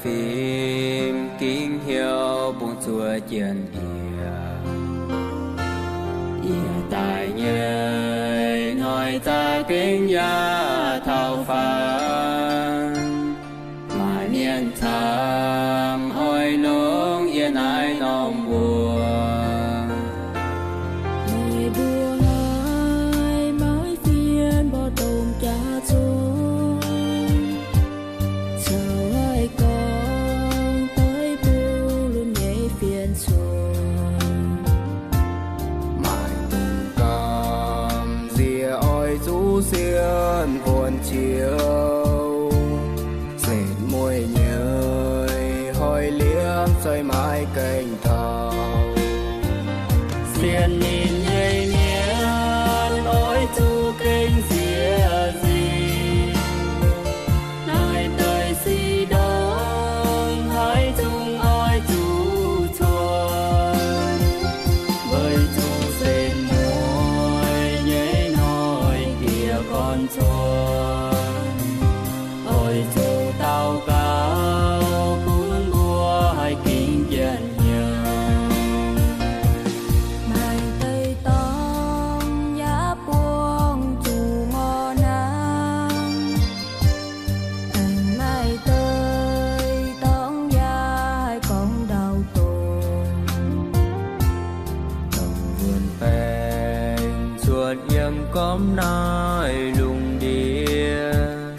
fim gingx hnyouv bungx zuov jien yie. Yie daaih nyei hnoi za'gengh yaac taux faanv. Maaih mienh camv oix longc yie naaiv norm mbuo. Meih mbuo haiz maiv fien mborqv dongh jaax zong, caux haih gorngv daiv bung lunx nyei fien cuotv. Maaih dongh gamh nziex oix zuqc sienx kuonx ciouv, setv mueiz nyei hoic liemh se maiv gaengh taux. Sienx ninh nyei mienh oix zuqc gengh nziex nzingc. Naaiv deix sic ndongc haaix zungv oix zuqc cuotv, weic zuqc setv mueiz nyei hnoi diex gorn cuotv. Oix zuqc daux gaux bun mbuo haih gingx jien hnyouv. Maaih deix dorngx yaac buangh zuqc ngorc hnaangx. Aengx maaih deix dorngx yaac haih gorngv ndau-dorngx. Dongh wuonh baengc cuotv yiem gormx naaiv lungh ndiev,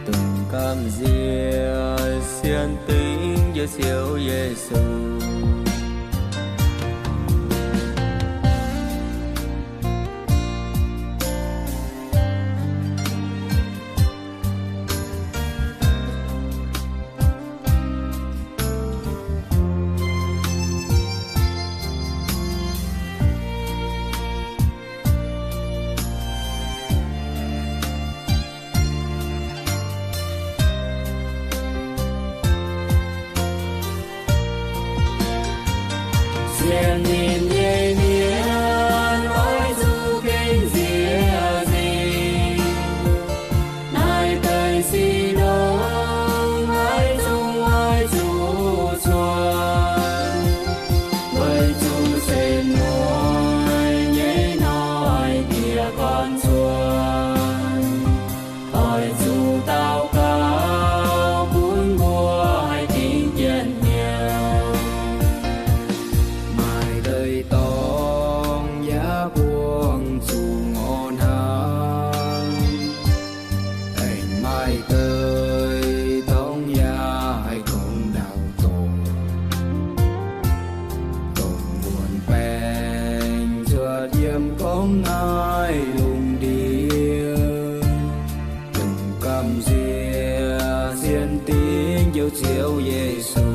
dongh gamh nziex sienx dingc Njoux Ziouv Yesu. Sienx ninh nyei mienh oix zuqc gengh nziex nzingc. Naaiv deix sic ndongc haaix zungv oix zuqc cuotv, weic zuqc setv mueiz nyei hnoi diex gorn cuotv. Oix zuqc daux gaux bun mbuo haih gingx jien hnyouv. Maaih deix dorngx yaac buangh zuqc ngorc hnaangx. Aengx maaih deix dorngx yaac haih gorngv ndau-dorngx. Dongh wuonh baengc cuotv yiem gormx naaiv lungh ndiev, dongh gamh nziex sienx dingc Njoux Ziouv Yesu.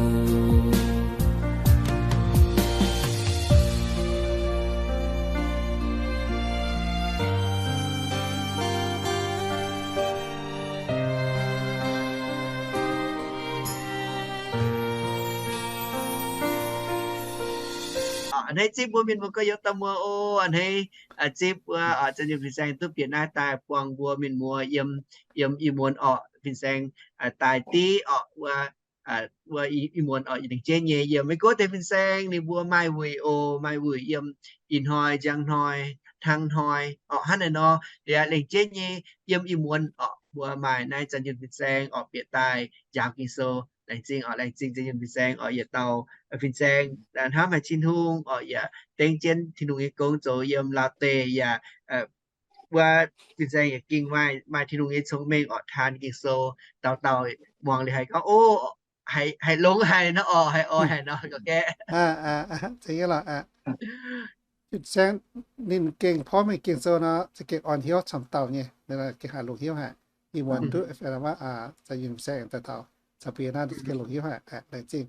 A'hneiv zipv mbuo mienh mbuo gorx-youz dauh muoz oc. A'hneiv zipv wuov, Za'nyunh fin-saeng duqv bieqc naaiv daaih buangh mbuo mienh muoz yiem, yiem ih muonz orqc, fin-saeng daaih div orqc, wuov, wuov ih muonz orqc, lengc jeiv nyei yiem Meiv Guoqv deix fin-saeng ninh mbuo maaih wuic oc, maaih wuic yiem ih hnoi, njang hnoi, hnangv hnoi orqc, hnangv naaiv nor. Liuz lengc jeiv nyei yiem ih muonz orqc, mbuo maaih naaiv Za'nyunh fin-saeng orqc bieqc daaih njaaux Ging-Sou. Laengz zingh orqc, laengz zingh Za'nyunh fin-saeng orqc, yietc dauh fin-saeng hnamv haic Tin-Hungh orqc, yaac dengv jienv Tin-Hungh nyei gong zoux yiem Laauv deic yaac wuov fin-saeng yaac gengh maaih, maaih Tin-Hungh nyei cong-mengh orqc, taan Ging-Sou dauh dauh muangx liuz haiz gorngv, o, haiz longx haic nor orqc, haiz oix haic nor gorqv-gaeqv. Fin-saeng ninh gengh porv mengh Ging-Sou nor, za'gengh orn hnyouv camv dauh nyei, gengh haih longx hnyouv haic. Ih muonz duqv Za'nyunh fin-saeng daaih taux, caux bie naaiv gengh longx hnyouv haic, laengz zingh.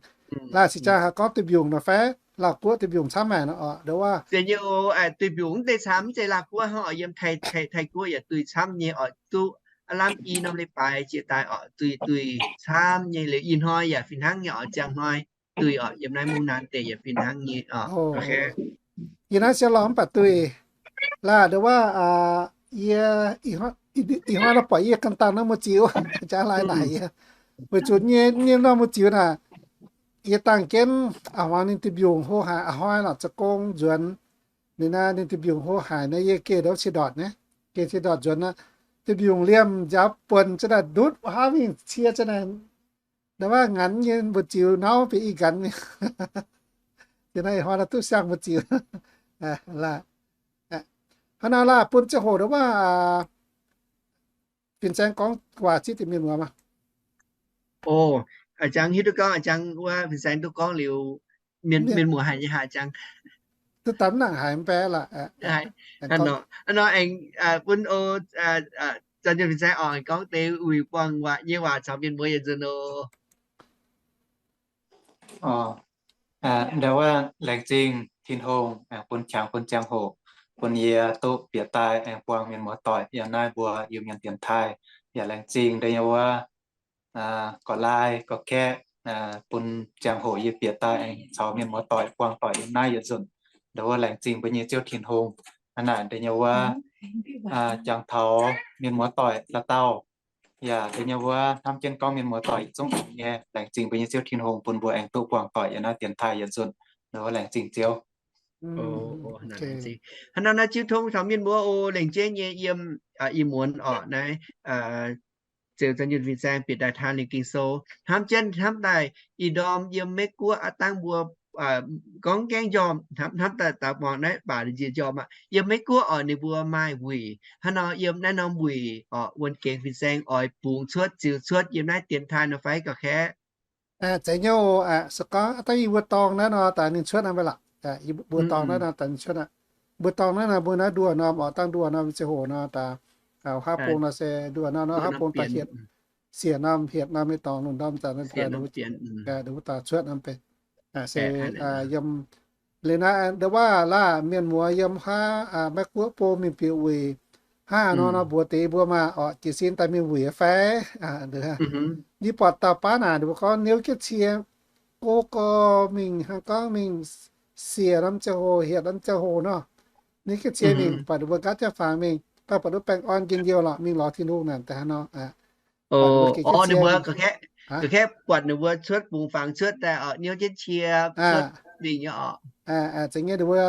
Laah si jaa haiz gorngv duih mbiungc nor fai? Laauh Guoqv duih mbiungc camv haic nor orqc, ndo wuov. Duih mbiungc mv zeiz camv, mv zeiz Laauh Guoqv hnangv orqc, yiem Taiv, Taiv Guoqv yaac duih camv nyei orqc, duqv aav lamh i norm leiz-baaix jiex daaih orqc, duih, duih camv nyei. Liuz ih hnoi yaac fih hnangv nyei orqc, ziangh hnoi duih orqc, yiem naaiv Mungv Naan deic yaac fih hnangv nyei orqc. Yie naaiv siou lorh mv baac duih. Laah ndo wuov, yie ih hnoi nor buatc yie ganh dangh naaiv muoz-ziux, jaax laai naaic yie. Weic zuqc nyei, nyei norm mbu'ziex naaic, yie dangh jienv a'hmuangx ninh deic-mbiungc hlo haic, a'hnoi lorqc zoux gong nzuonx. Ninh naaiv ninh deic-mbiungc hlo haic naaiv, yie geh ndouv cie ndortc naaiv, geh cie ndortc nzuonx naaiv, deic-mbiungc liemh nziaaux buonc za'naaic ndutv haav mingh cie za'naaic, nda'waav nganx nyei mbu'ziex nauv bieqc ih nqanx. Ziex naaiv ih hnoi naaiv duqv siang mbu'ziex. Hnangv naaiv laah, bun ziangh hoc nda'waav fin-saeng gorngv waac zipv deix mienh muoz maah. O, a'jangv hiuv duqv gorngv a'jangv wuov fin-saeng duqv gorngv liuz, mienh muoz haiz nyei haic a'jangv. Duqv daaih mv nangc haiz mv bei lorqc. Hnangv nor aengx bun o, zanc fin-saeng oc, aengx gorngv deix wuic buangh waac nyei waac caux mienh muoz yietc nzunc oc. Nda'waav laengz zingh Tin-Hungh aengx bun qangx bun ziangh hoc bun yie duqv bieqc daaih aengx buangh mienh muoz doic yiem naaiv mbuo Iu-Mienh dienx taaih. Yaac laengz zingh deix nyei wuov gorx-laai gorx-kaeqv bun ziangh hoc yie bieqc daaih aengx caux mienh muoz doic buangh doic yiem naaiv yietc nzunc. Nda'waav laengz zingh mbuo nyei Ziouv Tin-Hungh. Hnangv naaic deix nyei wuov jangx taux mienh muoz doic dauh dauh, yaac deix nyei wuov hnamv jienv gorngv mienh muoz doic yietc zungv nyei, laengz zingh mbuo nyei Ziouv Tin-Hungh bun mbuo aengx duqv buangh doic yiem naaiv dienx taaih yietc nzunc. Nda'waav laengz zingh Ziouv. Hnangv nor naaiv Ziouv Tin-Hungh caux mienh muoz oc, laengz jienv nyei yiem ih muonz orqc naaiv, ziouc zanc fin-saeng bieqc daaih taan liuz Ging-Sou, hnamv jienv hnamv daaih ih ndorm yiem Meiv-Guoqv aav dangh mbuo gorngv gaengh njormh, hnamv daaih daux muangx naaiv baac njiec njormh aqv. Yiem Meiv-Guoqv orqc ninh mbuo maaih wuic. Hnangv nor yiem naaiv norm wuic orqc, wuonh gengx fin-saeng oix bungx cuotv ziux cuotv yiem naaiv dienx taaih nor fai gorx-kaeqv? Zeiz nyei oc. Se gorngv dangh yie mbuo dorngh naaiv nor daaih ninh cuotv naaiv mv bei lorqc. Mbuo dorngh naaiv nor daaih ninh cuotv aqv. Mbuo dorngh naaiv nor mbuo naaiv nduoh norm orqc, dangh nduoh norm ziangh hoc nor daaih, haav bung nor se nduoh norm, haav bung daaih hietc, siec norm hietc norm nyei dorngx lunc norm zanc, wuov daaih cuotv norm bei. Se yiem liuz naaiv nda'waav laah, mienh muoz yiem haav Meiv-Guoqv bung mingh bieqc wuic, haav nor nor mbuox deix mbuo maah orqc, jiez sin daaih mingh wuic fai? Yie buatc dauh baav naaic ninh mbuo gorngv niouv jienv cie, go go mingh, hnangv gorngv mingh siec norm ziangh hoc hietc norm ziangh hoc nor, niouv jienv cie mingh, buatc ninh mbuo nqaatv jienv fangx mingh, daaih buatc duqv baengh orn njien-youh lorqc, mingh lorz Tin-Hungh naaic daaih hnangv nor. Ninh mbuo gorngv kaeqv buatc ninh mbuo cuotv bungx fangx cuotv daaih orqc, niouv jienv cie cuotv mingh nyei orqc. Zeiz nyei, ninh mbuo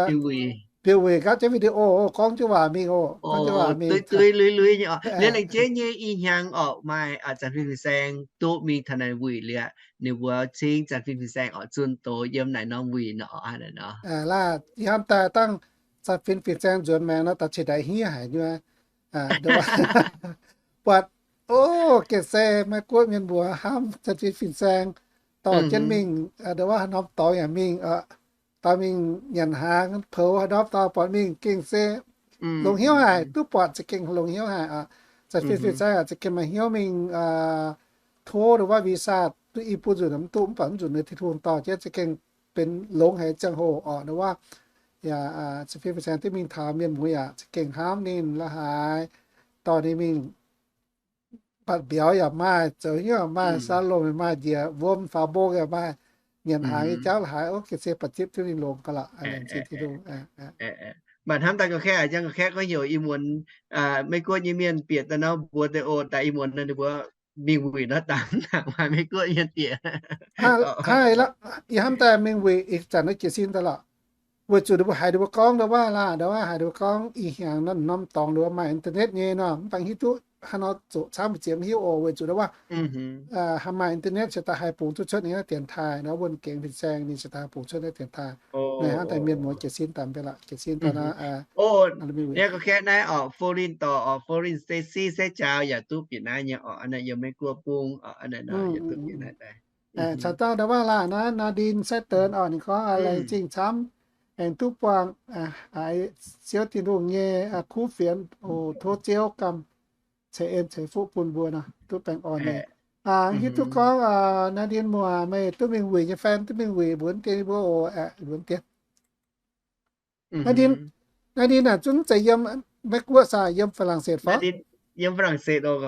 bieqc wuic nqaatv jienv video gorngv jienv waac mingh oc, gorngv jienv waac mingh, dueiv lui-lui nyei orqc. Liuz laengz jienv nyei ih hnyangx orqc, maaih zanc fin fin-saeng duqv mingh taux naaic wuic liuz, ninh mbuo cingv zanc fin fin-saeng orqc zunh doz yiem naaic norm wuic nor. Laah, ih hnamv daaih dangh zanc fin fin-saeng nzuonx maengx nor, da'ceix ndaix hniev haic nyei. Buatc, o, gengh se Meiv-Guoqv mienh mbuox hnamv zanc fin fin-saeng dorh jienv mingh, nda'waav haaix norm dorngx yaac mingh, dorh mingh nyanc hnaangx poux haaix norm dorngx buatc mingh gengh se longx hnyouv haic, duqv buatc za'gengh longx hnyouv haic. Zanc fin fin-saeng za'gengh maaih hnyouv mingh tov nda'waav visa duqv i buo nzunc mv duqv, mv baac mv nzunc ninh Tin-Hungh dorh jienv za'gengh benx longx haic ziangh hoc orqc. Nda'waav yaac zanc fin fin-saeng duqv mingh taux, mienh muoz yaac za'gengh hnamv ninh la'haaix, dorh ninh mingh batc mbiauz yaac maaih, zoux hnyouv yaac maaih, salon yaac maaih, njiec wuom faaux mbong yaac maaih, nyanc hnaangx nyei jauv la'haaix, o, gengh se ba'zipv duqv ninh longx ga'laqc. Maaih hnamv daaih ga'kaeqv, jang ga'kaeqv gorngv heuc ih muonz Meiv-Guoqv nyei mienh bieqc daaih nor mbuox deix oc, daaih ih muonz ninh mbuo mingh wuic nor daaih mv nangc maaih Meiv-Guoqv mienh bieqc. Ih hnamv daaih mingh wuic ih zanc nor jiez sin daaih lorqc. Weic zuqc ninh mbuo haiz ninh mbuo gorngv nda'waav laah, nda'waav haiz ninh mbuo gorngv ih hnyangx nor norm dorngx ninh mbuo maaih internet nyei nor, mv baac hiuv duqv haaix nor zoqc camv mbu'ziex mv hiuv oc. Weic zuqc nda'waav haih maaih internet se daaih haih bungx duqv cuotv ninh naaiv dienx taaih nor, wuonh gengx fin-saeng ninh se daaih haih bungx cuotv naaiv dienx taaih. Naaiv hnangv daaih mienh muoz jiez sin daaih mv bei lorqc, jiez sin daaih nor. Ov, naaiv gorngv gaeqv naaiv orqc, Florida orqc, Florida State se jaaux yaac duqv bieqc naaiv nyei orqc, naaiv yiem Meiv-Guoqv bung orqc, naaiv nor yaac duqv bieqc naaiv daaih. Caux dauh nda'waav laanh naaiv Nadine Saiv Deix orqc, ninh gorngv laengz zingh camv, aengx duqv buangh haiz Ziouv Tin-Hungh nyei kuv fienx oc. Tov Ziouv ganh ceix en ceix fuqv bun mbuo nor, duqv baengh orn nyei. Hiuv duqv gorngv Nadine muoz, meih duqv mingh wuic nyei fai duqv mingh wuic mbuonx dien mbuo oc, mbuonx dien. Nadine, Nadine naaic zungv zeiz yiem Meiv-Guoqv saah, yiem Faa^lang^set fai? Yiem Faa^lang^set oc.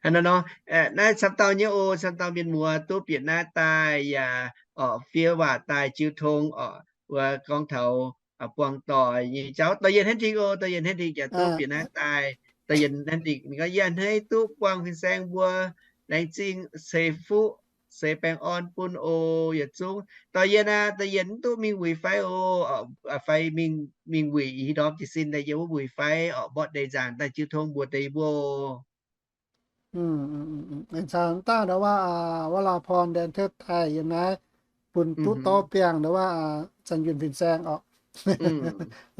Hnangv naaiv nor, naaiv camv dauh nyei oc, camv dauh mienh muoz duqv bieqc naaiv daaih yaac orqc fiev waac daaih jiu tong orqc, wuov gorngv taux buangh doic nyei jauv. Dorh yienh henv dingh oc, dorh yienh henv dingh yaac duqv bieqc naaiv daaih. Yie a'hneiv duqv buangh fin-saeng mbuo, laengz zingh ceix fuqv ceix baengh orn bun oc yietc zungv. Dorh yie naaiv, dorh yie mv duqv mingh wuic fai oc, fai mingh wuic ih ndorm jiez sin daaih yie wuov wuic fai orqc, mborqv deix nzaangc daaih jiu tong mbuox deix mbuo. Aengx caux daaih ndau wuov, wuov laa porn ndaen teuv daaih yiem naaiv, bun duqv dorv biangh ndau wuov, Zanh Yunh fin-saeng orqc.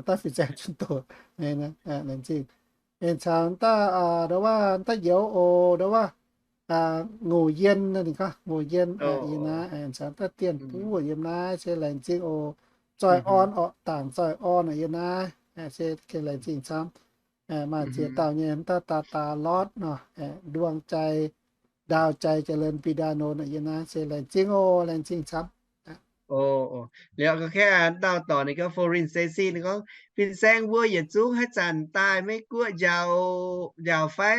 Daaih fin-saeng zunh doqc. Aengx caux daaih ndau wuov daaih youz oc, ndau wuov Ngouc Yien, ninh gorngv Ngouc Yien yiem naaiv, aengx caux daaih Dien Buv yiem naaiv se laengz zingh oc. Zoih Orn orqc, Dangc Zoih Orn yiem naaiv se gengh laengz zingh camv. Maaih ziex dauh nyei, daaih Daa Daa Lortv nor, Nduang Jai, Ndaau Jai, Jai Leun, Bi Ndaa Nonx yiem naaiv se laengz zingh oc, laengz zingh camv. Liuz ga'kengx dauh dorc ninh gorngv Foreign Stacy, ninh gorngv fin-saeng mbuo yietc zungv haaix zanc daaih Meiv Guoqv njaaux, njaaux fai?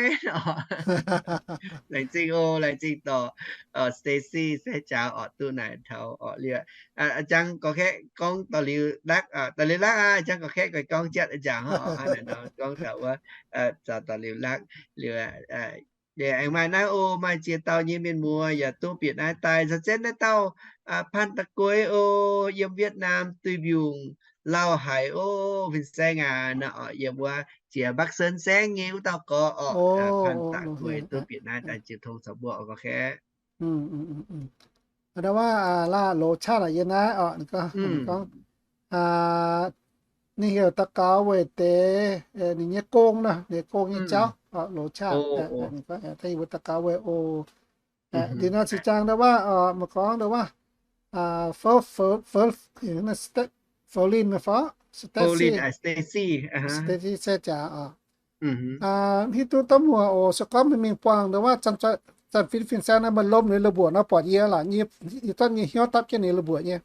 Laengz zingh oc, laengz zingh dorc Stacy se jaax orqc, duqv naaic taux orqc liuz. Jangx gorngv kaeqv gorngv dorh liuz lakv, dorh liuz lakv aqv, jangx gorngv kaeqv gorngv jatv jangx orqc, hnangv naaiv nor gorngv taux wuov, caux dorh liuz lakv liuz. Aengx maaih naaiv oc, maaih ziex dauh nyei mienh muoz yaac duqv bieqc naaiv daaih. Caux jienv naaiv dauh Panh Da'gueix oc, yiem Vietnam duih mbiungc lauh haic oc, fin-saeng aac, nor orqc, yiem wuov jiex Bắc Sơn saengv nyei wuov dauh gorx orqc, Panh Da'gueix duqv bieqc naaiv daaih jiu tong caux mbuo orqc, gorngv kaeqv. Ndau wuov laah loz qaqv yiem naaiv orqc, ninh gorngv, ninh heuc daux gaux weic deix ninh nyei gong nor, ninh nyei gong nyei jauv, loz qaqv. Ninh gorngv daux gaux weic oc. Ndin nor cingx jangx ndau wuov, meih gorngv ndau wuov, Foulin fai Stacy, Stacy se jaax orqc. Hiuv duqv daaih muoc oc, se gorngv meih mingh buangh ndau wuov zanc fin fin-saeng naaiv, meih lomh ninh la'mbuoqc nor, buatc yie laac, yie zorqv nyei hnyouv dapv jienv ninh la'mbuoqc nyei.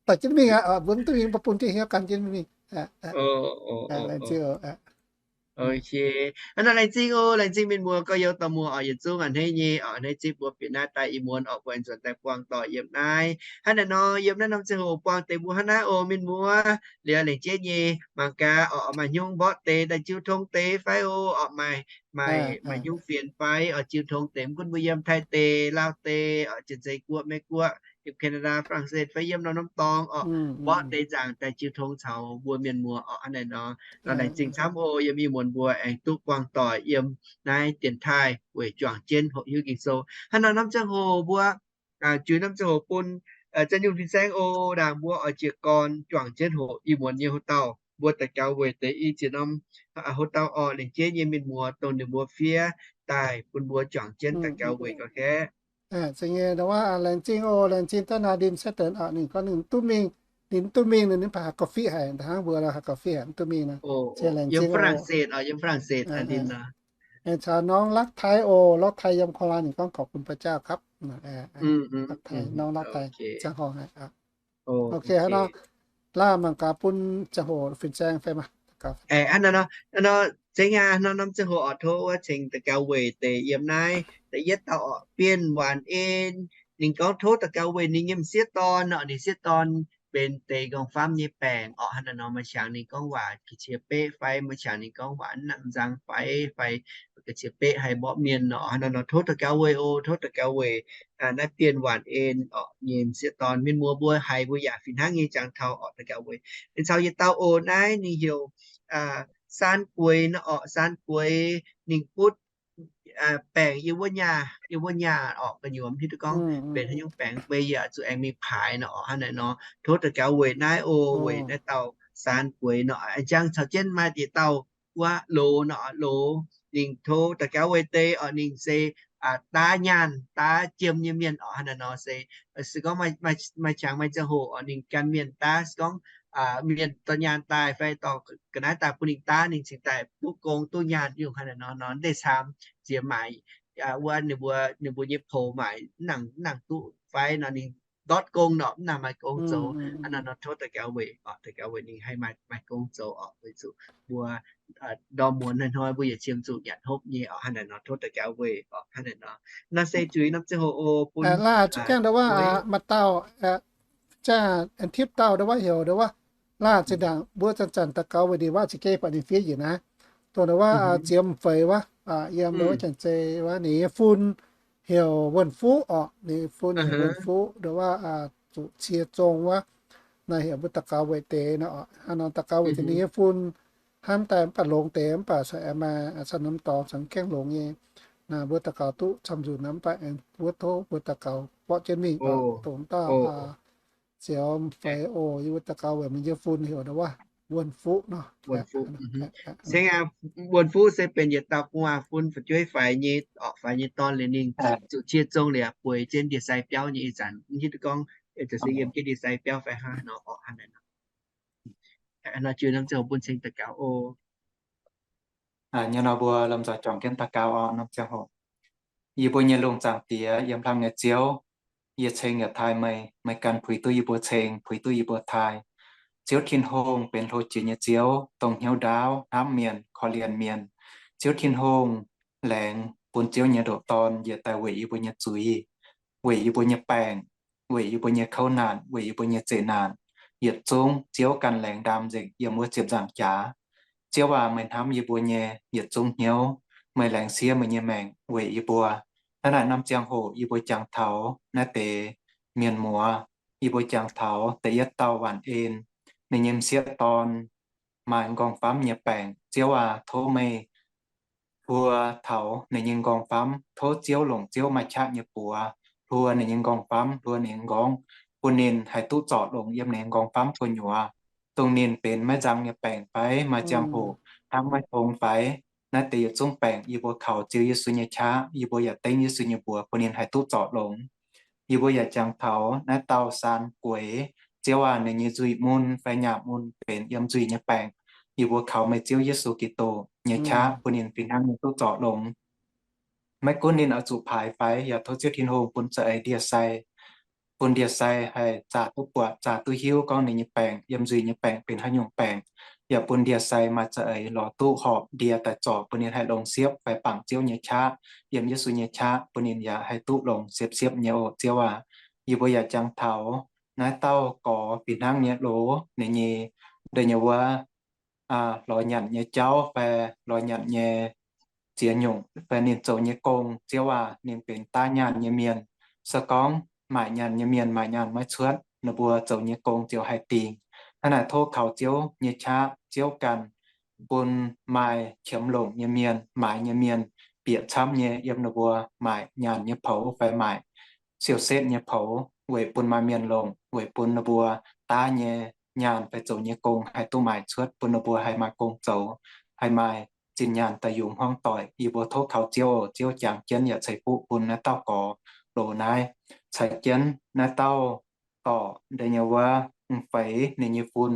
Daaih jienv mingh aqv, mbuo mv duqv mingh, mbuo bun jienv hnyouv gan jienv mingh. Hnangv naaiv laengz zingh oc, laengz zingh mienh muoz gorx-youz dorh muoz orqc, yietc zungv a'hneiv nyei orqc, a'hneiv zipv mbuo bieqc naaiv daaih ih muonz orqc, mbuo aengx nzuonx daaih buangh doic yiem naaiv. Hnangv naaiv nor yiem naaiv norm ziangh hoc buangh deix mbuo hnangv naaiv oc, mienh muoz. Liuz laengz jeiv nyei mangc gaax orqc, maaih hnyungv mborqv deix daaih jiu tong deix fai oc, orqc maaih, maaih, maaih hnyungv fienx fai orqc, jiu tong deix mv gunv mbuo yiem Taiv deix, Laauv deix orqc, Janx-Zei Guoqv, Meiv Guoqv, yiem Canada, France fai yiem norm-norm dorngx orqc, mborqv deix nzaangc daaih jiu tong caux mbuo mienh muoz orqc. Hnangv naaiv nor, nor laengz zingh camv oc, yiem ih muonz mbuo aengx duqv buangh doic yiem naaiv dienx taaih weic juangc jienv hoqc hiuv Ging-Sou. Hnangv nor norm ziangh hoc mbuo juix norm ziangh hoc bun Zanh Yunh fin-saeng oc, ndaangc mbuo oix jiez gorn juangc jienv hoqc ih muonz nyei hoc dauh. Mbuo daux gaux weic deix i ziex norm hoc dauh orqc, laengz jeiv nyei mienh muoz dongh ninh mbuo fiev daaih bun mbuo juangc jienv daux gaux weic gorx-kaeqv. Laengz zingh oc, laengz zingh daaih naaic Ndin Sieqv Denx orqc, ninh gorngv ninh mv duqv mingh, ninh mv duqv mingh, ninh mv baac haaix gorx-fiqv haic, hnangv mbuo haaix gorx-fiqv haic mv duqv mingh nor. Yiem France orqc, yiem France Ndin nor. Aengx caux norm Lakv Taiv oc, Lakv Taiv yiem โคราช ninh gorngv ขอบคุณพระเจ้าครับ. Lakv Taiv, norm Lakv Taiv ziangh hoc haic. Ok, hnangv nor, laaih mangc gaax bun ziangh hoc fin-saeng fai maah. Hnangv nor, hnangv nor, zengv aac, hnangv norm ziangh hoc oix tov wuov cingx daux gaux weic deix yiem naaiv da'yietv dauh orqc, Bienh Waanc En. Ninh gorngv tov daux gaux weic ninh nyei m'sieqv dorn orqc, ninh sieqv dorn benx deix nqorngv-famv nyei baengc orqc. Hnangv naaiv nor maaih qangx ninh gorngv waac ga'qiex beqv fai, maaih qangx ninh gorngv waac mv nangc nzang fai, fai ga'qiex beqv haih mborqv mienh orqc. Hnangv naaiv nor tov daux gaux weic oc, tov daux gaux weic naaiv Bienh Waanc En orqc nyei m'sieqv dorn. Mienh muoz mbuo haiz mbuo yaac fih hnangv nyei jangx taux orqc daux gaux weic. Ninh caux yietc dauh oc, naaiv ninh heuc Saan Gueix nor orqc, Saan Gueix. Ninh butv baengc yiem wuov nyaah, yiem wuov nyaah orqc gu'nyuoz, hiuv duqv gorngv benx haaix nyungc baengc, mbuo yaac zuqc aengx mingh paaix nor orqc. Hnangv naaiv nor tov daux gaux weic naaiv oc, weic naaiv dauh Saan Gueix nor. Jangx caux jienv maaih yietc dauh wuov Loz nor, Loz. Ninh tov daux gaux weic deix orqc, ninh se daav nyaanh daav jiem nyei mienh orqc. Hnangv naaiv nor se, se gorngv maaih qangx maaih ziangh hoc orqc, ninh gan mienh daav, se gorngv mienh dorh nyaanh daaih fai dorh ga'naaiv daaih bun ninh daav, ninh cingx daaih duqv gong duqv nyaanh nyungc. Hnangv naaiv nor, nor deix camv ziex maaic wuov ninh mbuo, ninh mbuo nyei poux maaic mv nangc, mv nangc duqv fai nor, ninh ndortv gong nor mv nangc maaih gong zoux. Hnangv naaiv nor tov daux gaux weic orqc, daux gaux weic ninh haih maaih, maaih gong zoux orqc, weic zuqc mbuo ndorm muonz hnoi-hnoi mbuo yietc qiem zuqc nyanc hopv nyei orqc. Hnangv naaiv nor tov daux gaux weic orqc. Hnangv naaiv nor, naaiv se zuiz norm ziangh hoc oc, bun laaih zungv gaengh ndau wuov maaih dauh, zungv aengx tipv dauh ndau wuov heuc ndau wuov Laanh zinh ndaangc mbuo zanc-zanc daux gaux weic ninh waac za'gengh baac ninh fiev njiec naaiv. Dongh ndau wuov ziex m'feix wuov, yiem ndau wuov janx-zei wuov, ninh nyei fun heuc Wuonh Fuqv orqc. Ninh nyei fun heuc Wuonh Fuqv, ndau wuov zuqc cie zong wuov. Naaiv heuc mbuo daux gaux weic deix nor, hnangv nor daux gaux weic deix ninh nyei fun hnamv daaih mv baac longx deix mv baac maaih camv norm dorngx caux gaengh longx nyei. Naaiv mbuo daux gaux duqv camv nzunc nor mv baac aengx wuov tov mbuo daux gaux borqv jienv mingh oc. Dongh dauh ziex m'feix oc, yie mbuo daux gaux weic mbuo nyei fun heuc ndau wuov Wuonh Fuqv nor. Wuonh Fuqv se benx yietc dauh gu'nguaaz fun fu'jueiv faix nyei, orqc, faix nyei dorn liuz ninh zuqc cie zong liuz bueix jienv ndie-sai biauv nyei ih zanc, mv hiuv duqv gorngv se yiem jienv ndie-sai biauv fai hnangv haaix nor orqc. Hnangv naaiv nor jiu norm ziangh hoc bun cing daux gaux oc. Nyei nor mbuo lomh nzoih juangc jienv daux gaux oc. Norm ziangh hoc, yie mbuo nyei lungh zaangc Diex, yiem hlang nyei Ziouv, yie ceng yaac taaih meih, meih ganh puix duqv yie mbuo ceng, puix duqv yie mbuo taaih. Ziouv Tin-Hungh benx hlo jiex nyei Ziouv, dongh hnyouv ndaauv, hnamv mienh, korv-lienh mienh. Ziouv Tin-Hungh laengz bun Ziouv nyei ndoqc Dorn njiec daaih weic yie mbuo nyei zuiz, weic yie mbuo nyei baengc, weic yie mbuo nyei kouv naanc, weic yie mbuo nyei zeqc naanc, yietc zungv Ziouv ganh laengz ndaam nzengc yiem wuov ziepc nzaangc jaax. Ziouv aac, meih hnamv yie mbuo nyei yietc zungv hnyouv, meih laengz siev meih nyei maengc weic yie mbuo. Hnangv naaic norm ziangh hoc yie mbuo jangx taux naaiv deix mienh muoz, yie mbuo jangx taux da'yietv dauh waanc en, ninh nyei m'sieqv dorn maaih m'nqorngv-famv nyei baengc. Ziouv aac, tov meih hluo taux ninh nyei m'nqorngv-famv, tov Ziouv longc Ziouv maaih qaqv nyei buoz hluo ninh nyei m'nqorngv-famv, hluo ninh nyei m'nqorngv, bun ninh haih duqv zorc longx yiem ninh nyei m'nqorngv-famv gu'nyuoz. Dongh ninh benx maiv nzang nyei baengc fai maaih ziangh hoc hnangv maiv tong fai, naaiv deix yietc zungv baengc yie mbuo kaux Ziouv Yesu nyei qaqv, yie mbuo yaac dengv Yesu nyei mbuox bun ninh haih duqv zorc longx. Yie mbuo yaac jangx taux naaiv dauh saan gueix. Ziouv aac, ninh nyei nzuih mun fai nyaah mun benx yiem nzuih nyei baengc. Yie mbuo kaux meih Ziouv Yesu Giduc nyei qaqv bun ninh fih hnangv ninh duqv zorc longx. Maiv gunv ninh oix zuqc paaix fai, yaac tov Ziouv Tin-Hungh bun za'eix ndie-sai, bun ndie-sai haih zaah duqv buatc, zaah duqv hiuv gorngv ninh nyei baengc, yiem nzuih nyei baengc benx haaix nyungc baengc, yaac bun ndie-sai maaih za'eix lorz duqv horpc ndie daaih zorc bun ninh haih longx siepv fai bangc Ziouv nyei qaqv, yiem Yesu nyei qaqv bun ninh yaac haih duqv longx siepv-siepv nyei oc Ziouv aac. Yie mbuo yaac jangx taux naaiv dauh gorx fih hnangv nyei loz, ninh nyei, da'nyeic wuov lorz nyanc nyei jauv fai lorz nyanc nyei ziex nyungc fai ninh zoux nyei gong, Ziouv aac, ninh benx daav nyaanh nyei mienh. Se gorngv maaic nyaanh nyei mienh maaic nyaanh maiv cuotv, ninh mbuo zoux nyei gong ziouc haih dingc. Hnangv naaic tov kaux Ziouv nyei qaqv, Ziouv ganh bun maaih qiemx longc nyei mienh, maaiz nyei mienh bieqc camv nyei yiem ninh mbuo maaic nyaanh nyei poux fai maaic siou-setv nyei poux, weic bun maaih mienh longc, weic bun ninh mbuo daav nyei nyaanh fai zoux nyei gong haih duqv maaic cuotv, bun ninh mbuo haih maaih gong zoux, haih maaih zinh nyaanh daaih yungz hmuangv doic. Yie mbuo tov kaux Ziouv oc. Ziouv jangx jienv yaac ceix fuqv bun naaiv dauh gorx loz naaiv. Caux jienv naaiv dauh dorc da'nyeic wuov m'feix ninh nyei fun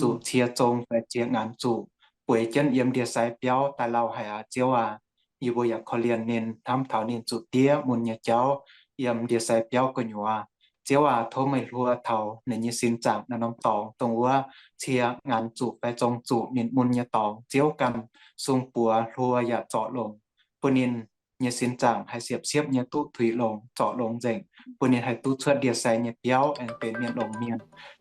zuqc cie zong fai cie nganx zuqc bueix jienv yiem ndie-sai biauv daaih lauh haic aqv. Ziouv aac, yie mbuo yaac korv-lienh ninh, hnamv taux ninh zuqc diev mun nyei jauv yiem ndie-sai biauv gu'nyuoz. Ziouv aac, tov meih hluo taux ninh nyei sin zaangc naaiv norm dorngx, dongh wuov cie nganx zuqc fai zong zuqc ninh mun nyei dorngx, Ziouv ganh sung buoz hluo yaac zorc longx, bun ninh nyei sin zaangc haih siepv-siepv nyei duqv tuix longx, zorc longx nzengc, bun ninh haih duqv cuotv ndie-sai nyei biauv aengx benx mienh longx mienh.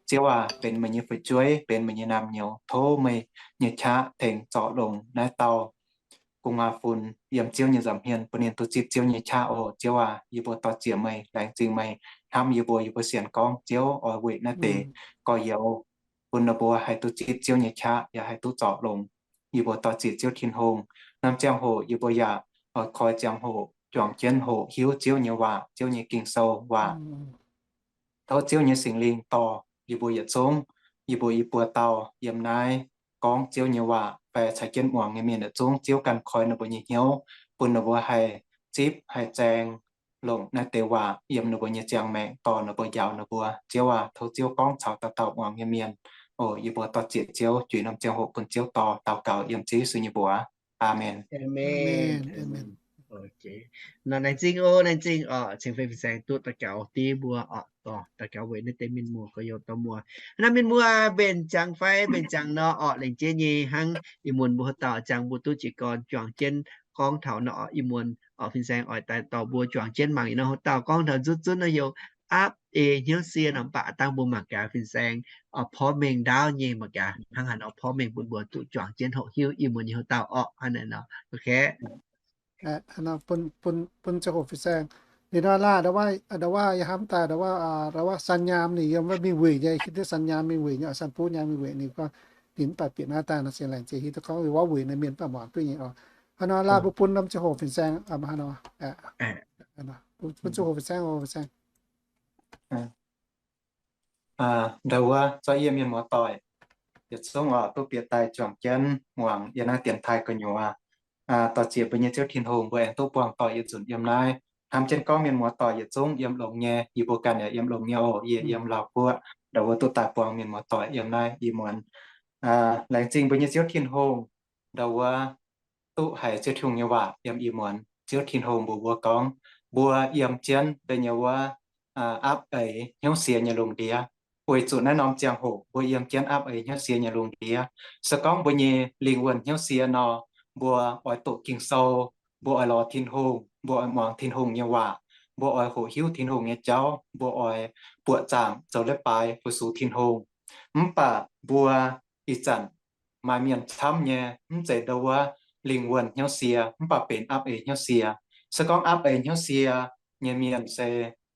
Ziouv aac, benx meih nyei fu'jueiv, benx meih nyei naamh nyouz, tov meih nyei qaqv tengx zorc longx naaiv dauh gu'nguaaz-fun yiem Ziouv nyei nza'hmien, bun ninh duqv zipv Ziouv nyei qaqv oc. Ziouv aac, yie mbuo dor-ziec meih, laengz zingh meih hnamv yie mbuo. Yie mbuo sienx gorngv Ziouv oix weic naaiv deix gorx-youz bun ninh mbuo haih duqv zipv Ziouv nyei qaqv yaac haih duqv zorc longx. Yie mbuo dor-ziec Ziouv Tin-Hungh. Norm ziangh hoc yie mbuo yaac oix koi ziangh hoc juangc jienv hoqc hiuv Ziouv nyei waac, Ziouv nyei Ging-Sou waac. Tov Ziouv nyei Singx Lingh dorh yie mbuo yietc zungv, yie mbuo i buo dauh yiem naaiv gorngv Ziouv nyei waac fai caux jienv muangx nyei mienh yietc zungv, Ziouv ganh koi ninh mbuo nyei hnyouv, bun ninh mbuo haih zipv haih zaeng longc naaiv deix waac yiem ninh mbuo nyei ziangh maengc dorh ninh mbuo njaaux ninh mbuo. Ziouv aac, tov Ziouv gorngv caux dauh dauh muangx nyei mienh. O yie mbuo dor-ziec Ziouv, juix norm ziangh hoc bun Ziouv dorh, daux gaux yiem Ziouv Yesu nyei mbuox. Aamen. Nor laengz zingh oc, laengz zingh oc, ceng fei fin-saeng duqv daux gaux div mbuo oc, dorh daux gaux weic naaiv deix mienh muoz gorx-youz dorh muoz. Naaiv mienh muoz mbenc ziangx fai mbenc ziangx nor orqc, lengc jeiv nyei hnangv ih muonz mbuo haaix dauh ziangx mbuo duqv jiez gorn juangc jienv gorngv taux nor orqc, ih muonz orqc fin-saeng oix daaih dorh mbuo juangc jienv mangc nor haaix dauh gorngv taux nzutv zunv nor youh aapv eix hnyouv sie nor, mv baac dangh mbuo mangc gaax fin-saeng oix porv mengh ndaauv nyei mangc gaax, hnangv haaix nor porv mengh bun mbuo duqv juangc jienv hoqc hiuv ih muonz nyei houv dauh orqc. Hnangv naaiv nor, ok. Bun, bun ziangh hoc fin-saeng. Liuz nor laah, ndau wuov yie hnamv daaih ndau wuov, ndau wuov san nyaam ninh yiem wuov mingh wuic nyei, hitv duqv san nyaam mingh wuic nyei, san buv nyaam mingh wuic ninh gorngv, ninh mv baac bieqc naaiv daaih nor se laengz zingh hitv duqv gorngv wuov wuic naaiv mienh mv baac muangx duqv nyei oc. Hnangv nor laah, mbuo bun norm ziangh hoc fin-saeng, hnangv nor, bun ziangh hoc fin-saeng, fin-saeng. Ndau wuov zorqv yie mienh muoz-doic yietc zungv oc, duqv bieqc daaih juangc jienv muangx yie naaiv dienx taaih gu'nyuoz. Dorh ziex mbuo nyei Ziouv Tin-Hungh, mbuo aengx duqv buangh doic yietc nzunc yiem naaiv. Hnamv jienv gorngv mienh muoz-doic yietc zungv yiem longx nyei, yie mbuo ganh yaac yiem longx nyei oc. Yie yiem Laauv Guoqv, ndau wuov duqv daaih buangh mienh muoz-doic yiem naaiv ih muonz. Laengz zingh mbuo nyei Ziouv Tin-Hungh, ndau wuov duqv haiz Ziouv Tin-Hungh nyei waac yiem ih muonz. Ziouv Tin-Hungh mbuox mbuo gorngv, mbuo yiem jienv deix nyei wuov aapv eix hnyouv sie nyei lungh ndiev. Weic zuqc naaiv norm ziangh hoc mbuo yiem jienv aapv eix hnyouv sie nyei lungh ndiev. Se gorngv mbuo nyei lingh wuonh hnyouv sie nor, mbuo oix doqc Ging-Sou, mbuo oix lorz Tin-Hungh, mbuo oix muangx Tin-Hungh nyei waac, mbuo oix hoqc hiuv Tin-Hungh nyei jauv, mbuo oix buoqc zaangc zoux leiz-baaix fu-sux Tin-Hungh. Mv baac mbuo ih zanc maaih mienh camv nyei, mv zeiz ndau wuov lingh wuonh hnyouv sie, mv baac benx aapv eix hnyouv sie. Se gorngv aapv eix hnyouv sie nyei mienh se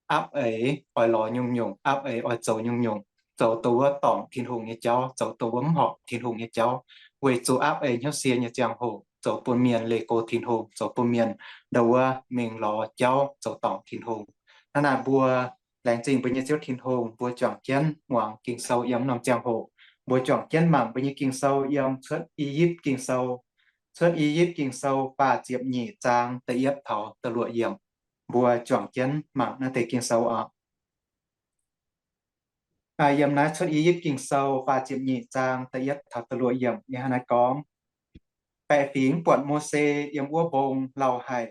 aapv eix oix lorz nyungc-nyungc, aapv eix oix zoux nyungc-nyungc, zoux dongh wuov dorngc Tin-Hungh nyei jauv, zoux dongh wuov mv horpc Tin-Hungh nyei jauv. Weic zuqc aapv eix hnyouv sie nyei ziangh hoc zoux bun mienh leih go Tin-Hungh, zoux bun mienh ndau wuov mingh lorz jauv zoux dorngc Tin-Hungh. Hnangv naaic mbuo laengz zingh mbuo nyei Ziouv Tin-Hungh, mbuo juangc jienv muangx Ging-Sou yiem norm ziangh hoc. Mbuo juangc jienv mangc mbuo nyei Ging-Sou yiem Cuotv I^yipv Ging-Sou. Cuotv I^yipv Ging-Sou faah ziepc nyeic zaang da'yietv taux da'luoqc yiemc. Mbuo juangc jienv mangc naaiv deix Ging-Sou oc. Yiem naaiv Cuotv I^yipv Ging-Sou faah ziepc nyeic zaang da'yietv taux da'luoqc yiemc ninh hnangv naaiv gorngv, Baeqc fingx buatc Mose yiem wuov mbong lauh haic,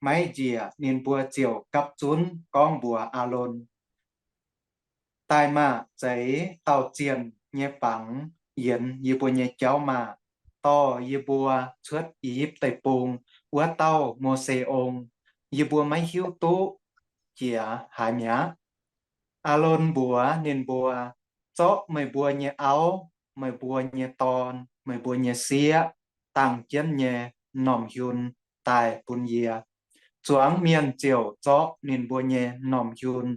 maiv njiec, ninh mbuo ziouc gapv zunv gorngv mbuox Aalon, Daaih maah! Zeix dauh zienh nyei fangx yienx yie mbuo nyei jauv maah! Dorh yie mbuo cuotv I^yipv Deic-Bung wuov dauh Mose ong. Yie mbuo maiv hiuv duqv jiex haaix mi'aqv. Aalon mbuox ninh mbuo, Zorqv meih mbuo nyei auv, meih mbuo nyei dorn, meih mbuo nyei sieqv, dangh jienv nyei m'normh hiun daaih bun yie. Zuangx mienh ziouc zorqv ninh mbuo nyei m'normh hiun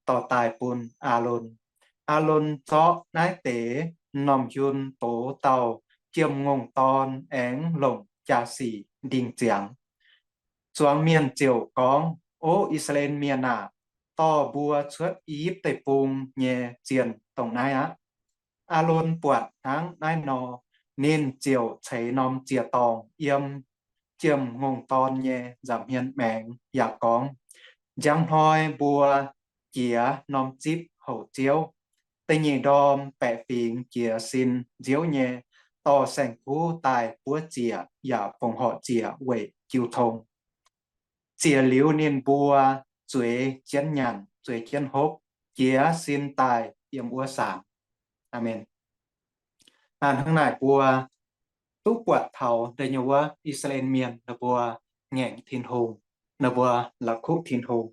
dorh daaih bun Aalon. Aalon zorqv naaiv deix m'normh hiun dox dauh jiem-ngongh dorn aengx longc jaa-sic ndingh ziangx. Zuangx mienh ziouc gorngv, O I^saa^laa^en Mienh aah! Dorh mbuo cuotv I^yipv Deic-Bung nyei zienh dongh naaiv aqv. Aalon buatc hnangv naaiv nor, ninh ziouc ceix norm ziec-dorngh yiem jiem-ngongh dorn nyei nza'hmien maengx yaac gorngv, Njang hnoi mbuo jiex norm zipv houc Ziouv. Da'nyeic ndorm baeqc fingx jiez sin nziouv nyei dorh saeng-kuv daaih buov ziec yaac fongc horc ziec weic jiu tong. Ziec liuz ninh mbuo zueiz jienv nyanc, zueiz jienv hopv, jiez sin daaih yiem wuov saangx. Aamen. Hnangv naaic mbuo duqv buatc taux da'nyeic wuov I^saa^laa^en Mienh ninh mbuo ngaengc Tin-Hungh, ninh mbuo la'kuqv Tin-Hungh.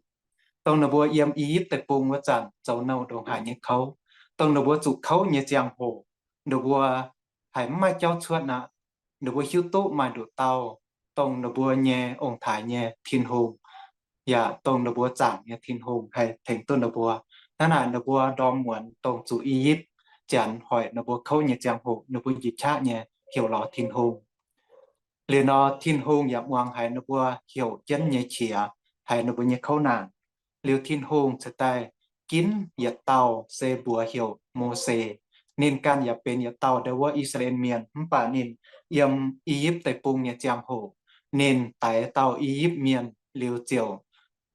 Dongh ninh mbuo yiem I^yipv Deic-Bung wuov zanc zoux nouh ndongc haaix nyei kouv, dongh ninh mbuo zuqc kouv nyei ziangh hoc, ninh mbuo haiz mv maaih jauv cuotv aqv. Ninh mbuo hiuv duqv maaih nduqc dauh, dongh ninh mbuo nyei ong-taaix nyei Tin-Hungh, yaac dongh ninh mbuo zaangc nyei Tin-Hungh haih tengx duqv ninh mbuo. Hnangv naaic ninh mbuo ndorm muonz dongh zuqc I^yipv Janx hoic ninh mbuo kouv nyei ziangh hoc, ninh mbuo njiec qaqv nyei heuc lorz Tin-Hungh. Liuz nor Tin-Hungh yaac muangx haiz ninh mbuo heuc jienv nyei qiex, haiz ninh mbuo nyei kouv naanc. Liuz Tin-Hungh ceix daaih ginv yietc dauh se mbuox heuc Mose. Ninh ganh yaac benx yietc dauh ndau wuov I^saa^laa^en Mienh, mv baac ninh yiem I^yipv Deic-Bung nyei ziangh hoc, ninh daix dauh I^yipv Mienh liuz ziouc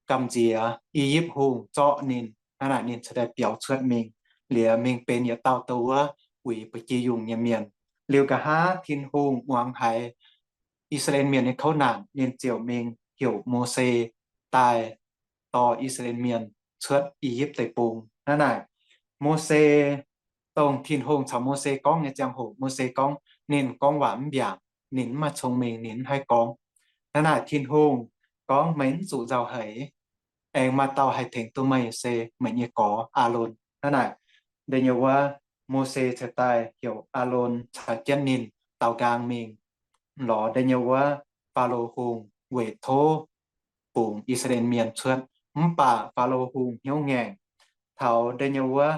gamh nziex I^yipv Hungh zorqv ninh. Hnangv naaic ninh ceix daaih biaux cuotv mingh, liuz mingh benx yietc dauh ndau wuov uix ba'gi yungh nyei mienh. Liuz nqa'haav Tin-Hungh muangx haiz I^saa^laa^en Mienh nyei kouv naanc, ninh ziouc mingh heuc Mose daaih dorh I^saa^laa^en Mienh cuotv I^yipv Deic-Bung. Hnangv naaic, Mose, dongh Tin-Hungh caux Mose gorngv nyei ziangh hoc, Mose gorngv ninh gorngv waac mv mbiaangc, ninh mv maaih cong-mengh, ninh mv haih gorngv. Hnangv naaic Tin-Hungh gorngv, Meih mv zuqc nzauh haic. Aengx maaih dauh haih tengx duqv meih se meih nyei gorx, Aalon. Hnangv naaic, da'nyeic wuov, Mose ceix daaih heuc Aalon caux jienv ninh daaux nqaang mingh lorz da'nyeic wuov Faalo Hungh weic tov bungx I^saa^laa^en Mienh cuotv. Mv baac Faalo Hungh hnyouv ngaengc. Taux da'nyeic wuov,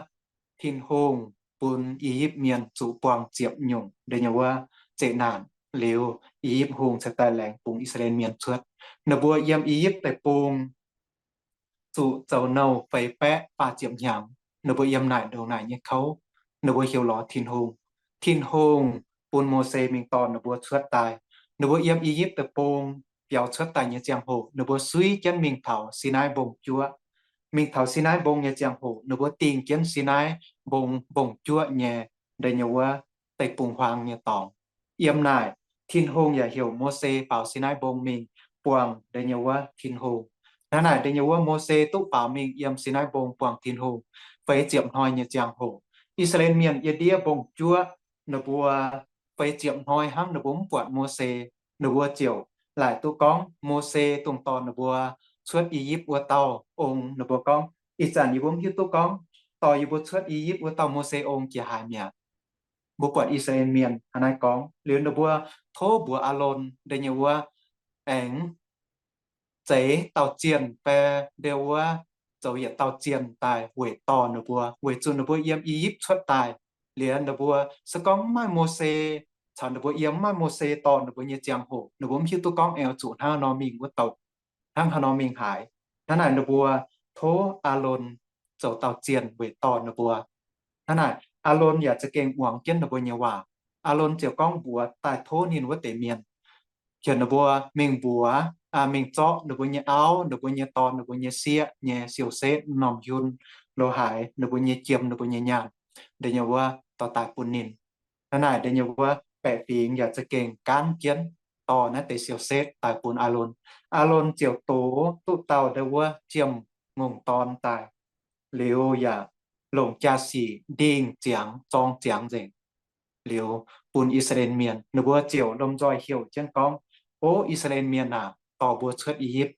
Tin-Hungh bun I^yipv Mienh zuqc buangh ziepc nyungc da'nyeic wuov zeqc naanc liuz, I^yipv Hungh ceix daaih laengz bungx I^saa^laa^en Mienh cuotv. Ninh mbuo yiem I^yipv Deic-Bung zuqc zoux nouh feix baeqv faah ziepc hnyangx. Ninh mbuo yiem naaic ndongc naaic nyei kouv, ninh mbuo heuc lorz Tin-Hungh. Tin-Hungh bun Mose mingh dorh ninh mbuo cuotv daaih. Ninh mbuo yiem I^yipv Deic-Bung biaux cuotv daaih nyei ziangh hoc, ninh mbuo suiv jienv mingh taux Sinaai Mbong-Juoqv. Mingh taux Sinaai Mbong nyei ziangh hoc, ninh mbuo dingh jienv Sinaai Mbong, Mbong-Juoqv nyei da'nyeic wuov deic-bung-huaang nyei dorngx. Yiem naaic, Tin-Hungh yaac heuc Mose faaux Sinaai Mbong mingh buangh da'nyeic wuov Tin-Hungh. Hnangv naaic, da'nyeic wuov Mose duqv faaux mingh yiem Sinaai Mbong buangh Tin-Hungh feix ziepc hnoi nyei ziangh hoc. I^saa^laa^en Mienh yiem ndiev mbong-juoqv, ninh mbuo feix ziepc hnoi hnangv ninh mbuo mv buatc Mose. Ninh mbuo ziouc laaic duqv gorngv Mose dongh dorh ninh mbuo cuotv I^yipv wuov dauh ong. Ninh mbuo gorngv, Ih zanc yie mbuo mv hiuv duqv gorngv dorh yie mbuo cuotv I^yipv wuov dauh Mose ong jiex haaix mi'aqv. Mbuo buatc I^saa^laa^en Mienh hnangv naaiv gorngv liuz, ninh mbuo tov mbuox Aalon da'nyeic wuov aengx zeix dauh zienh fai da'nyeic wuov zoux yietc dauh zienh daaih weic dorh ninh mbuo, weic zuqc ninh mbuo yiem I^yipv cuotv daaih. Liuz ninh mbuo se gorngv mv maaih Mose caux ninh mbuo yiem, mv maaih Mose dorh ninh mbuo nyei ziangh hoc, ninh mbuo mv hiuv duqv gorngv aengx zuqc hnangv haaix nor mingh wuov douc, hnangv haaix nor mingh haaix. Hnangv naaic ninh mbuo tov Aalon zoux dauh zienh weic dorh ninh mbuo. Hnangv naaic Aalon yaac za'gengh muangx jienv ninh mbuo nyei waac. Aalon ziouc gorngv mbuox daaih tov ninh wuov deix mienh, heuc ninh mbuo mingh mbuox, mingh zorqv ninh mbuo nyei auv, ninh mbuo nyei dorn, ninh mbuo nyei sieqv nyei siou-setv, m'normh hiun, lo haaix ninh mbuo nyei jiem, ninh mbuo nyei nyaanh, da'nyeic wuov dorh daaih bun ninh. Hnangv naaic da'nyeic wuov baeqc fingx yaac za'gengh gaanv jienv dorh naaiv deix siou-setv daaih bun Aalon. Aalon ziouc dox duqv dauh da'nyeic wuov jiem-ngongh dorn daaih, liuz yaac longc jaa-sic ndingh ziangx, zorng ziangx nzengc. Liuz bun I^saa^laa^en Mienh, ninh mbuo ziouc lomh nzoih heuc jienv gorngv, O I^saa^laa^en Mienh aac, dorh mbuo cuotv I^yipv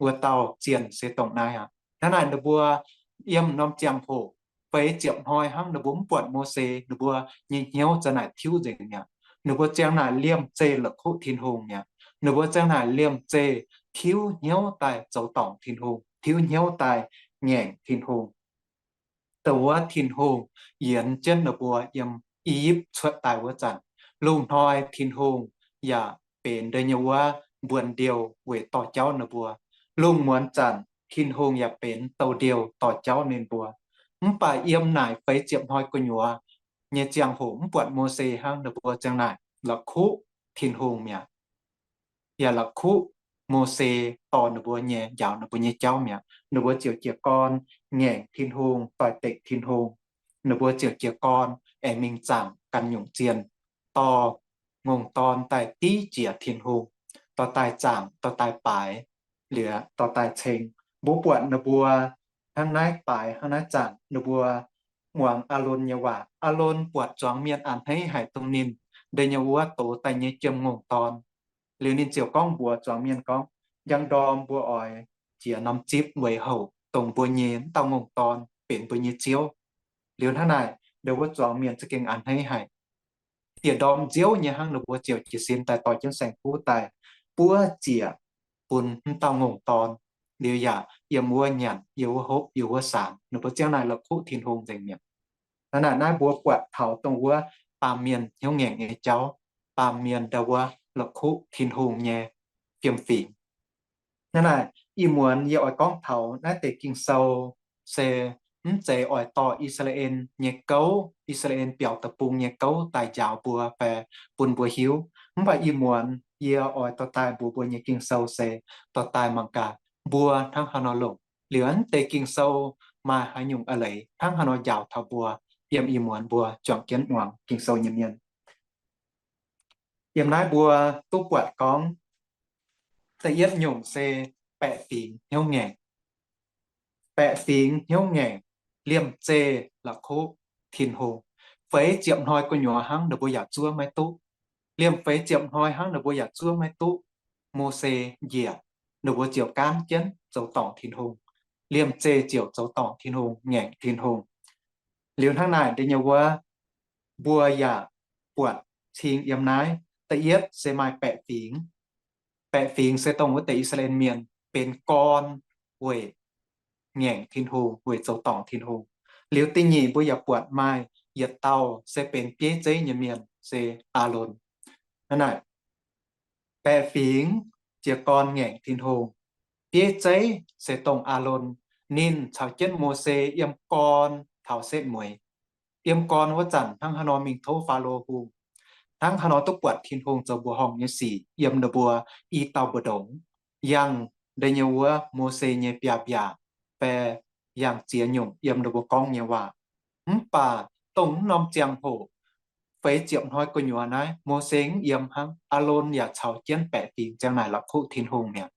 wuov dauh zienh se dongh naaiv aqv. Hnangv naaic ninh mbuo yiem norm ziangh hoc feix ziepc hnoi hnangv ninh mbuo mv buatc Mose, ninh mbuo nyei hnyouv za'naaic tiuv nzengc mi'aqv. Ninh mbuo ziang naaic liemh zeih la'kuqv Tin-Hungh mi'aqv. Ninh mbuo ziang naaic liemh zeih tiuv hnyouv daaih zoux dorngc Tin-Hungh, tiuv hnyouv daaih ngaengc Tin-Hungh. Dongh wuov Tin-Hungh yienz jienv ninh mbuo yiem I^yipv cuotv daaih wuov zanc, lungh hnoi Tin-Hungh yaac benx da'nyeic wuov mbuonx-ndiouh weic dorh jauv ninh mbuo. Lungh muonz zanc Tin-Hungh yaac benx douz-ndiouh dorh jauv ninh mbuo. Mv baac yiem naaic feix ziepc hnoi gu'nyuoz nyei ziangh hoc mv buatc Mose hnangv, ninh mbuo ziang naaic la'kuqv Tin-Hungh mi'aqv. Yaac la'kuqv Mose dorh ninh mbuo nyei, njaaux ninh mbuo nyei jauv mi'aqv. Ninh mbuo ziouc jiez gorn ngaengc Tin-Hungh, doix-dekc Tin-Hungh. Ninh mbuo ziouc jiez gorn aengx mingh zaangc ganh nyungc zienh, dorh ngongh dorn daaih div jiex Tin-Hungh, dorh daaih zaangc, dorh daaih baaix, liuz dorh daaih ceng. Mbuo buatc ninh mbuo hnangv naaiv baaix, hnangv naaiv zaangc, ninh mbuo muangx Aalon nyei waac. Aalon buatc zuangx mienh a'hneiv haic dongh ninh da'nyeic wuov dox daaih nyei jiem-ngongh dorn. Liuz ninh ziouc gorngv mbuox zuangx mienh gorngv, Njang ndorm mbuo oix jiex norm zipv weic houc dongh mbuo nyei m'dauh ngongh dorn benx mbuo nyei ziouv. Liuz hnangv naaic, dongh wuov zuangx mienh za'gengh a'hneiv haic. Dieh ndorm nziouv nyei hnangv, ninh mbuo ziouc jiez sin daaih dorh jienv saeng-kuv daaih buov ziec bun m'dauh ngongh dorn. Liuz yaac yiem wuov nyanc, yiem wuov hopv, yiem wuov saanx. Ninh mbuo ziang naaic la'kuqv Tin-Hungh nzengc mi'aqv. Hnangv naaic naaiv mbuo buatc taux dongh wuov baamh mienh hnyouv ngaengc nyei jauv, baamh mienh ndau wuov la'kuqv Tin-Hungh nyei fiem-fingx. Hnangv naaic ih muonz yie oix gorngv taux naaiv deix Ging-Sou se mv zeiz oix dorh I^saa^laa^en nyei gouv, I^saa^laa^en biaux deic-bung nyei gouv daaih njaaux mbuo fai bun mbuo hiuv. Mv baac ih muonz yie oix dorh daaih mbuox mbuo nyei Ging-Sou se dorh daaih mangc gaax mbuo hnangv haaix nor longc, liuz naaiv deix Ging-Sou maaih haaix nyungc a'leiz hnangv haaix nor njaaux taux mbuo yiem ih muonz mbuo juangc jienv muangx Ging-Sou nyei mienh. Yiem naaiv mbuo duqv buatc gorngv, da'yietv nyungc se baeqc fingx hnyouv ngaengc. Baeqc fingx hnyouv ngaengc, liemh zeih la'kuqv Tin-Hungh. Feix ziepc hnoi gu'nyuoz hnangv ninh mbuo yaac zuov maiv duqv. Liemh feix ziepc hnoi hnangv ninh mbuo yaac zuov maiv duqv Mose njiec, ninh mbuo ziouc gaanv jienv zoux dorngc Tin-Hungh. liemh zeih ziouc zoux dorngc Tin-Hungh, ngaengc Tin-Hungh. Liuz hnangv naaic deix nyei wuov, mbuo yaac buatc cing yiem naaiv. Da'yietv se maaih baeqc fingx. Baeqc fingx se dongh wuov deix I^saa^laa^en Mienh benx gorn weic ngaengc Tin-Hungh, weic zoux dorngc Tin-Hungh. Liuz da'nyeic mbuo yaac buatc maaih yietc dauh se benx bieiv zeiv nyei mienh se Aalon. Hnangv naaic, baeqc fingx jiez gorn ngaengc Tin-Hungh. Bieiv zeiv se dongh Aalon. Ninh caux jienv Mose yiem gorn taux setv mueiz. Yiem gorn wuov zanc hnangv haaix nor mingh tov Faalo Hungh, hnangv haaix nor duqv buatc Tin-Hungh zoux mbuoqc horngh nyei sic yiem ninh mbuo i dauh mbu'ndongx, yangh deix nyei wuov Mose nyei biaav-mbiaac, fai yangh ziex nyungc yiem ninh mbuo gorngv nyei waac. Mv baac dongh mv norm ziangh hoc feix ziepc hnoi gu'nyuoz naaiv, Mose mv yiem hnangv. Aalon yaac caux jienv baeqc fingx ziang naaic la'kuqv Tin-Hungh mi'aqv.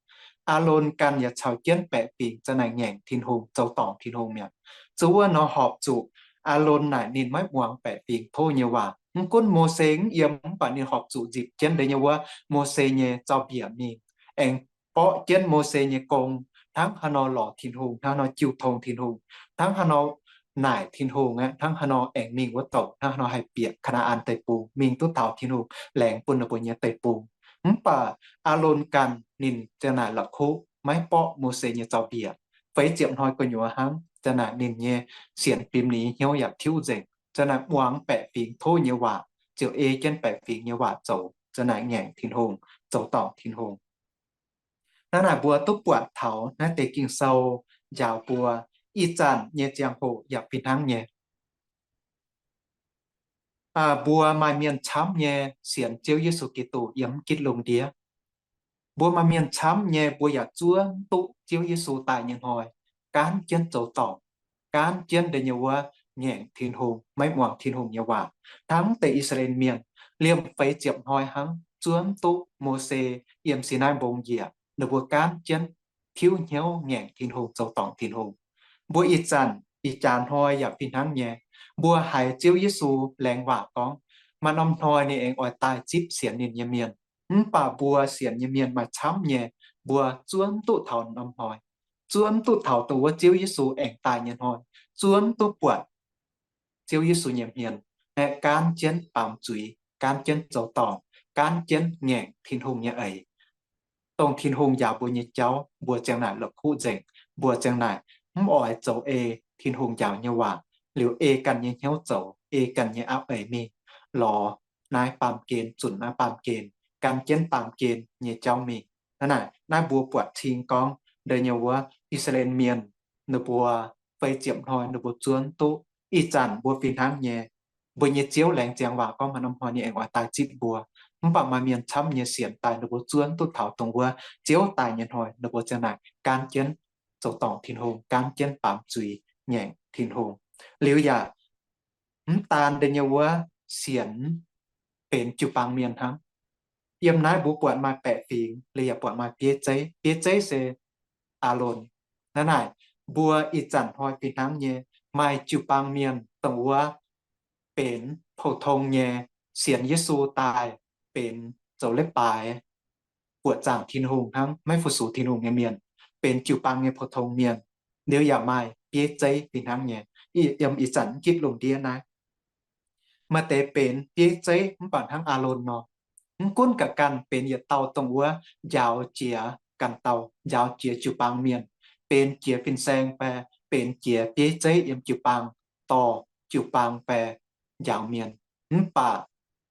Aalon ganh yaac caux jienv baeqc fingx ziang naaic ngaengc Tin-Hungh, zoux dorngc Tin-Hungh mi'aqv. Zuov wuov nor horpc zuqc Aalon naaic ninh maiv muangx baeqc fingx tov nyei waac. Mv gunv Mose mv yiem, mv baac ninh horpc zuqc nzipc jienv deix nyei wuov Mose nyei zaux-mbiec mingh, aengx borqv jienv Mose nyei gong, hnangv haaix nor lorz Tin-Hungh, hnangv haaix nor jiu tong Tin-Hungh, hnangv haaix nor naaic Tin-Hungh aqv, hnangv haaix nor aengx mingh wuov douc, hnangv haaix nor haih bieqc Kaa^naa^an Deic-Bung, mingh duqv taux Tin-Hungh laengz bun ninh mbuo nyei deic-bung. Mv baac Aalon ganh ninh ziang naaic la'kuqv maiv borqv Mose nyei zaux-mbiec. Feix ziepc hnoi gu'nyuoz hnangv, ziang naaic ninh nyei sienx fim, ninh nyei hnyouv yaac tiuv nzengc. Ziang naaic muangx baeqc fingx tov nyei waac, ziouc ei jienv baeqc fingx nyei waac zoux, ziang naaic ngaengc Tin-Hungh, zoux dorngc Tin-Hungh. Hnangv naaic mbuo duqv buatc taux naaiv deix Ging-Sou njaaux mbuo, ih zanc nyei ziangh hoc yaac fih hnangv nyei. Mbuo maaih mienh camv nyei sienx Ziouv Yesu Giduc yiem mv gitv lungh ndiev. Mbuo maaih mienh camv nyei mbuo yaac zuov mv duqv Ziouv Yesu daaih nyei hnoi gaanv jienv zoux dorngc, gaanv jienv deix nyei wuov ngaengc Tin-Hungh, maiv muangx Tin-Hungh nyei waac. Hnangv deix I^saa^laa^en Mienh liemh feix ziepc hnoi hnangv zuov mv duqv Mose yiem Sinaai Mbong njiec, ninh mbuo gaanv jienv tiuv hnyouv ngaengc Tin-Hungh, zoux dorngc Tin-Hungh. Mbuo ih zanc ih jaax hnoi yaac fih hnangv nyei. Mbuo haiz Ziouv Yesu laengz waac gorngv maaih norm hnoi ninh aengx oix daaih zipv sienx ninh nyei mienh. Mv baac mbuo sienx nyei mienh maaih camv nyei, mbuo zuov mv duqv taux norm hnoi, zuov mv duqv taux dongh wuov Ziouv Yesu aengx daaih nyei hnoi, zuov mv duqv buatc Ziouv Yesu nyei hmien aeqv, gaanv jienv baamz zuiz, gaanv jienv zoux dorngc, gaanv jienv ngaengc Tin-Hungh nyei eix. Dongh Tin-Hungh njaaux mbuo nyei jauv, mbuo ziang naaic la'kuqv nzengc, mbuo ziang naaic mv oix zoux ei Tin-Hungh njaaux nyei waac, liuz ei ganh nyei hnyouv zoux, ei ganh nyei auv eix mingh, lorz naaiv baamh gen zunc naaiv baamh gen, gan jienv baamh gen nyei jauv mingh. Hnangv naaic, naaiv mbuo buatc cing gorngv deix nyei wuov I^saa^laa^en Mienh, ninh mbuo feix ziepc hnoi ninh mbuo zuov mv duqv. Ih zanc mbuo fih hnangv nyei. Mbuo nyei Ziouv laengz ziangx waac gorngv maaih norm hnoi ninh aengx oix daaih zipv mbuo. Mv baac maaih mienh camv nyei sienx daaih ninh mbuo zuov mv duqv taux dongh wuov Ziouv daaih nyei hnoi ninh mbuo ziang naaic gaanv jienv zoux dorngc Tin-Hungh, gaanv jienv baamz zuiz ngaengc Tin-Hungh. Liuz yaac mv daan deix nyei wuov sienx benx jiu-baang mienh hnangv. Yiem naaiv mbuo buatc maaih baeqc fingx, liuz yaac buatc maaih bieiv zeiv. Bieiv zeiv se Aalon. Hnangv naaic, mbuo ih zanc hnoi fih hnangv nyei, maaih jiu-baang mienh dongh wuov benx pou-tong nyei, sienx Yesu daaih benx zoux leiz-baaix buoqc zaangc Tin-Hungh hnangv, maiv fu-sux Tin-Hungh nyei mienh, benx jiu-baang nyei pou-tong mienh. Liuz yaac maaih bieiv zeiv fih hnangv nyei, yiem ih zanc mv gitv lungh ndiev naaiv. Maaih deix benx bieiv zeiv mv baac hnangv Aalon nor, mv gunv ga'ganh benx yietc dauh dongh wuov njaaux jiex ganh dauh, njaaux jiex jiu-baang mienh, benx jiex fin-saeng fai benx jiex bieiv zeiv yiem jiu-baang, dorh jiu-baang fai njaaux mienh, mv baac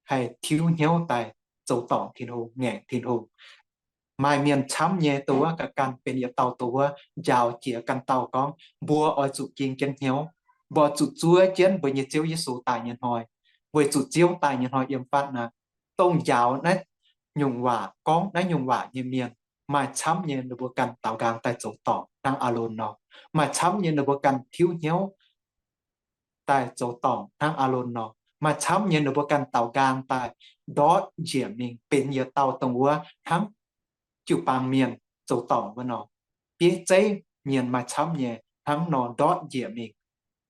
haih tiuv hnyouv daaih zoux dorngc Tin-Hungh, ngaengc Tin-Hungh. Maaih mienh camv nyei dongh wuov ga'ganh benx yietc dauh dongh wuov njaaux jiex ganh dauh gorngv, mbuo oix zuqc ging jienv hnyouv, mbuo oix zuqc zuov jienv mbuo nyei Ziouv Yesu daaih nyei hnoi, weic zuqc Ziouv daaih nyei hnoi yiem fatv naaiv. Dongh njaaux naaiv nyungc waac, gorngv naaiv nyungc waac nyei mienh maaih camv nyei, ninh mbuo ganh daaux nqaang daaih zoux dorngc hnangv Aalon nor. Maaih camv nyei ninh mbuo ganh tiuv hnyouv daaih zoux dorngc hnangv Aalon nor. Maaih camv nyei ninh mbuo ganh daaux nqaang daaih ndortv njiec mingh benx yietc dauh dongh wuov hnangv jiu-baang mienh zoux dorngc wuov nor. Bieiv zeiv mienh maaih camv nyei hnangv nor ndortv njiec mingh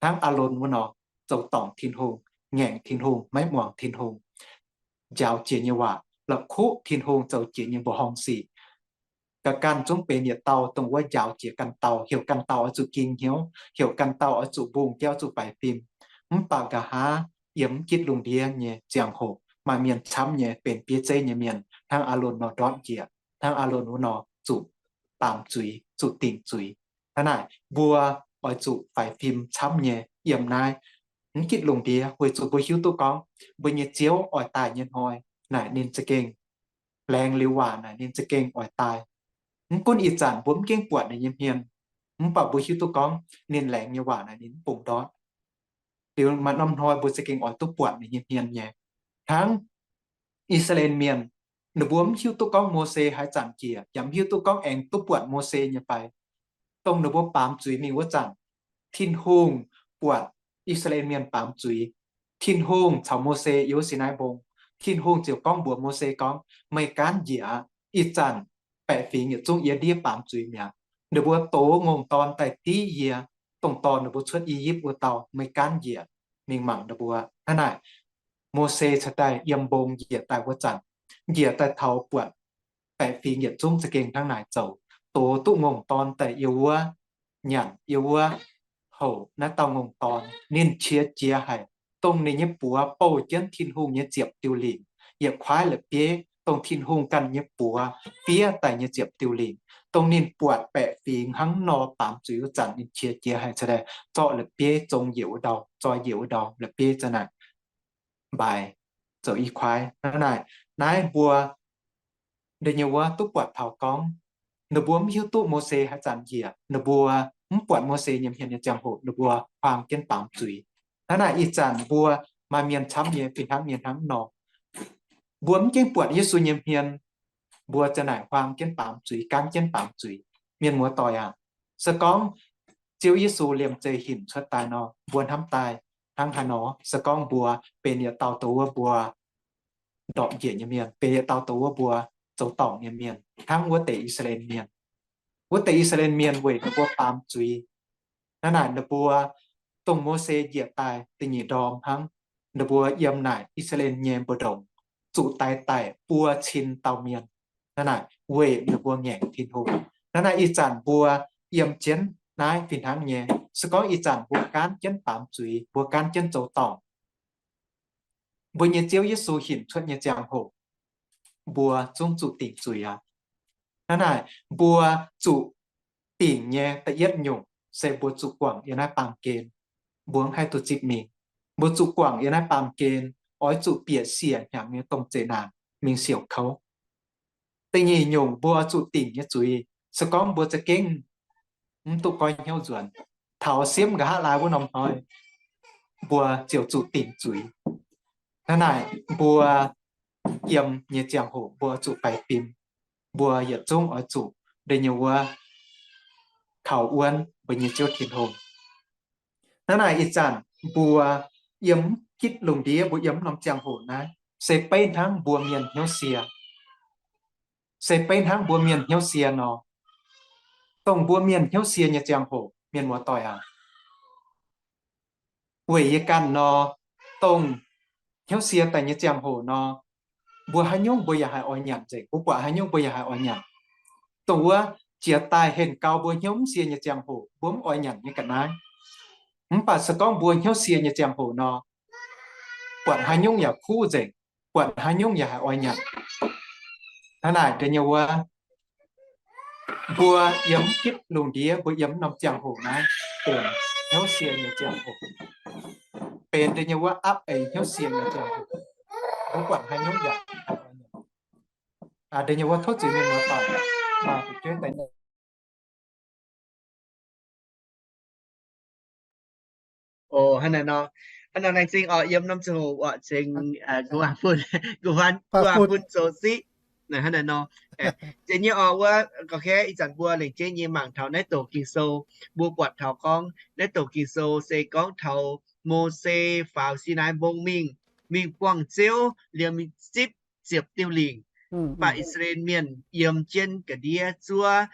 hnangv Aalon wuov nor, zoux dorngc Tin-Hungh, ngaengc Tin-Hungh, maiv muangx Tin-Hungh njaaux jiex nyei waac, la'kuqv Tin-Hungh zoux jiex nyei mbuoqc horngh sic. ga'ganh zungv benx yietc dauh dongh wuov njaaux jiex ganh dauh, heuc ganh dauh oix zuqc ging hnyouv, heuc ganh dauh oix zuqc mbungh jauv, zuqc faix fim. Mv baac nqa'haav yiem mv gitv lungh ndiev nyei ziangh hoc maaih mienh camv nyei benx bieiv zeiv nyei mienh, hnangv Aalon nor ndortv njiec, hnangv Aalon wuov nor zuqc baamz zuiz, zuqc dingc zuiz. Hnangv naaic mbuo oix zuqc faix fim camv nyei yiem naaiv mv gitv lungh ndiev, weic zuqc mbuo hiuv duqv gorngv mbuo nyei Ziouv oix daaih nyei hnoi naaic ninh za'gengh laengz liuz waac naaic ninh za'gengh oix daaih. Mv gunv ih zanc mbuo mv gengh buatc ninh nyei hmien, mv baac mbuo hiuv duqv gorngv ninh laengz nyei waac naaic ninh mv bungx ndortv. Liuz maaih norm hnoi mbuo za'gengh oix duqv buatc ninh nyei hmien nyei. Hnangv I^saa^laa^en Mienh, ninh mbuo mv hiuv duqv gorngv Mose haaix zanc njiec, yaac mv hiuv duqv gorngv aengx duqv buatc Mose nyei fai. Dongh ninh mbuo baamz zuiz mingh wuov zanc, Tin-Hungh buatc I^saa^laa^en Mienh baamz zuiz. Tin-Hungh caux Mose yiem wuov Sinaai Mbong, Tin-Hungh ziouc gorngv mbuox Mose gorngv, meih gaanv njiec aqv. Ih zanc baeqc fingx yietc zungv yiem ndiev baamz zuiz mi'aqv. Ninh mbuo dox ngongh dorn daaih div yie, dongh dorh ninh mbuo cuotv I^yipv wuov dauh, meih gaanv njiec mingh mangc ninh mbuo. Hnangv naaic, Mose cingx daaih yiem mbong njiec daaih wuov zanc, njiec daaih taux buatc baeqc fingx yietc zungv za'gengh hnangv naaic zoux, dox duqv ngongh dorn daaih yiem wuov, nyanc yiem wuov, houc naaiv dauh ngongh dorn, ninh qiex jiez haic, dongh ninh nyei buoz bouh jienv Tin-Hungh nyei ziepc diuh lingc, yietc kuaaiv la'bieiv dongh Tin-Hungh ganh nyei buoz fiev daaih nyei ziepc diuh lingc. Dongh ninh buatc baeqc fingx hnangv nor baamz zuiz wuov zanc ninh qiex jiez haic, cingx daaih zorqv la'bieiv zong njiec wuov ndau, zoi njiec wuov ndau, la'bieiv za'naaic mbaaix zoux i kuaaiv. Hnangv naaic, naaiv mbuo da'nyeic wuov duqv buatc taux gorngv ninh mbuo mv hiuv duqv Mose haaix zanc njiec, ninh mbuo mv buatc Mose nyei hmien nyei ziangh hoc ninh mbuo huaang jienv baamz zuiz. Hnangv naaic ih zanc mbuo maaih mienh camv nyei fih hnangv nyei hnangv nor. Mbuo mv gengh buatc Yesu nyei hmien, mbuo za'naaic huaang jienv baamz zuiz, gaanv jienv baamz zuiz. Mienh muoz-doic aac, se gorngv Ziouv Yesu liemh zeih hinc cuotv daaih nor, mbuo hnamv daaih hnangv haaix nor? Se gorngv mbuo benx yietc dauh dongh wuov mbuo ndorpc njiec nyei mienh, benx yietc dauh dongh wuov mbuo zoux dorngc nyei mienh, hnangv wuov deix I^saa^laa^en Mienh. Wuov deix I^saa^laa^en Mienh weic ninh mbuo baamz zuiz. Hnangv naaic ninh mbuo dongh Mose njiec daaih da'nyeic ndorm hnangv, ninh mbuo yiem naaic I^saa^laa^en nyei mbu'ndongx zuqc daix daic buo cin dauh mienh. Hnangv naaic weic ninh mbuo ngaengc Tin-Hungh. Hnangv naaic ih zanc mbuo yiem jienv naaiv fih hnangv nyei. Se gorngv ih zanc mbuo gaanv jienv baamz zuiz, mbuo gaanv jienv zoux dorngc, mbuo nyei Ziouv Yesu hinc cuotv nyei ziangh hoc, mbuo zungv zuqc dingc zuiz aqv. Hnangv naaic, mbuo zuqc dingc nyei da'yietv nyungc se mbuo zuqc guangc yiem naaiv baamh gen. Mbuo mv haih duqv zipv mingh. Mbuo zuqc guangc yiem naaiv baamh gen, oix zuqc bieqc siec hnyangx nyei domh zeqc naanc mingh siouc kouv. Da'nyeic nyungc mbuo oix zuqc dingc nyei zuiz, se gorngv mbuo za'gengh mv duqv goiv hnyouv nzuonx, taux siemv nqa'haav laai wuov norm hnoi, mbuo ziouc zuqc dingc zuiz. Hnangv naaic, mbuo yiem nyei ziangh hoc mbuo oix zuqc faix fim. Mbuo yietc zungv oix zuqc da'nyeic wuov kaux wuonv mbuo nyei Ziouv Tin-Hungh. Hnangv naaic ih zanc mbuo yiem gitv lungh ndiev, mbuo yiem norm ziangh hoc naaiv, se beiv hnangv mbuo mienh hnyouv sie. Se beiv hnangv mbuo mienh hnyouv sie nor. Dongh mbuo mienh hnyouv sie nyei ziangh hoc, mienh muoz-doic aac, weic yie ganh nor, dongh hnyouv sie daaih nyei ziangh hoc nor, mbuo haaix nyungc mbuo yaac haih oix nyanc nzengc. Mbuo buatc haaix nyungc mbuo yaac haih oix nyanc. Dongh wuov jiex daaih henh gau mbuo hnyouv mv sie nyei ziangh hoc, mbuo mv oix nyanc nyei ga'naaiv. Mv baac se gorngv mbuo hnyouv sie nyei ziangh hoc nor, buatc haaix nyungc yaac kuv nzengc, buatc haaix nyungc yaac haih oix nyanc. Hnangv naaic da'nyeic wuov, mbuo yiem gitv lungh ndiev, mbuo yiem norm ziangh hoc naaiv benx hnyouv sie nyei ziangh hoc, benx da'nyeic wuov apv eix hnyouv sie nyei ziangh hoc. Mbuo buatc haaix nyungc yaac da'nyeic wuov tov zuiz mienh muoz-doic, maaih fu'jueiv daaih O, hnangv naaiv nor, hnangv naaiv nor laengz zingh oc, yiem norm ziangh hoc oc, cingx gu'nguaaz fun, gu'nguaaz fun zoux siqv. Hnangv naaiv nor, da'nyeic oc, wuov gauh kaeqv ih zanc mbuo lengc jeiv nyei mangc taux naaiv douc Ging-Sou, mbuo buatc taux gorngv naaiv douc Ging-Sou se gorngv taux Mose faaux Sinaai Mbong mingh, mingh buangh Ziouv liemh zipv ziepc diuh lingc. Mv baac I^saa^laa^en Mienh yiem jienv ga'ndiev zuov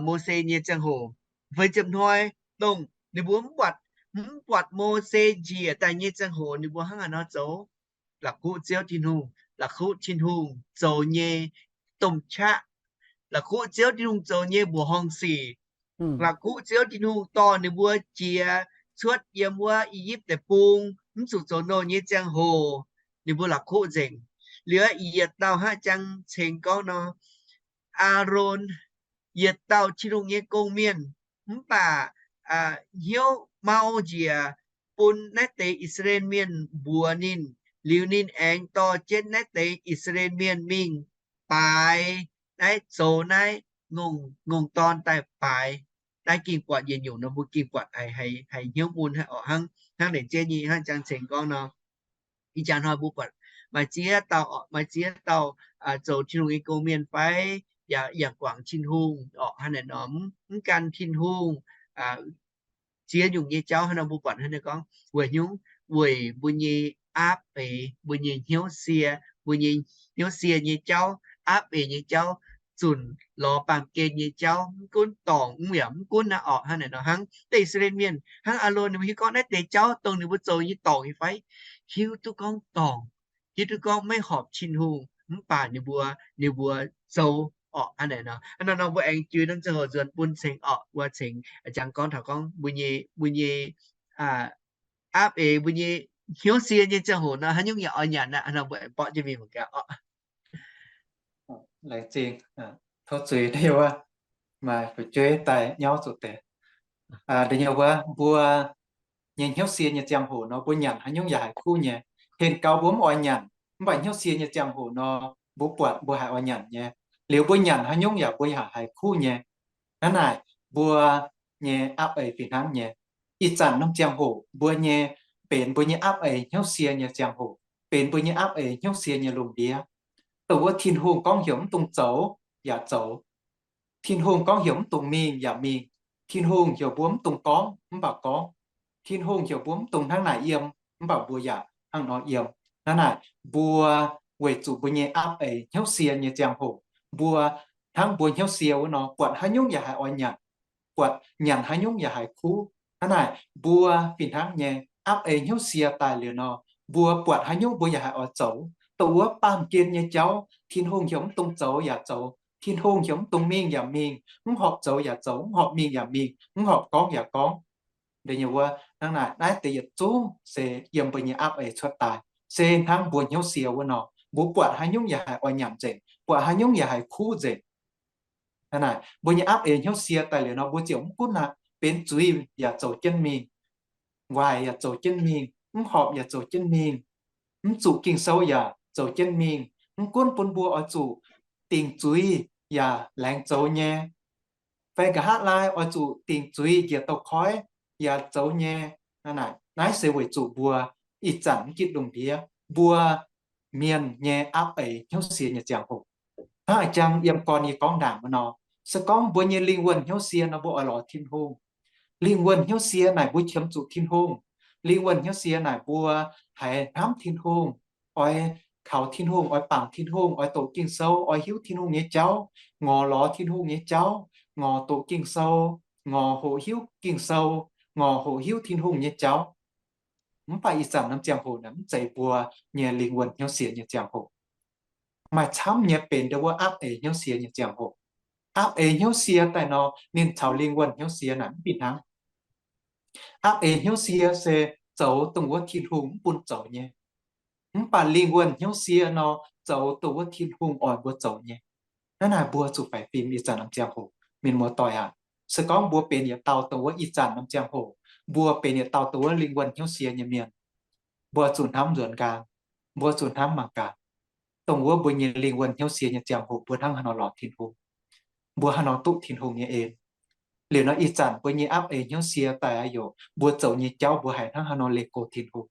Mose nyei ziangh hoc, feix ziepc hnoi dongh ninh mbuo mv buatc, mv buatc Mose njiec daaih nyei ziangh hoc ninh mbuo hnangv haaix nor zoux? La'kuqv Ziouv Tin-Hungh, la'kuqv Tin-Hungh zoux nyei domh qaqv, la'kuqv Ziouv Tin-Hungh zoux nyei mbuoqc horngh sic, la'kuqv Ziouv Tin-Hungh dorh ninh mbuo jiex cuotv yiem wuov I^yipv Deic-Bung mv zuqc zoux nouh nyei ziangh hoc, ninh mbuo la'kuqv nzengc. Liuz yietc dauh hnangv jang ceng gorngv nor, Aalon yietc dauh Tin-Hungh nyei gong-mienh, mv baac hnyouv mau njiec bun naaiv deix I^saa^laa^en Mienh mbuox ninh. Liuz ninh aengx dorh jienv naaiv deix I^saa^laa^en Mienh mingh baaix, naaiv zoux naaiv ngongh dorn daaih baaix. Naaiv ging buatc yietc nyungc nor, mbuo ging buatc haiz hnyouv mun haic orqc. Hnangv, hnangv naaic jeiv nyei hnangv jang ceng gorngv nor, ih jaax hnoi mbuo buatc maaih ziex dauh, maaih ziex dauh zoux Tin-Hungh nyei gong-mienh fai yaac guangc Tin-Hungh orqc, hnangv naaic nor, mv gan Tin-Hungh ziex nyungc nyei jauv. Hnangv nor mbuo buatc hnangv naaiv gorngv weic nyungc, weic mbuo nyei aapv eix, mbuo nyei hnyouv sie, mbuo nyei hnyouv sie nyei jauv, aapv eix nyei jauv zunc lorz baamh gen nyei jauv, mv gunv dorngc mv yaac mv gunv naaiv orqc. Hnangv naaic nor hnangv deix I^saa^laa^en Mienh hnangv Aalon ninh mbuo hiuv gorngv naaiv deix jauv dongh ninh mbuo zoux nyei dorngc nyei fai? Hiuv duqv gorngv dorngc, hiuv duqv gorngv maiv horpc Tin-Hungh, mv baac ninh mbuo, ninh mbuo zoux orqc. Hnangv naaic nor, hnangv naaiv nor mbuo aengx juix norm ziangh hoc nzuonx bun ceng orqc, wuov ceng jang gorngv taux gorngv mbuo nyei, mbuo nyei aapv eix, mbuo nyei hnyouv sie nyei ziangh hoc nor, haaix nyungc yaac oix nyanc aqv. Nor mbuo aengx borqv jienv mingh mangc gaax orqc. Laengz zingh, tov zuiz da'nyeic wuov, maaih fu'jueiv daaih nyauv zuqc deix. Da'nyeic wuov, mbuo nyei hnyouv sie nyei ziangh hoc nor, mbuo nyanc haaix nyungc yaac haiz kuv nyei. Henh gau mbuo mv oix nyanc, mv baac hnyouv sie nyei ziangh hoc nor, mbuo buatc mbuo haiz oix nyanc nyei. Liuz mbuo nyanc haaix nyungc yaac mbuo yaac haiz kuv nyei. Hnangv naaic, mbuo nyei aapv eix fih hnangv nyei. Ih zanc norm ziangh hoc mbuo nyei, benx mbuo nyei aapv eix hnyouv sie nyei ziangh hoc, benx mbuo nyei aapv eix hnyouv sie nyei lungh ndiev. Dongh wuov Tin-Hungh gorngv heuc mv dungx zoux yaac zoux. Tin-Hungh gorngv heuc mv dungx mingh yaac mingh. Tin-Hungh heuc mbuo mv dungx gorngv mv baac gorngv. Tin-Hungh heuc mbuo mv dungx hnangv naaic yiem mv baac mbuo yaac hnangv nor yiem. Hnangv naaic, mbuo weic zuqc mbuo nyei aapv eix hnyouv sie nyei ziangh hoc, mbuo hnangv mbuo hnyouv sie wuov nor, buatc haaix nyungc yaac haiz oix nyanc, buatc nyanc haaix nyungc yaac haiz kuv. Hnangv naaic, mbuo fih hnangv nyei aapv eix hnyouv sie daaih liuz nor, mbuo buatc haaix nyungc mbuo yaac haiz oix zoux. Dongh wuov baamh gen nyei jauv, Tin-Hungh heuc mv dungx zoux yaac zoux. Tin-Hungh heuc mv dungx mingh yaac mingh, mv horpc zoux yaac zoux, mv horpc mingh yaac mingh, mv horpc gorngv yaac gorngv. Da'nyeic wuov, hnangv naaic, naaiv deix yietc zungv se yiem mbuo nyei aapv eix cuotv daaih, se hnangv mbuo hnyouv sie wuov nor, mbuo buatc haaix nyungc yaac haiz oix nyanc nzengc, buatc haaix nyungc yaac haiz kuv nzengc. Hnangv naaic, mbuo nyei aapv eix hnyouv sie daaih liuz nor, mbuo ziouc mv gunv aqv, benx zuiz yaac zoux jienv mingh, waaic yaac zoux jienv mingh, mv horpc yaac zoux jienv mingh, mv zuqc Ging-Sou yaac zoux jienv mingh. Mv gunv bun mbuo oix zuqc dingc zuiz yaac laengz zoux nyei, fai nqa'haav laai oix zuqc dingc zuiz njiec douz-koiv yaac zoux nyei. Naaiv se weic zuqc mbuo ih zanc mv gitv lungh ndiev, mbuo mienh nyei aapv eix hnyouv sie nyei ziangh hoc. Hnangv a'jang yiem gorn yie gorngv ndaangc wuov nor, se gorngv mbuo nyei lingh wuonh hnyouv sie nor, mbuo oix lorz Tin-Hungh. Lingh wuonh hnyouv sie naaic mbuo qiemx zuqc Tin-Hungh. Lingh wuonh hnyouv sie naaic mbuo haiz hnamv Tin-Hungh, oix kaux Tin-Hungh, oix bangc Tin-Hungh, oix doqc Ging-Sou, oix hiuv Tin-Hungh nyei jauv, ngorc lorz Tin-Hungh nyei jauv, ngorc doqc Ging-Sou, ngorc hoqc hiuv Ging-Sou, ngorc hoqc hiuv Tin-Hungh nyei jauv. Mv baac ih zanc norm ziangh hoc naaic mv zeiz mbuo nyei lingh wuonh hnyouv sie nyei ziangh hoc. Maaih camv nyei benx ndau wuov aapv eix hnyouv sie nyei ziangh hoc. Aapv eix hnyouv sie daaih nor, ninh caux lingh wuonh hnyouv sie naaic mv fih hnangv. Aapv eix hnyouv sie se zoux dongh wuov Tin-Hungh mv bun zoux nyei. Mv baac lingh wuonh hnyouv sie nor, zoux dongh wuov Tin-Hungh oix mbuo zoux nyei. Hnangv naaic mbuo zuqc faix fim ih zanc norm ziangh hoc. Mienh muoz-doic aac, se gorngv mbuo benx yietc dauh dongh wuov ih zanc norm ziangh hoc, mbuo benx yietc dauh dongh wuov lingh wuonh hnyouv sie nyei mienh, mbuo zuqc hnamv nzuonx nqaang, mbuo zuqc hnamv mangc gaax, dongh wuov mbuo nyei lingh wuonh hnyouv sie nyei ziangh hoc mbuo hnangv haaix nor lorz Tin-Hungh, mbuo haaix nor duqv Tin-Hungh nyei en. Liuz nor ih zanc mbuo nyei aapv eix hnyouv sie daaih aqv, yoc mbuo zoux nyei jauv mbuo haiz hnangv haaix nor leih go Tin-Hungh.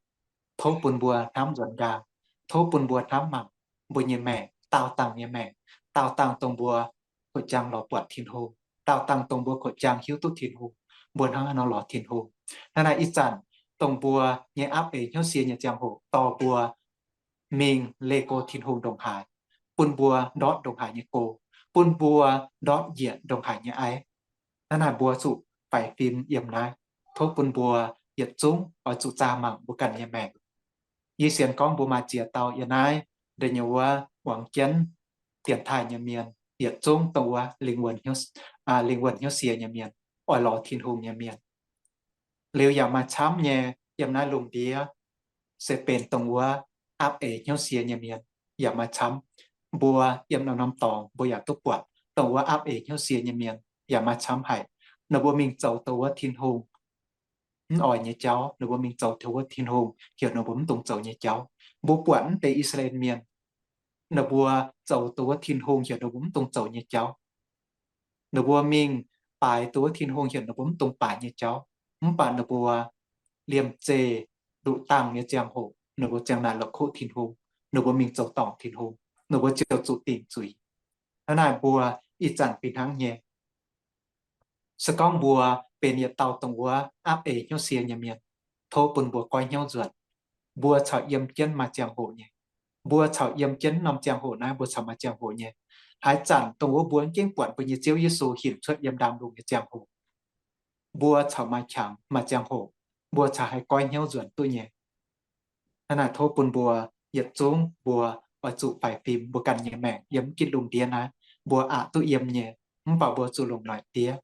Tov bun mbuo hnamv nzuonx nqaang, tov bun mbuo hnamv mangc mbuo nyei maengc, daauh dangh nyei maengc, daauh dangh dongh mbuo koqv-jaang lorz buatc Tin-Hungh, daauh dangh dongh mbuo koqv-jaang hiuv duqv Tin-Hungh, mbuo hnangv haaix nor lorz Tin-Hungh. Hnangv naaic ih zanc dongh mbuo nyei aapv eix hnyouv sie nyei ziangh hoc dorh mbuo mingh leih go Tin-Hungh ndongc haaix, bun mbuo ndortv ndongc haaix nyei go, bun mbuo ndortv njiec ndongc haaix nyei aiv. Hnangv naaic mbuo zuqc faix fim yiem naaiv. Tov bun mbuo yietc zungv oix zuqc zaah mangc mbuo ganh nyei maengc. Yie sienx gorngv mbuo maaih ziex dauh yiem naaiv ndeic nyei wuov muangx jienv dienx taaih nyei mienh, yietc zungv dongh wuov lingh wuonh hnyouv sie nyei mienh, oix lorz Tin-Hungh nyei mienh. Liuz yaac maaih camv nyei yiem naaiv lungh ndiev se benx dongh wuov aapv eix hnyouv sie nyei mienh yaac maaih camv. Mbuo yiem norm-norm dorngx mbuo yaac duqv buatc dongh wuov aapv eix hnyouv sie nyei mienh yaac maaih camv haic. Ninh mbuo mingh zoux dongh wuov Tin-Hungh mv oix nyei jauv, ninh mbuo mingh zoux dongh wuov Tin-Hungh heuc ninh mbuo mv dungx zoux nyei jauv. Mbuo buatc mv deix I^saa^laa^en Mienh, ninh mbuo zoux dongh wuov Tin-Hungh heuc ninh mbuo mv dungx zoux nyei jauv. Ninh mbuo mingh baaix dongh wuov Tin-Hungh heuc ninh mbuo mv dungx baaix nyei jauv. Mv baac ninh mbuo liemh zeih nduqc dangh nyei ziangh hoc ninh mbuo ziang naaic la'kuqv Tin-Hungh, ninh mbuo mingh zoux dorngc Tin-Hungh, ninh mbuo ziouc zuqc dingc zuiz. Hnangv naaic mbuo ih zanc fih hnangv nyei. Se gorngv mbuo benx yietc dauh dongh wuov aapv eix hnyouv sie nyei mienh, tov bun mbuo goiv hnyouv nzuonx. Mbuo caux yiem jienv maaih ziangh hoc nyei. Mbuo caux yiem jienv norm ziangh hoc naaiv mbuo caux maaih ziangh hoc nyei. Haaix zanc dongh wuov mbuo gengh buatc mbuo nyei Ziouv Yesu hinc cuotv yiem ndaamv-lungh nyei ziangh hoc, mbuo caux maaih qangx maaih ziangh hoc, mbuo caux haih goiv hnyouv nzuonx duqv nyei. Hnangv naaic tov bun mbuo yietc zungv mbuo oix zuqc faix fim mbuo ganh nyei maengc yiem mv ginv lungh ndiev naaiv. Mbuo aqc duqv yiem nyei, mv baac mbuo zuqc longc noic diev.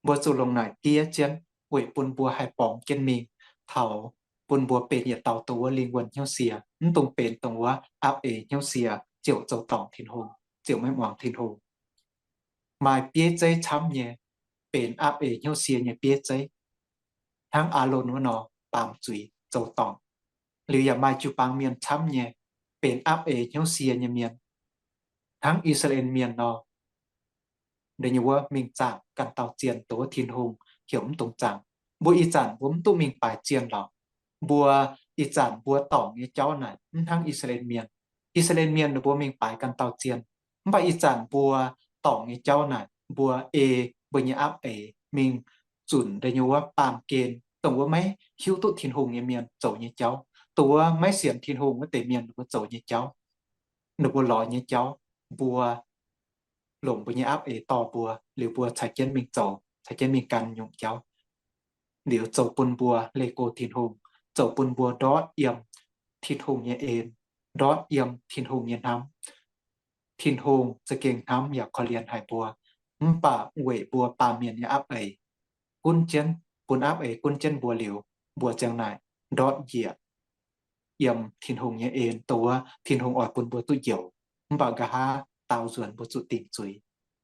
Mbuo zuqc longc noic diev jienv weic bun mbuo haih borngz jienv mingh taux bun mbuo benx yietc dauh dongh wuov lingh wuonh hnyouv sie, mv dungx benx dongh wuov aapv eix hnyouv sie ziouc zoux dorngc Tin-Hungh, ziouc maiv muangx Tin-Hungh. Maaih bieiv zeiv camv nyei, benx aapv eix hnyouv sie nyei bieiv zeiv, hnangv Aalon wuov nor, baamz zuiz zoux dorngc. Liuz yaac maaih jiu-baang mienh camv nyei, benx aapv eix hnyouv sie nyei mienh, hnangv I^saa^laa^en Mienh nor, ninh nyei wuov mingh zaangc ganh dauh zien dongh wuov Tin-Hungh heuc mv dungx zaangc. Mbuo ih zanc mbuo mv duqv mingh baaix zien lorqc. Mbuo ih zanc mbuo dorngc nyei jauv naaic mv hnangv I^saa^laa^en Mienh. I^saa^laa^en Mienh ninh mbuo mingh baaix ganh dauh zien. Mv baac ih zanc mbuo dorngc nyei jauv naaic mbuo ei mbuo nyei aapv eix mingh zunc deix nyei wuov baamh gen, dongh wuov maiv hiuv duqv Tin-Hungh nyei mienh zoux nyei jauv, dongh wuov maiv sienx Tin-Hungh wuov deix mienh ninh mbuo zoux nyei jauv, ninh mbuo lorz nyei jauv. Mbuo longc mbuo nyei aapv eix dorh mbuo, liuz mbuo caux jienv mingh zoux, caux jienv mingh gan nyungc jauv. Liuz zoux bun mbuo leih go Tin-Hungh, zoux bun mbuo ndortv yiem Tin-Hungh nyei en, ndortv yiem Tin-Hungh nyei hnamv. Tin-Hungh za'gengh hnamv yaac korv-lienh haic mbuo, mv baac weic mbuo baamh mienh nyei aapv eix gunv jienv, bun aapv eix gunv jienv mbuo liuz, mbuo ziang naaic ndortv njiec yiem Tin-Hungh nyei en, dongh wuov Tin-Hungh oix bun mbuo duqv njoux, mv baac nqa'haav daaux nzuonx mbuo zuqc dingc zuiz.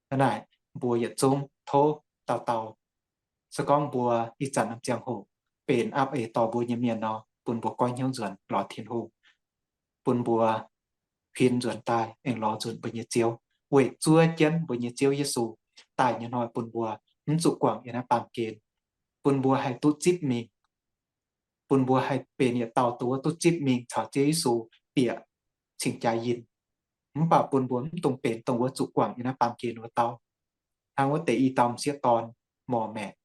Hnangv naaic mbuo yietc zungv tov dauh dauh, se gorngv mbuo ih zanc norm ziangh hoc benx aapv eix dorh mbuo nyei mienh nor, bun mbuo goiv hnyouv nzuonx lorz Tin-Hungh, bun mbuo huin nzuonx daaih aengx lorz nzunc mbuo nyei Ziouv, weic zuov jienv mbuo nyei Ziouv Yesu daaih nyei hnoi bun mbuo mv zuqc guangc yiem naaiv baamh gen, bun mbuo haih duqv zipv mingh, bun mbuo haih benx yietc dauh dongh wuov duqv zipv mingh caux Ziouv Yesu bieqc cing-jaa yinh. Mv baac bun mbuo mv dungx benx dongh wuov zuqc guangc yiem naaiv baamh gen wuov dauh, hnangv wuov deix i dauh m'sieqv dorn morc maengc,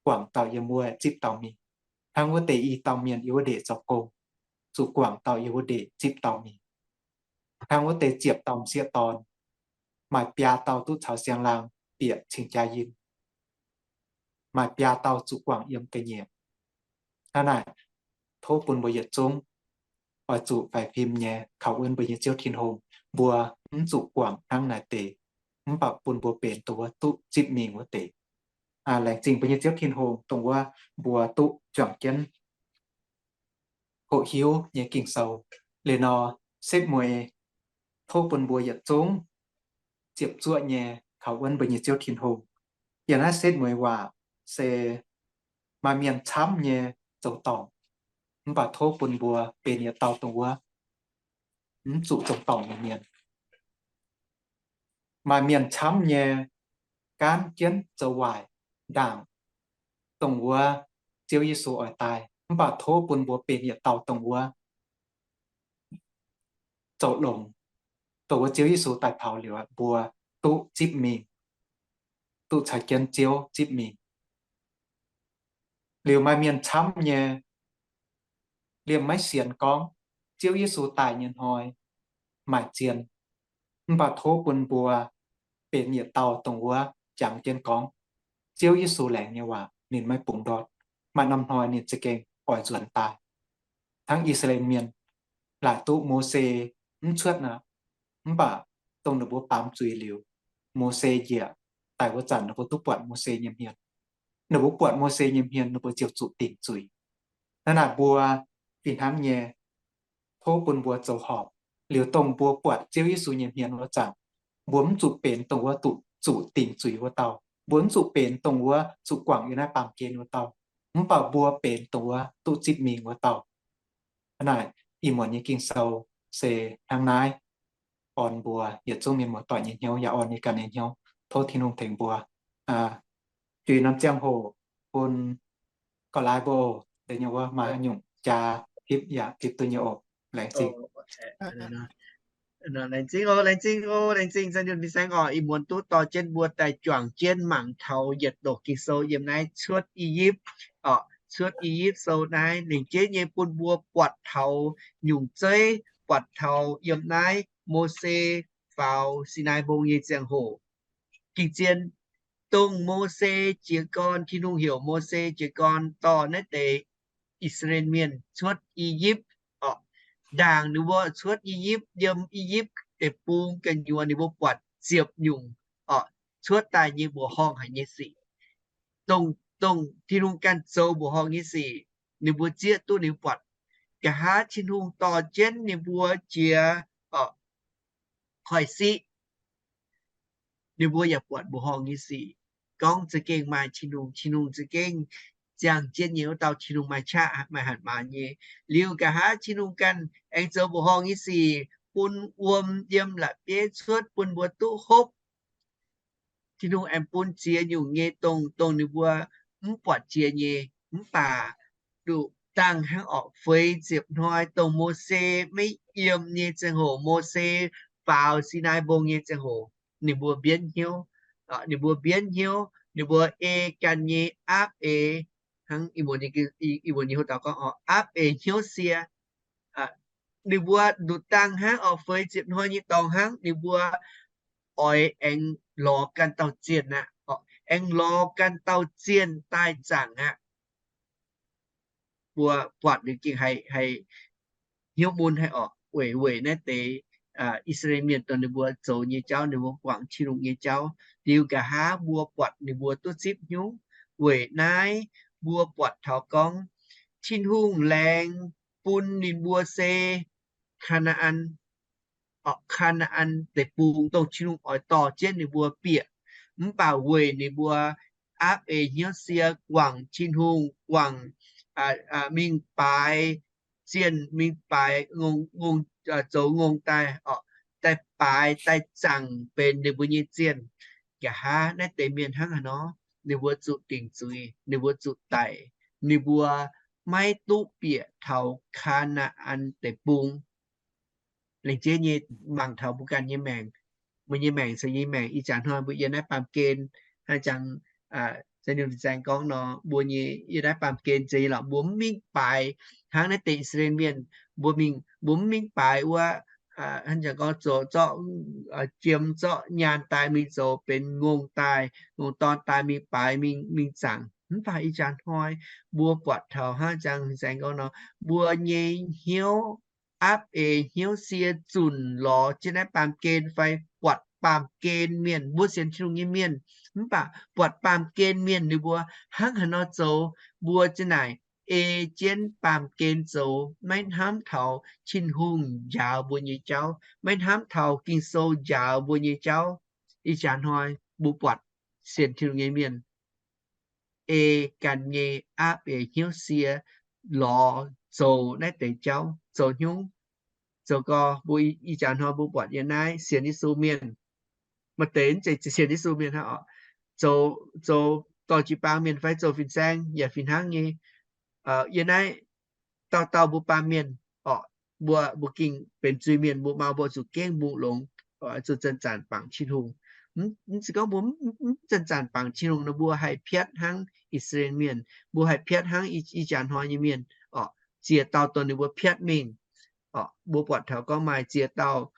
guangc dauh yiem wuov zipv dauh mingh, hnangv wuov deix i dauh mienh yiem wuov ndeic zoux gong, zuqc guangc dauh yiem wuov ndeic zipv dauh mingh, hnangv wuov deix ziepc dauh m'sieqv dorn, maaih biaa dauh duqv caux siang-laang bieqc cing-jaa yinh, maaih biaa dauh zuqc guangc yiem ga'nyiec. Hnangv naaic, tov bun mbuo yietc zungv oix zuqc faix fim nyei kaux wuonv mbuo nyei Ziouv Tin-Hungh, mbuo mv zuqc guangc hnangv naaic deix, mv baac bun mbuo benx dongh wuov duqv zipv mingh wuov deix. Laengz zingh mbuo nyei Ziouv Tin-Hungh dongh wuov mbuo duqv juangc jienv hoqc hiuv nyei Ging-Sou. Liuz nor, setv mueiz tov bun mbuo yietc zungv ziepc zuoqv nyei kaux wuonv mbuo nyei Ziouv Tin-Hungh. Yiem naaiv setv mueiz waac se maaih mienh camv nyei zoux dorngc, mv baac tov bun mbuo benx yietc dauh dongh wuov mv zuqc zoux dorngc nyei mienh. Maaih mienh camv nyei gaanv jienv zoux waaic ndaangc dongh wuov Ziouv Yesu oix daaih, mv baac tov bun mbuo benx yietc dauh dongh wuov zoux longx, dongh wuov Ziouv Yesu daaih taux liuz, mbuo duqv zipv mingh, duqv caux jienv Ziouv zipv mingh. Liuz maaih mienh camv nyei liemh maiv sienx gorngv Ziouv Yesu daaih nyei hnoi maaih zien, mv baac tov bun mbuo benx yietc dauh dongh wuov jangx jienv gorngv Ziouv Yesu laengz nyei waac ninh maiv bungx ndortv. Maaih norm hnoi ninh za'gengh oix nzuonx daaih. Hnangv I^saa^laa^en Mienh laaic duqv Mose mv cuotv aqv, mv baac dongh ninh mbuo baamz zuiz liuz, Mose njiec daaih wuov zanc ninh mbuo duqv buatc Mose nyei hmien. Ninh mbuo buatc Mose nyei hmien ninh mbuo ziouc zuqc dingc zuiz. Hnangv naaic mbuo fih hnangv nyei, tov bun mbuo zoux horpc, liuz dongh mbuo buatc Ziouv Yesu nyei hmien wuov zanc, mbuo mv zuqc benx dongh wuov duqv zuqc dingc zuiz wuov dauh. Mbuo mv zuqc benx dongh wuov zuqc guangc yiem naaiv baamh gen wuov dauh. Mv baac mbuo benx dongh wuov duqv zipv mingh wuov dauh. Hnangv naaic, ih muonz nyei Ging-Sou se hnangv naaiv orn mbuo yietc zungv mienh muoz-doic nyei hnyouv, yaac orn yie ganh nyei hnyouv. Tov Tin-Hungh tengx mbuo. Juiz norm ziangh hoc bun gauh laai mbuo oc. Deix nyei wuov maaih haaix nyungc jaa tipv yaac tipv duqv nyei oc. Laengz zingh. Laengz zingh oc, laengz zingh oc, laengz zingh Saeng Nyutc Fin-Saeng oc. Ih muonz duqv dorh jienv mbuo daaih juangc jienv mangc taux yietc doqc Ging-Sou yiem naaiv Cuotv I^yipv oc. Cuotv I^yipv Sou naaiv lengc jeiv nyei bun mbuo buatc taux nyungc zeiv, buatc taux yiem naaiv Mose faaux Sinaai Mbong nyei ziangh hoc. Ging-zien, dongh Mose jiez gorn, Tin-Hungh heuc Mose jiez gorn dorh naaiv deix I^saa^laa^en Mienh cuotv I^yipv oc. Ndaangc ninh mbuo cuotv I^yipv, yiem I^yipv deic-bung gu'nyuoz ninh mbuo buatc ziepc nyungc oc, cuotv daaih nyei mbuoqc horngh haic nyei sic, dongh, dongh Tin-Hungh ganh zoux mbuoqc horngh nyei sic, ninh mbuo zieqv duqv, ninh mbuo buatc. Nqa'haav Tin-Hungh dorh jienv ninh mbuo jiex oc, koiv-siqv, ninh mbuo yaac buatc mbuoqc horngh nyei sic. Gorngv za'gengh maaih Tin-Hungh, Tin-Hungh za'gengh ziangh jienv nyei wuov dauh Tin-Hungh, maaih qaqv maaih hatc maaz nyei. Liuz nqa'haav Tin-Hungh ganh aengx zoux mbuoqc horngh nyei sic bun wuom yiem la'bieiv cuotv bun mbuo duqv hopv. Tin-Hungh aengx bun ziex nyungc nyei dongh, dongh ninh mbuo mv buatc jiex nyei. Mv baac nduqc dangh hnangv orqc, feix ziepc hnoi dongh Mose maiv yiem nyei ziangh hoc, Mose faaux Sinaai Mbong nyei ziangh hoc, ninh mbuo mbienv hnyouv. Ninh mbuo mbienv hnyouv, ninh mbuo ei ganh nyei aapv eix, hnangv ih muonz nyei hlo dauh gorngv, aapv eix hnyouv sie. Ninh mbuo nduqc dangh hnangv orqc, feix ziepc hnoi nyei dorngx hnangv, ninh mbuo oix aengx lorz ganh dauh zienh aqv, aengx lorz ganh dauh zienh daaih zaangc aqv. Mbuo buatc ninh gengh haih, haih hnyouv mun haic orqc, weic, weic naaiv deix I^saa^laa^en Mienh dongh ninh mbuo zoux nyei jauv, ninh mbuo guangc Tin-Hungh nyei jauv. Liuz nqa'haav mbuo buatc ninh mbuo duqv zipv hnyouv. Weic naaiv mbuo buatc taux gorngv Tin-Hungh laengz bun ninh mbuo se Kaa^naa^an, Kaa^naa^an Deic-Bung, dongh Tin-Hungh oix dorh jienv ninh mbuo bieqc. Mv baac weic ninh mbuo aapv eix hnyouv sie, guangc Tin-Hungh, guangc, mingh baaix zienh, mingh baaix ngongh, zoux ngongh daaih, daaih baaix daaih zaangc benx ninh mbuo nyei zienh. Nqa'haav naaiv deix mienh hnangv haaix nor, ninh mbuo zuqc dingc zuiz, ninh mbuo zuqc daic, ninh mbuo maiv duqv bieqc taux Kaa^naa^an Deic-Bung. Lengc jeiv nyei mangc taux mbuo ganh nyei maengc, mbuo nyei maengc se nyei maengc ih jaax hnoi mbuo yiem naaiv baamh gen, hnangv jangx, aa, Saeng Nyutc Fin-Saeng gorngv nor, mbuo nyei yiem naaiv baamh gen se nyei lorqc, mbuo mv mingh baaix hnangv naaiv deix I^saa^laa^en Mienh, mbuo mingh, mbuo mv mingh baaix wuov, hnangv jangx gorngv zoux zorqv, jiem zorqv nyaanh daaih mingh zoux benx ngongh daaih, ngongh dorn daaih mingh baaix mingh, mingh zaangc. Mv baac ih jaax hnoi mbuo buatc taux hnangv jangx Fin-Saeng gorngv nor, mbuo nyei hnyouv aapv eix hnyouv sie zunc lorz jienv naaiv baamh gen fai buatc baamh gen mienh, mbuo sienx Tin-Hungh nyei mienh, mv baac buatc baamh gen mienh ninh mbuo hnangv haaix nor zoux, mbuo za'naaic ei jienv baamh gen zoux, maiv hnamv taux Tin-Hungh njaaux mbuo nyei jauv, maiv hnamv taux Ging-Sou njaaux mbuo nyei jauv. Ih jaax hnoi mbuo buatc sienx Tin-Hungh nyei mienh ei ganh nyei aapv eix hnyouv sie lorz zoux naaiv deix jauv, zoux hnyungv. Zoux gorx mbuo ih jaax hnoi mbuo buatc yiem naaiv sienx Yesu mienh, maaih deix mv zeiz sienx Yesu mienh hnangv oc, zoux, zoux dorh jiu-baang mienh fai zoux fin-saeng yaac fih hnangv nyei. Yiem naaiv dauh dauh mbuo baamh mienh oc, mbuo, mbuo gengh benx zuiz-mienh, mbuo mau mbuo zuqc gengh mbuo longx, zuqc zanc-zanc bangc Tin-Hungh. Mv zeiz gorngv mbuo mv zanc-zanc bangc Tin-Hungh nor, mbuo haih piatv hnangv I^saa^laa^en Mienh, mbuo haih piatv hnangv ih jaax hnoi nyei mienh oc, ziex dauh dongh ninh mbuo piatv mingh oc. Mbuo buatc taux gorngv maaih ziex dauh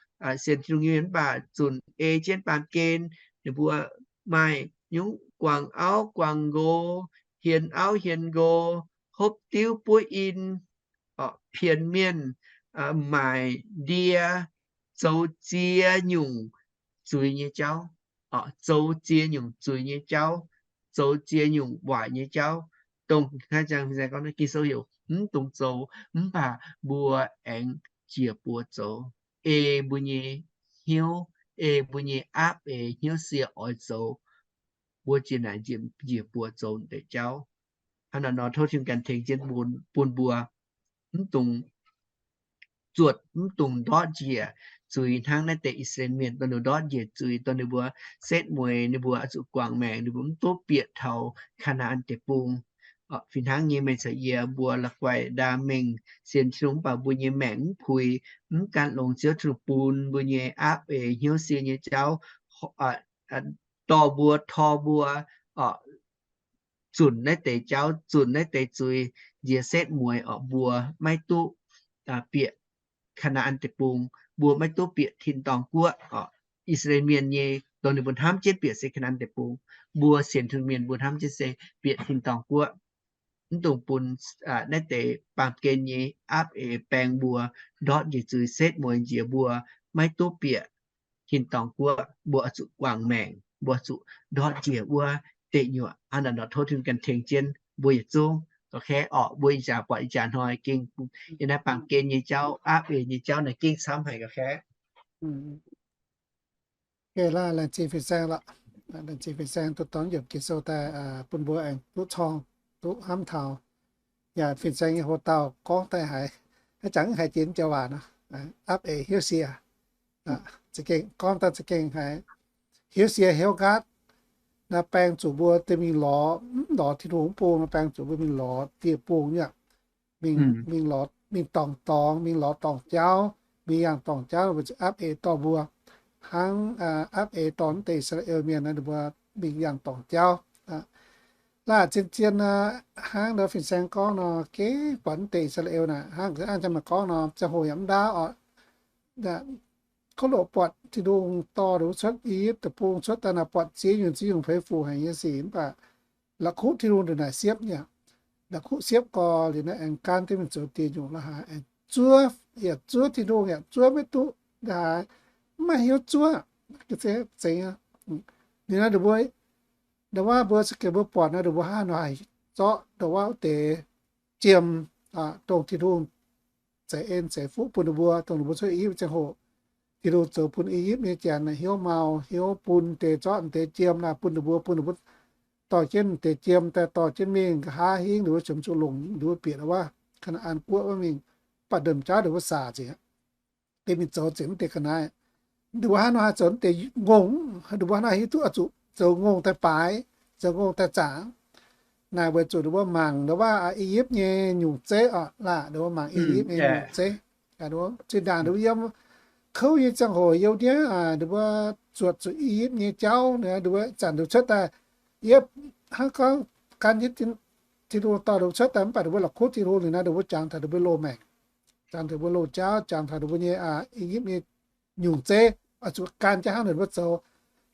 sienx Tin-Hungh nyei mienh mv baac zunc ei jienv baamh gen, ninh mbuo maaih nyungc guangc auv guangc nqox, hienx auv hienx nqox, hopv diuv buov in, pienx mienh, maaic ndie, zoux ziex nyungc zuiz nyei jauv. zoux ziex nyungc zuiz nyei jauv, zoux ziex nyungc waaic nyei jauv, dongh hnangv jang gorngv Ging-Sou heuc mv dungx zoux, mv baac mbuo aengx njiec buoz zoux. Ei mbuo nyei hnyouv, ei mbuo nyei aapv eix hnyouv sie oix zoux, mbuo ziex naaic njiec buoz zoux deix jauv. Hnangv naaic nor tov Tin-Hungh ganh tengx jienv bun mbuo mv dungx zuotc, mv dungx ndortv njiec zuiz hnangv naaiv deix I^saa^laa^en Mienh dongh ninh ndortv njiec zuiz, dongh ninh mbuo setv mueiz, ninh mbuo oix zuqc guangc maengc, ninh mbuo mv duqv bieqc taux Kaa^naa^an Deic-Bung. Fih hnangv nyei, meih caux yie mbuo la'guaih ndaam mengh sienx Tin-Hungh mv baac mbuo nyei maengc mv puix, mv gan longx Ziouv Tin-Hungh bun mbuo nyei aapv eix hnyouv sie nyei jauv dorh mbuo, tor mbuo zunc naaiv deix jauv, zunc naaiv deix zuiz, nziex setv mueiz orqc, mbuo maiv duqv bieqc Kaa^naa^an Deic-Bung, mbuo maiv duqv bieqc tin-dorngh guoqv orqc. I^saa^laa^en Mienh nyei, dongh ninh mbuo hnamv jienv bieqc se Kaa^naa^an Deic-Bung, mbuo sienx Tin-Hungh mienh mbuo hnamv jienv se bieqc tin-dorngh guoqv. Mv dungx bun naaiv deix baamh gen nyei aapv eix baeng mbuo ndortv njiec zuiz setv mueiz njiec mbuo maiv duqv bieqc tin-dorngh guoqv, mbuo oix zuqc guangc maengc, mbuo zuqc ndortv njiec wuov deic nyuoqc. Hnangv naaic nor tov Tin-Hungh ganh tengx jienv mbuo yietc zungv ga'kaeqv orqc. Mbuo ih jaax buatc ih jaax hnoi gengh yiem naaiv baamh gen nyei jauv, aapv eix nyei jauv naaic gengh camv haic ga'kaeqv. Geh laaih laengz zingh fin-saeng lorqc. Laengz zingh fin-saeng duqv dorng yiemc Ging-Sou daaih bun mbuo aengx duqv corng, duqv hnamv taux. Yaac fin-saeng nyei hoc-dauh gorngv daaih haiz, haaix zanc haiz jiex jauv waac nor, aapv eix hnyouv sie. Za'gengh gorngv daaih za'gengh haiz hnyouv sie hnyouv nqaatv. Naaiv baeng zuqc mbuo deix mingh lorz, mv lorz Tin-Hungh mv bung, naaiv baeng zuqc mbuo mingh lorz dieh bung nyei, mingh lorz, mingh dorngc dorngx, mingh lorz dorngc jauv, mingh yangh dorngc jauv weic zuqc aapv eix dorh mbuo, hnangv aapv eix dorh naaiv deix I^saa^laa^en Mienh naaiv, ninh mbuo mingh yangh dorngc jauv. Laaic zien-zien hnangv ndau fin-saeng gorngv nor, gengh buatc naaiv deix I^saa^laa^en naaic, hnangv hnangv jang maaih gorngv nor, ziangh hoc yaac mv ndaauv oc. Kov loqc buatc Tin-Hungh dorh ninh mbuo cuotv I^yipv Deic-Bung cuotv daaih naaic, buatc ziex nyungc ziex nyungc feix fuc haic nyei sic, mv baac la'kuqv Tin-Hungh ndongc naaic siepv nyei. La'kuqv siepv gorx liuz naaiv aengx gan jienv mingh zoux dieh nyungc la'haaix, aengx zuov, yaac zuov Tin-Hungh, yaac zuov maiv duqv la'haaix, mv maaih hnyouv zuov. Zeiz, ninh naaiv ninh mbuo, ndau wuov mbuo za'gengh mbuo buatc naaiv ninh mbuo hnangv nor haih zorqv ndau wuov wuov deix jiem, dongh Tin-Hungh zeix en zeix fuqv bun ninh mbuo, dongh ninh mbuo cuotv I^yipv ziangh hoc. Tin-Hungh zoux bun I^yipv nyei janx hnyouv mau, hnyouv bun deix zorqv deix jiem naaic bun ninh mbuo, bun ninh mbuo dorh jienv deix jiem daaih dorh jienv mingh, nqa'haav hingv ninh mbuo qiemx zuqc longc ninh mbuo bieqc wuov Kaa^naa^an Guoqv wuov mingh, mv baac ndongc jauv ninh mbuo saac nzengc, deix mingh zoux nzengc mv deix ga'naaiv. Ninh mbuo hnangv nor haih zoux mv deix ngongh, ninh mbuo hnangv nor hiuv duqv oix zuqc zoux ngongh daaih baaix, zoux ngongh daaih zaangc. Naaic weic zuqc ninh mbuo mangc ndau wuov I^yipv nyei nyungc zeiv oc, laah ninh mbuo mangc I^yipv nyei nyungc zeiv. Zinh ndaangc ninh mbuo yiem kouv nyei ziangh hoc, youh ndiev ninh mbuo zuotc zuqc I^yipv nyei jauv, ninh mbuo zanc ninh mbuo cuotv daaih, yie hnangv gorngv gan jienv Tin-Hungh dorh ninh mbuo cuotv daaih, mv baac ninh mbuo la'kuqv Tin-Hungh liuz naaiv, ninh mbuo jangx taux ninh mbuo loz-maengc, jangx taux ninh mbuo loz-jauv, jangx taux ninh mbuo nyei I^yipv nyei nyungc zeiv, oix zuqc gan jienv hnangv ninh mbuo zoux.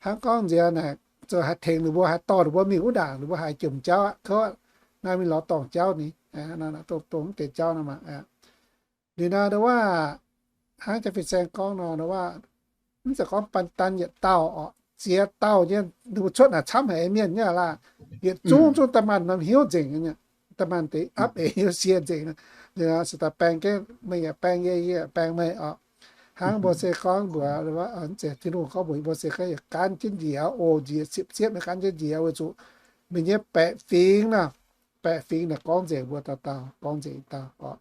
Hnangv gorngv nziex naaic, zoux haih tengx ninh mbuo, haih dorh ninh mbuo mingh wuov ndaangc ninh mbuo haiz jomc jauv aqv, kouv naaiv mingh lorz dorngc jauv ni, dongh mv deix jauv nor maah. Liuz naaiv ndau wuov, hnangv jaa fin-saeng gorngv nor, ndau wuov, mv zeiz gorngv ban daan yietc dauh oc, ziex dauh nyei, ninh mbuo cuotv naaic camv haic mienh nyei laah, yietc zungv zungv da'maanh norm hnyouv nzengc, da'maanh deix aapv eix hnyouv sie nzengc. Se daaih baeng jienv meih yaac baeng yie, yie yaac baeng meih oc. Hnangv mbuo se gorngv mbuox, mv zeiz, Tin-Hungh gorngv mbuox mbuo se gorngv yietc gan jienv njiec oc, njiec siepv-siepv nyei gan jienv njiec weic zuqc mingh nyei baeqc fingx nor, baeqc fingx naaic gorngv nzengc mbuo dauh dauh, gorngv nzengc dauh oc.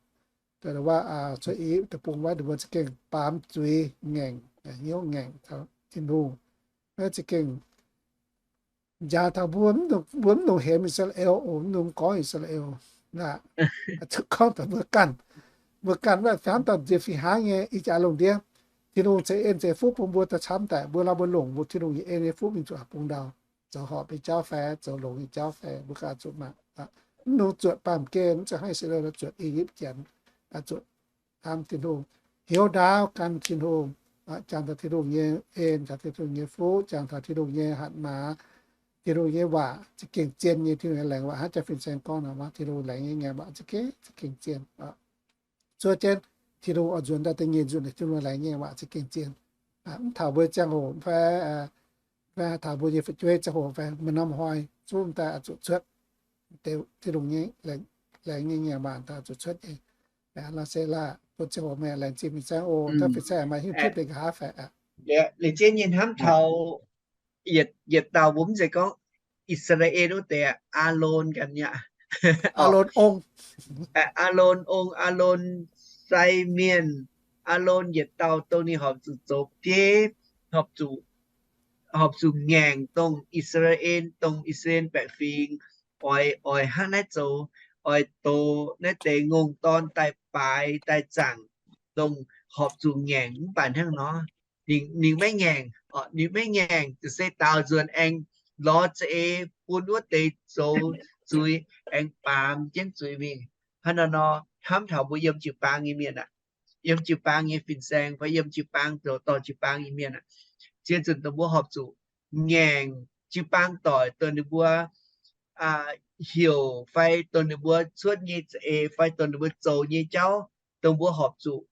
Wuov, cuotv I^yipv Deic-Bung wuov, ninh mbuo za'gengh baamz zuiz ngaengc, hnyouv ngaengc taux Tin-Hungh. Naaiv za'gengh njaaux taux mbuo, mbuo mv dungx hemx I^saa^laa^en oc, mv dungx gorngv I^saa^laa^en oc. Aa, zuqc gorngv taux mbuo ganh, mbuo ganh wuov hnamv daaih nziex fih hnangv nyei ih jaax lungh ndiev, Tin-Hungh ceix en ceix fuqv bun mbuo daaih camv daic, mbuo lamh mbuo longc mbuo Tin-Hungh nyei en nyei fuqv mingh zuqc bungx ndau, zoux horpc nyei jauv fai zoux longx nyei jauv fai, mbuo ganh zuqc mangc. Mv dungx zuotc baamh gen, mv zeiz hnangv I^saa^laa^en zuotc I^yipv Janx, zuqc hnamv Tin-Hungh, hnyouv ndaauv gan Tin-Hungh, jangx taux Tin-Hungh nyei en, jangx taux Tin-Hungh nyei fuqv, jangx taux Tin-Hungh nyei hatc maaz, Tin-Hungh nyei waac za'gengh zien nyei, Tin-Hungh nyei laengz waac, hnangv jaa fin-saeng gorngv nor, Tin-Hungh laengz nyei ngaengc waac za'gengh, za'gengh zien. Zuov jienv Tin-Hungh oix nzuonx daaih da'nyeic nzunc, Tin-Hungh laengz nyei waac za'gengh zien. Mv taux mbuo ziangh hoc fai Taux mbuo nyei fu'jueiv ziangh hoc fai maaih norm hnoi zungv daaih oix zuqc cuotv, Tin-Hungh nyei, laengz nyei ngaengc maanc daaih oix zuqc cuotv nyei. Lorqc se laah, bun ziangh hoc meih laengz zingh fin-saeng oc. Tov fin-saeng maaih hingv piv deix nqa'haav fai aqv. Liuz jienv nyei hnamv taux yietc, yietc dauh mbuo mv zeiz gorngv I^saa^laa^en wuov deix, Aalon ganh nyei. Aalon ong, Aalon ong, Aalon sai mienh, Aalon yietc dauh dongh ninh horpc zuqc zoux bieiv, horpc zuqc, horpc zuqc ngaengc dongh I^saa^laa^en, dongh I^saa^laa^en baeqc fingx oix, oix hnangv naaiv zoux, oix dox naaiv deix ngongh dorn daaih baaix daaih zaangc, dongh horpc zuqc ngaengc mv baac hnangv nor, ninh, ninh maiv ngaengc, ninh maiv ngaengc, ziouc se daaux nzuonx aengx lorz za'eix bun wuov deix zoux zuiz aengx baamz jienv zuiz mingh. Hnangv naaiv nor, hnamv taux mbuo yiem jiu-baang nyei mienh aqv, yiem jiu-baang nyei fin-saeng fai yiem jiu-baang zoux dorh jiu-baang nyei mienh aqv, ziex nzunc dongh mbuo horpc zuqc ngaengc jiu-baang doic, dongh ninh mbuo heuc fai dongh ninh mbuo cuotv nyei za'eix fai dongh ninh mbuo zoux nyei jauv, dongh mbuo horpc zuqc,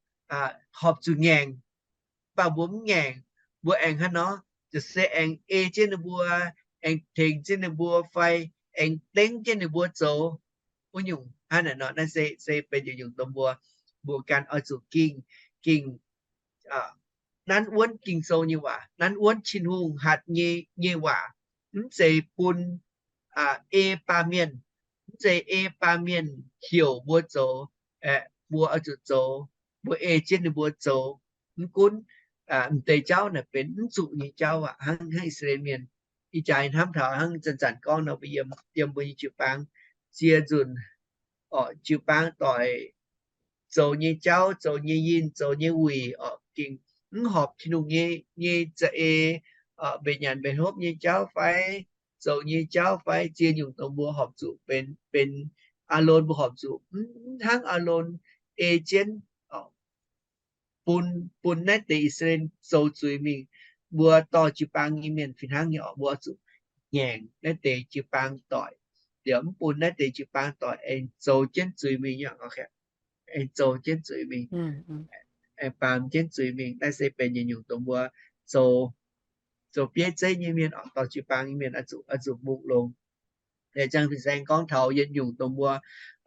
horpc zuqc ngaengc. Mv baac mbuo mv ngaengc, mbuo aengx hnangv nor, ziouc se aengx ei jienv ninh mbuo, aengx tengx jienv ninh mbuo fai aengx dengv jienv ninh mbuo zoux wuov nyungc. Hnangv naaiv nor, naaiv se, se benx yietc nyungc dongh mbuo, mbuo ganh oix zuqc gengh, gengh nanv wuonv Ging-Sou nyei waac, nanv wuonv Tin-Hungh hatc nyei, nyei waac. Mv zeiz bun ei baamh mienh, mv zeiz ei baamh mienh heuc mbuo zoux, mbuo oix zuqc zoux, mbuo ei jienv ninh mbuo zoux. Mv gunv m'deix jauv naaic benx mv zuqc nyei jauv aqv. Hnangv, hnangv I^saa^laa^en Mienh, ih jaax hnamv taux hnangv zanc-zanc gorngv nor, mbuo yiem, yiem mbuo nyei jiu-baang, ziex nzunc, orqc, jiu-baang doic zoux nyei jauv, zoux nyei yinh, zoux nyei wuic, orqc, gengh mv horpc Tin-Hungh nyei, nyei za'eix, mbenc nyanc mbenc hopv nyei jauv fai, zoux nyei jauv fai, ziex nyungc dongh mbuo horpc zuqc benx, benx Aalon, mbuo horpc zuqc mv hnangv Aalon ei jienv, bun, bun naaiv deix I^saa^laa^en zoux zuiz mingh. Mbuo dorh jiu-baang nyei mienh fih hnangv nyei orqc, mbuo zuqc ngaengc naaiv deix jiu-baang doic, liuz mv bun naaiv deix jiu-baang doic aengx zoux jienv zuiz mingh, aengx zoux jienv zuiz mingh, aengx baamz jienv zuiz mingh. Naaiv se benx yietc nyungc dongh mbuo zoux, zoux bieiv zeiv nyei mienh, dorh jiu-baang nyei mienh oix zuqc, oix zuqc mbungh longx. Liuz ziangh fin-saeng gorngv taux yietc nyungc dongh mbuo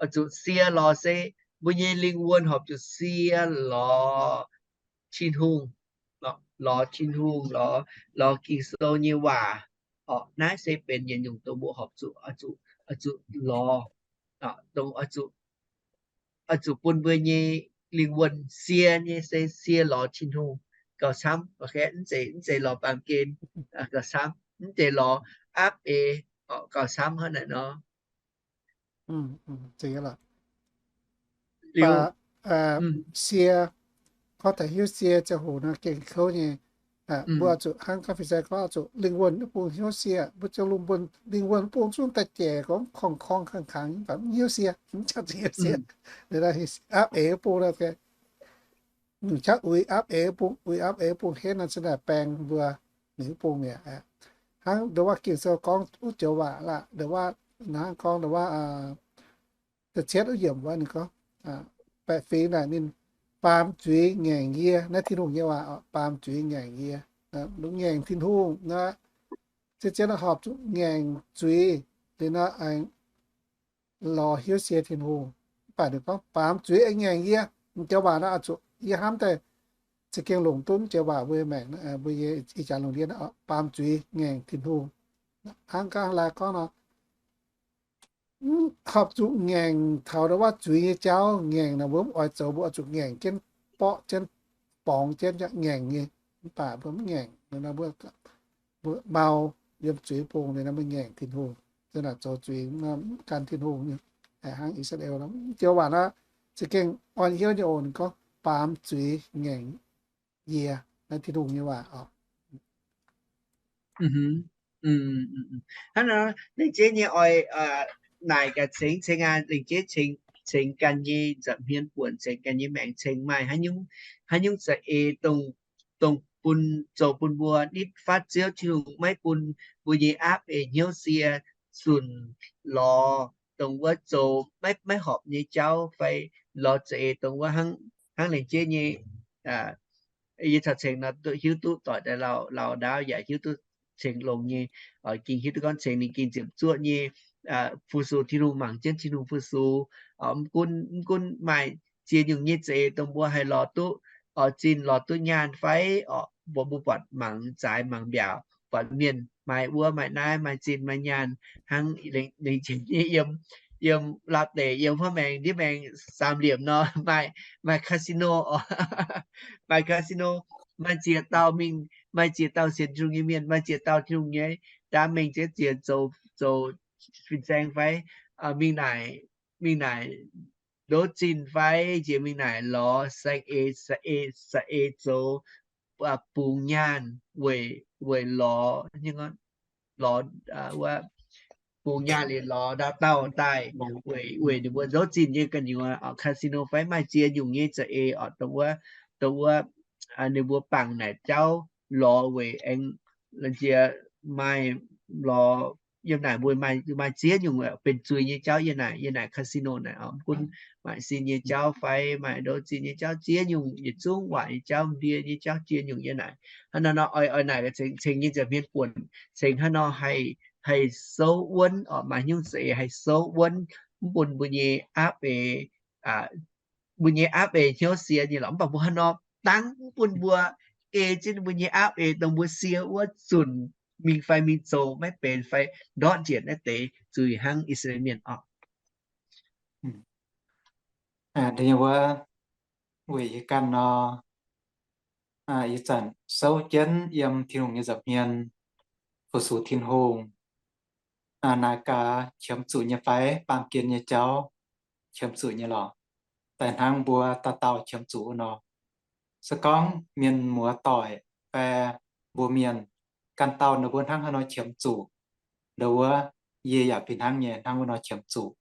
oix zuqc sie lorz se mbuo nyei lingh wuonh horpc zuqc sie lorz Tin-Hungh, lorz Tin-Hungh, lorz, lorz Ging-Sou nyei waac. Orqc, naaiv se benx yietc nyungc dongh mbuo horpc zuqc, oix zuqc, oix zuqc lorz, dongh oix zuqc, oix zuqc bun mbuo nyei lingh wuonh sie nyei se sie lorz Tin-Hungh gauh camv. Mv zeiz, mv zeiz lorz baamh gen gauh camv, mv zeiz lorz aapv eix gauh camv hnangv naaic nor. Zeiz aqv. Sie, gorngv taux hiuv sie ziangh hoc nor gengh kouv nyei. Mbuo oix zuqc hnangv gorngv fin-saeng gorngv oix zuqc lingh wuonh mv bung hnyouv sie. Mbuo ziouc lungh wuonh, lingh wuonh mv bung zungv daaih jaic gorngv korngx-korngx kangx-kangx, mv baac mv hnyouv sie, mv qaqv zuqc hnyouv sie. Aapv eix mv bung, qaqv uix aapv eix mv bung, uix aapv eix mv bung henv nor, se naaic baeng mbuo ninh mv bung mi'aqv. Hnangv ndo wuov Ging-Sou gorngv wuov joux waac laah, ndo wuov hnangv gorngv ndo wuov da'cietv wuov yiemc wuov ninh gorngv, baeqc fingx naaic ninh baamz zuiz ngaengc yie. Naaiv Tin-Hungh nyei waac, baamz zuiz ngaengc yie. Ngaengc Tin-Hungh nor, zien-zien horpc zuqc ngaengc zuiz liuz nor aengx lorz hiuv sie Tin-Hungh. Mv baac ninh gorngv baamz zuiz aengx ngaengc yie. Joux waac nor oix zuqc yie hnamv daaih za'gengh longc duqv joux waac mbuo maengc, mbuo nyei ih jaax lungh ndiev, baamz zuiz ngaengc Tin-Hungh. Hnangv gaav laai gorngv nor, horpc zuqc ngaengc taux ndo wuov zuiz nyei jauv. Ngaengc naaic mbuo mv oix zoux, mbuo oix zuqc ngaengc jienv, borqv jienv, borngz jienv, ngaengc nyei. Mv baac mbuo mv ngaengc, mbuo, mbuo mau yiem zuiz bung liuz nor mbuo ngaengc Tin-Hungh, zoux zuiz mv gan Tin-Hungh. Hnangv I^saa^laa^en joux waac nor, za'gengh orn hnyouv nyei oc. Ninh gorngv baamz zuiz ngaengc yie. Naaiv Tin-Hungh nyei waac oc. Hnangv nor, lengc jeiv nyei oix naaic gaax cingx, cingx aac, lengc jeiv cingx, cingx ganh nyei nza'hmien buonc, cingx ganh nyei maengc cingx maaih haaix nyungc za'eix dongh, dongh bun, zoux bun mbuo nitv fatv Ziouv Tin-Hungh, maiv bun mbuo nyei aapv eix hnyouv sie, zunc lorz dongh wuov zoux maiv, maiv horpc nyei jauv fai lorz za'eix dongh wuov hnangv, hnangv lengc jeiv nyei. Yie caux cingx nor hiuv duqv doic daaih lauh, lauh ndaauv yaac hiuv duqv cingx longx nyei. Ging hiuv duqv gorngv cingx ninh ging ziepc zuoqv nyei fu-sux Tin-Hungh, mangc jienv Tin-Hungh fu-sux. Mv gunv, mv gunv maaih ziex nyungc nyei za'eix dongh mbuo haih lorz duqv oix zinh, lorz duqv nyaanh fai oc, mbuo, mbuo buatc mangc zaaix mangc mbiaauc, buatc mienh maaih wuov maaih naaiv, maaih zinh maaih nyaanh, hnangv lengc jiex nyei yiem, yiem laapv deix, yiem huov maengx ndiev maengx saam liemc nor, maaih, maaih casino oc, maaih casino, maaih ziex dauh mingh, maaih ziex dauh sienx Tin-Hungh nyei mienh, maaih ziex dauh Tin-Hungh nyei ndaamv mengh ziex ziex zoux, zoux fin-saeng fai mingh naaic, mingh naaic ndouv zinh fai njiec mingh naaic lorz saeng-eix, saeng-eix, saeng-eix zoux bungx nyaanh weic, weic lorz, lorz, wuov, bungx nyaanh liuz lorz ndaauv dauh daaih weic, weic ninh mbuo ndouv zinh nyei gu'nyuoz oc. Casino fai maaih ziex nyungc nyei za'eix oc, dongh wuov, dongh wuov ninh mbuo bangc naaic jauv lorz weic aengx nziex maaih lorz yiem naaic mbuo maaih, maaih ziex nyungc benx zuiz nyei jauv yiem naaic, yiem naaic casino naaic oc. Mv gunv maaih sin nyei jauv fai maaih ndouv zinh nyei jauv, ziex nyungc yietc zungv waaic nyei jauv, ndie nyei jauv, ziex nyungc yiem naaic. Hnangv nor nor oix, oix naaic ceng, ceng nyei nza'hmien buonc ceng hnangv nor haih, haih souv wuonv oc. Maaih nyungc za'eix haih souv wuonv, mv bun mbuo nyei aapv eix, mbuo nyei aapv eix hnyouv sie nyei lorqc. Mv baac mbuo hnangv nor dangv mv bun mbuo ei jienv mbuo nyei aapv eix dongh mbuo sie wuov zunc mingh fai mingh zoux maiv benx fai ndortv njiec naaiv deix zuiz hnangv I^saa^laa^en Mienh oc. Wuov, weic yie ganh nor, ih zanc souv jienv yiem Tin-Hungh nyei nza'hmien fu-sux Tin-Hungh, naaic gaax qiemx zuqc nyei fai baamh gen nyei jauv qiemx zuqc nyei lorqc. Daaih hnangv mbuo dauh dauh qiemx zuqc wuov nor, se gorngv mienh muoz doic fai mbuo mienh ganh dauh ninh mbuo hnangv haaix nor qiemx zuqc, ndo wuov, yie yaac fih hnangv nyei hnangv wuov nor qiemx zuqc.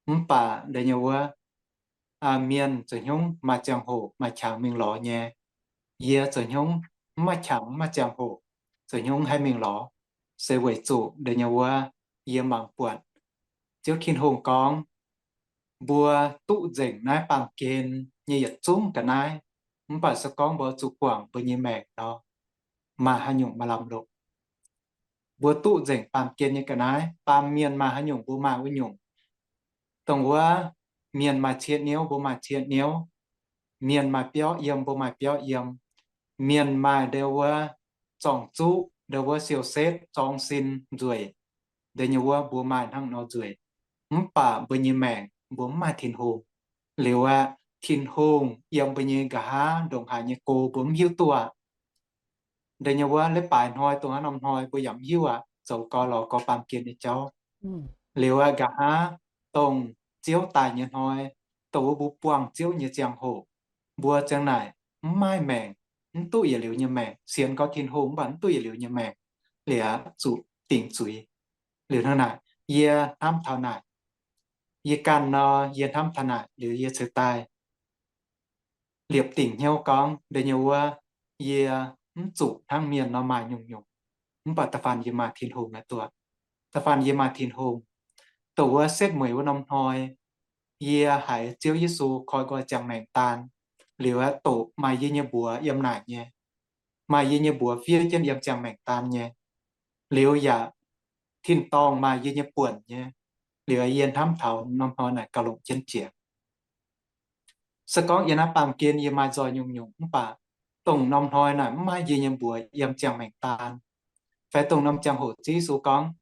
Mv baac ndo nyei wuov, mienh zoux hnyungv maaih ziangh hoc maaih qangx mingh lorz nyei. Yie zoux hnyungv mv maaih qangx mv maaih ziangh hoc zoux hnyungv haih mingh lorz, se weic zuqc ndo nyei wuov, yie mangc buatc Ziouv Tin-Hungh gorngv, mbuo duqv nzengc naaiv baamh gen nyei yietc zungv ga'naaiv, mv baac se gorngv mbuo zuqc guangc mbuo nyei maengc nor, maaih haaix nyungc maaih lamh longc. Mbuo duqv nzengc baamh gen nyei ga'naaiv, baamh mienh maaih haaix nyungc mbuo maaih wuov nyungc. Dongh wuov, mienh maaih cie niouv mbuo maaih cie niouv, mienh maaih biauv yiem mbuo maaih biauv yiem, mienh maaih ndo wuov zorng-zuqv, ndo wuov siou-setv, zorng-sin, nzueic, ndo nyei wuov mbuo maaih hnangv nor nzueic. Mv baac mbuo nyei maengc mbuo mv maaih Tin-Hungh. Liuz aeqv, Tin-Hungh yiem mbuo nyei nqa'haav ndongc haaix nyei go mbuo mv hiuv duqv aqv. Ndo nyei wuov leiz-baaix hnoi dongh haaix norm hnoi mbuo yaac mv hiuv aqv, zoux gorx lorz gorx baamh gen nyei jauv. Liuz aeqv, nqa'haav dongh Ziouv daaih nyei hnoi, dongh wuov mbuo buangh Ziouv nyei ziangh hoc, mbuo ziang naaic mv maaih maengc, mv duqv yietc liuz nyei maengc, sienx gau Tin-Hungh mv baac mv duqv yietc liuz nyei maengc, liuz zuqc dingc zuiz. Liuz hnangv naaic, yie hnamv taux naaic, yie ganh nor, yie hnamv taux naaic liuz yie ceix daaih liepc dingc hnyouv gorngv, ndo nyei wuov, yie mv zuqc hnangv mienh nor maaih nyungc-nyungc. Mv baac da'faanh yie maaih Tin-Hungh naaic duqv. Da'faanh yie maaih Tin-Hungh, dongh wuov setv mueiz wuov norm hnoi, yie haiz Ziouv Yesu koi nqoi ziangh maengc daan, liuz aeqv, doqc maaih yie nyei mbuox yiem naaic nyei, maaih yie nyei mbuox fiev jienv yiem ziangh maengc daan nyei, liuz yaac tin-dorngh maaih yie nyei buonc nyei. Liuz yie hnamv taux norm hnoi naaic gauh longc jienv jiex. Se gorngv yie naaiv baamh gen yie maaih nzoih nyungc-nyungc mv baac dongh norm hnoi naaic mv maaih yie nyei mbuox yiem ziangh maengc daan, fai dongh norm ziangh hoc Ziouv Yesu gorngv,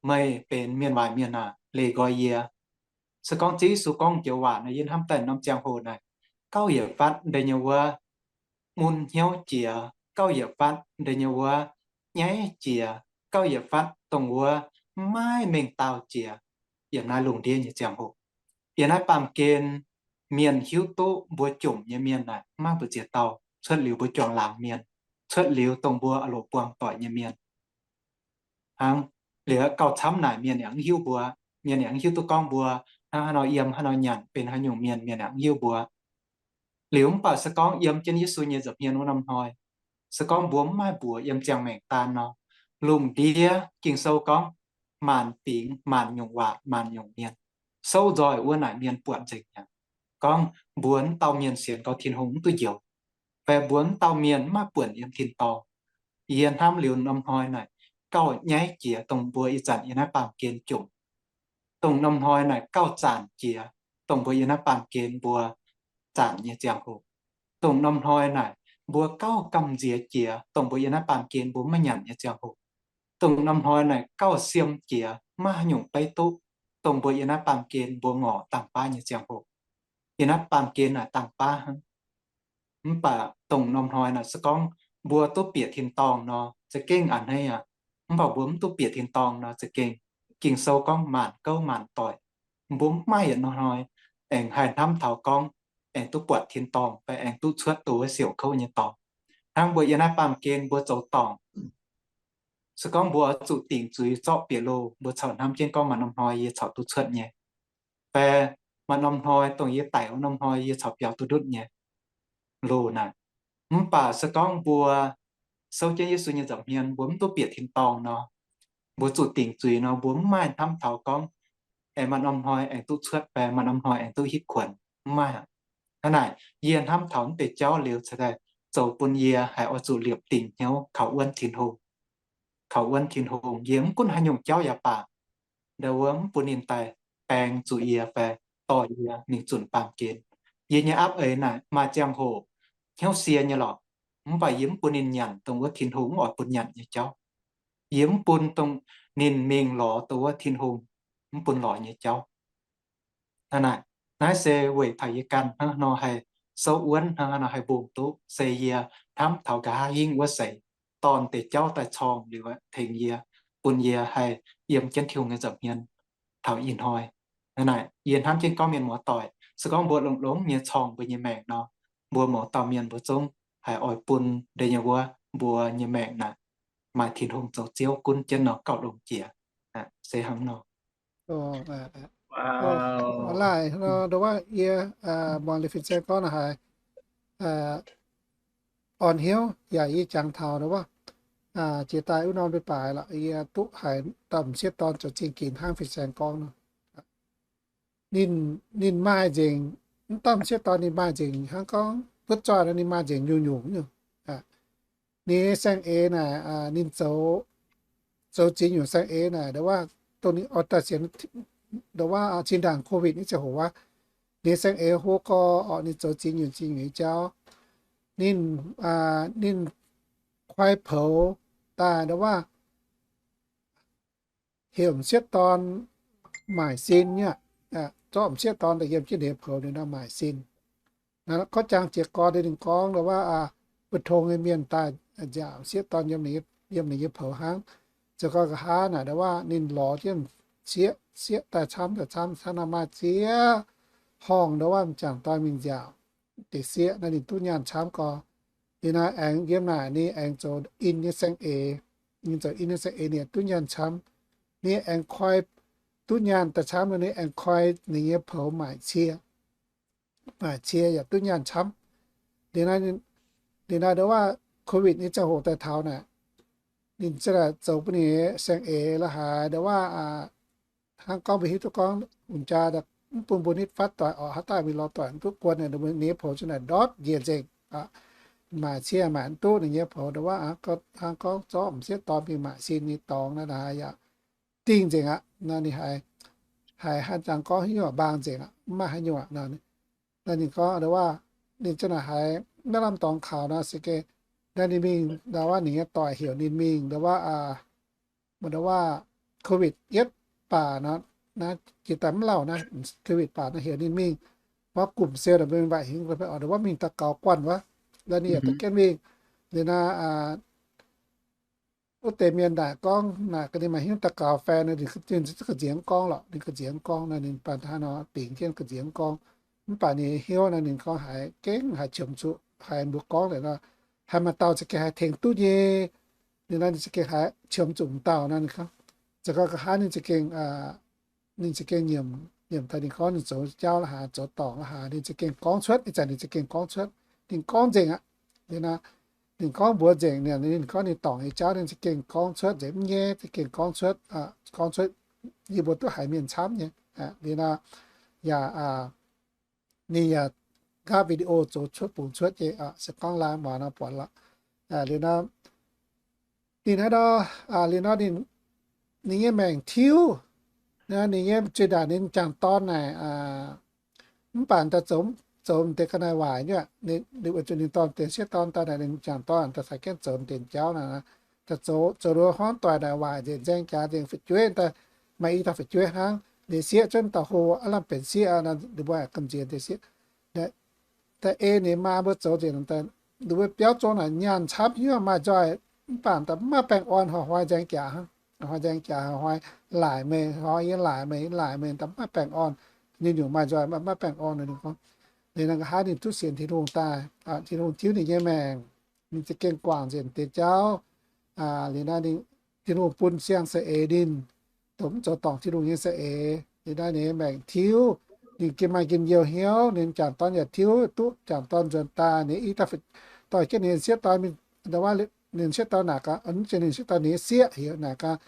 meih benx mienh waaic mienh aac, leih nqoi yie. Se gorngv Ziouv Yesu gorngv joux waac naaic yie hnamv daaih norm ziangh hoc naaic, gauh yietc fatv ndo nyei wuov mun hnyouv jiex, gauh yietc fatv ndo nyei wuov nyaiv jiex, gauh yietc fatv dongh wuov maiv mengh daauh jiex yiem naaiv lungh ndiev nyei ziangh hoc. Yiem naaiv baamh gen mienh hiuv duqv mbuo jomc nyei mienh naaic maiv mbu'ziex dauh, cuotv liuz mbuo juangc laangz mienh, cuotv liuz dongh mbuo loz buangh doic nyei mienh. Hnangv liuz gauh camv naaic mienh yaac mv hiuv mbuo, mienh yaac mv hiuv duqv gorngv mbuo hnangv haaix nor yiem, haaix nor nyanc, benx haaix nyungc mienh, mienh yaac mv hiuv mbuo. Liuz mv baac se gorngv yiem jienv Yesu nyei nza'hmien wuov norm hnoi, se gorngv mbuo mv maaih mbuox yiem ziangh maengc daan nor, lungh ndiev Ging-Sou gorngv maanc fingx, maanc nyungc waac, maanc nyungc mienh, souv nzoih wuov naaic mienh buatc nzengc mi'aqv. Gorngv mbuo mv dauh mienh sienx gau Tin-Hungh mv duqv njoux, fai mbuo mv dauh mienh mv maaih buonc yiem tin-dorngh. Yie hnamv liuz norm hnoi naaic, gauh nyaiv jiex dongh mbuo ih zanc yiem naaiv baamh gen jomc. Dongh norm hnoi naaic gauh zaanc jiex dongh mbuo yiem naaiv baamh gen mbuo zaanc nyei ziangh hoc. Dongh norm hnoi naaic mbuo gauh gamh nziex jiex dongh mbuo yiem naaiv baamh gen mbuo maiv nyanc nyei ziangh hoc. Dongh norm hnoi naaic gauh siem jiex maiv haaix nyungc beiv duqv dongh mbuo yiem naaiv baamh gen mbuo ngorc dangh baav nyei ziangh hoc. Yiem naaiv baamh gen naaic dangh baav hnangv. Mv baac dongh norm hnoi naaic se gorngv mbuo duqv bieqc tin-dorngh nor, za'gengh a'hneiv aqv. Mv baac mbuo mv duqv bieqc tin-dorngh nor, za'gengh Ging-Sou gorngv maanc gouv maanc doic. Mbuo mv maaih yietc norm hnoi aengx haih hnamv taux gorngv aengx duqv buatc tin-dorngh fai aengx duqv cuotv dongh wuov siouc kouv nyei dorngx. Hnangv mbuo yiem naaiv baamh gen mbuo zoux dorngc, se gorngv mbuo oix zuqc dingc zuiz zorqv bieqc loh, mbuo corc hnamv jienv gorngv maaih norm hnoi yie corc duqv cuotv nyei, fai maaih norm hnoi dongh yie daic wuov norm hnoi yie corc biaux duqv ndutv nyei loh naaic. Mv baac se gorngv mbuo souv jienv Yesu nyei nza'hmien, mbuo mv duqv bieqc tin-dorngh nor, mbuo zuqc dingc zuiz nor, mbuo mv maaih hnamv taux gorngv aengx maaih norm hnoi aengx duqv cuotv fai maaih norm hnoi aengx duqv hitv kuonx, mv maaih aqv. Hnangv naaic, yie hnamv taux naaiv deix jauv liuz cingx daaih zoux bun yie haiz oix zuqc liepc dingc hnyouv kaux wuonv Tin-Hungh. Kaux wuonv Tin-Hungh, yie mv gunv haaix nyungc jauv yaac baac, ndau wuov mv bun ninh daaih baeng zuqc yie fai dorh yie mingh zunc baamh gen. Yie nyei aapv eix naaic maaih ziangh hoc hnyouv sie nyei lorqc, mv baac yie mv bun ninh nyanc dongh wuov Tin-Hungh mv oix bun nyanc nyei jauv. Yie mv bun dongh ninh mingh lorz dongh wuov Tin-Hungh mv bun lorz nyei jauv. Hnangv naaic, naaiv se weic taux yie ganh hnangv haaix nor haih souv wuonv, hnangv haaix nor haih mbungh duqv, se yie hnamv taux nqa'haav hingv wuov seix dorn deix jauv daaih corng liuz tengx yie, bun yie haih yiem jienv Tin-Hungh nyei nza'hmien taux ih hnoi. Hnangv naaic, yie hnamv jienv gorngv mienh muoz-doic, se gorngv mbuo longx-longx nyei corng mbuo nyei maengc nor, mbuo mouz dauh mienh mbuo zungv haiz oix bun deix nyei wuov mbuo nyei maengc naaic maaih Tin-Hungh zoux Ziouv gunv jienv nor gauh longx jiex. Se hnangv nor. Laaih nor, ndau wuov yie muangx liuz fin-saeng gorngv naaic haiz orn hnyouv yaac yie jangx taux ndau wuov jiex daaih wuov norm leiz-baaix lorqc, yie duqv haiz dauh m'sieqv dorn zoux zingh ginx hnangv fin-saeng gorngv nor. Ninh, ninh maaih nzengc, mv dauh m'sieqv dorn ninh maaih nzengc hnangv gorngv butv zoih nor ninh maaih nzengc nyungc-nyungc nyungc. Ninh nyei saeng-eix naaic, ninh zoux, zoux ziex nyungc saeng-eix naaic, ndau wuov dongh ninh oix daaih sienx, ndau wuov zinh ndaangc COVID nyei ziangh hoc wuov, ninh nyei saeng-eix hlo gorx orqc, ninh zoux ziex nyungc ziex nyungc nyei jauv. Ninh, ninh koi poux daaih ndau wuov heuc m'sieqv dorn maaic sin nyei, zorqv m'siev dorn daaih yiem jienv ninh nyei poux liuz nor maaic sin. Naaiv gorngv jangx jiez gorn ninh gorngv ndau wuov, mbu'ndongx nyei mienh daaih nziaauc m'siev dorn yiem ninh nyei poux hnangv. Ziouc gorngv nqa'haav naaic ndau wuov ninh lorz jienv sieqv, sieqv daaih camv daaih camv camv nor maaih ziex horngh ndau wuov m'jangc dorn mingh nziaauc deix sieqv naaiv ninh duqv nyaanh camv gorx. Liuz naaiv aengx yiem naaic ninh aengx zoux in nyei saeng-eix. Ninh zoux in nyei saeng-eix ninh duqv nyaanh camv. Ninh aengx koi duqv nyaanh daaih camv nor ninh aengx koi ninh nyei poux maaic cie. Maaic cie yaac duqv nyaanh camv. Liuz naaiv, liuz naaiv ndau wuov COVID nyei ziangh hoc daaih taux naaic, ninh ziouc zoux bun ninh saeng-eix la'haaix ndau wuov hnangv gorngv mbuo hiuv duqv gorngv hungh jaa mv bun mbuo nitv fatv doic orqc, haaix dauh mingh lorz doic mv duqv guon, ninh nyei poux ziouc naaic ndortv njiec nzengc. Maaic cie maaic mv duqv ninh nyei poux ndau wuov, hnangv gorngv zorqv m'sieqv dorn mingh maaic sin nyei dorngx naaiv naaic yaac dingh nzengc aqv. Nor ninh haiz, haiz haaix jangx gorngv haaix nyungc mbaang nzengc aqv, mv maaih haaix nyungc aqv. Nor ninh gorngv ndau wuov, ninh ziouc naaic haiz naaiv lamh dorngx kaux nor se gengh, naaiv ninh mingh ndau wuov ninh nyei doic heuc ninh mingh ndau wuov, mbuo ndau wuov COVID yietv baac nor, naaiv jiex daaih mv lauh naaiv COVID baac nor heuc ninh mingh wuov gumc sou naaic mbuo mingh waaic hingv, ndau wuov mingh daux gaux guanh wuov. Nor ninh yaac da'genv mingh. Liuz naaiv wuov deix mienh naaic gorngv naaic ga'naaiv maaih hnyouv daux gaux fai nor, ninh ga'nziex mv gorngv lorqc, ninh ga'nziex mv gorngv nor, ninh baan hnangv nor bingx jienv ga'nziex mv gorngv. Mv baac ninh hnyouv nor ninh gorngv haiz gengh haiz qiemx zuqc haiz mbuo gorngv naaic nor, haiz maaih dauh za'gengh haih tengx duqv nyei. Ninh nor ninh za'gengh haiz qiemx zuqc m'dauh nor, ninh gorngv, za'gengh nqa'haav ninh za'gengh, ninh za'gengh nyiemc, nyiemc daaih ninh gorngv ninh zoux jauv la'haaix, zoux dorngc la'haaix, ninh za'gengh gorngv cuotv, ih zanc ninh za'gengh gorngv cuotv. Ninh gorngv nzengc aqv. Liuz nor, ninh gorngv mbuox nzengc, ninh gorngv ninh dorngc nyei jauv ninh za'gengh gorngv cuotv nzengc, mv nyaiv za'gengh gorngv cuotv, gorngv cuotv, yie mbuo duqv haiz mienh camv nyei. Liuz nor, yaac, ninh yaac nqaapv video zoux cuotv bungx cuotv nyei, se gorngv laai muangx nor buatc lorqc. Liuz nor, Ninh hnangv nor, liuz nor ninh, ninh nyei maengc tiuv, ninh nyei zueih ndaangc ninh jangc dorn naaic, mv baac daaih zoux, zoux deix ga'naaiv waaic nyei. Ninh zuqc ninh dorn deix sieqv dorn daaih naaic, ninh jangc dorn daaih caux jienv zoux deix jauv naaic, daaih zoux, zoux duqv huaangv doic naaic waaic nzengc, nzaeng jaax nzengc, fu'jueiv daaih, maaih i dauh fu'jueiv hnangv, ninh sieqv zunv dauh hlo, aav lamh benx sieqv, ninh mbuo gamh nziex deix sieqv. Daaih ei ninh maa mbuo zoux nzengc, ninh mbuo biauv zong naaic nyaanh camv hnyouv maaih nzoih, mv baac daaih mv maaih baengh orn, hnoi-hnoi nzaeng jaax hnangv, hnoi-hnoi nzaeng jaax, hnoi-hnoi laaic meih, hnoi yie laaic meih, laaic meih, daaih mv maaih baengh orn. Ninh nyungc maaih nzoi, mv maaih baengh orn. Ninh gorngv, ninh nqa'haav ninh duqv sienx Tin-Hungh daaih, Tin-Hungh tiuv ninh nyei maengc, ninh za'gengh guangc nzengc deix jauv. Liuz naaiv ninh, Tin-Hungh bun siang-saeng-eix ninh, dongh mv zoux dorngc Tin-Hungh nyei saeng-eix. Liuz naaiv ninh nyei maengc tiuv, ninh gengh maaih njien-youh hnyouv, ninh jangc dorn yaac tiuv, duqv jangc dorn nzuonx daaih. Ninh i dauh, dorh jienv ninh sieqv dorn, ninh sieqv dorn naaic gaax, ninh sieqv dorn, ninh sieqv heuc naaic gaax,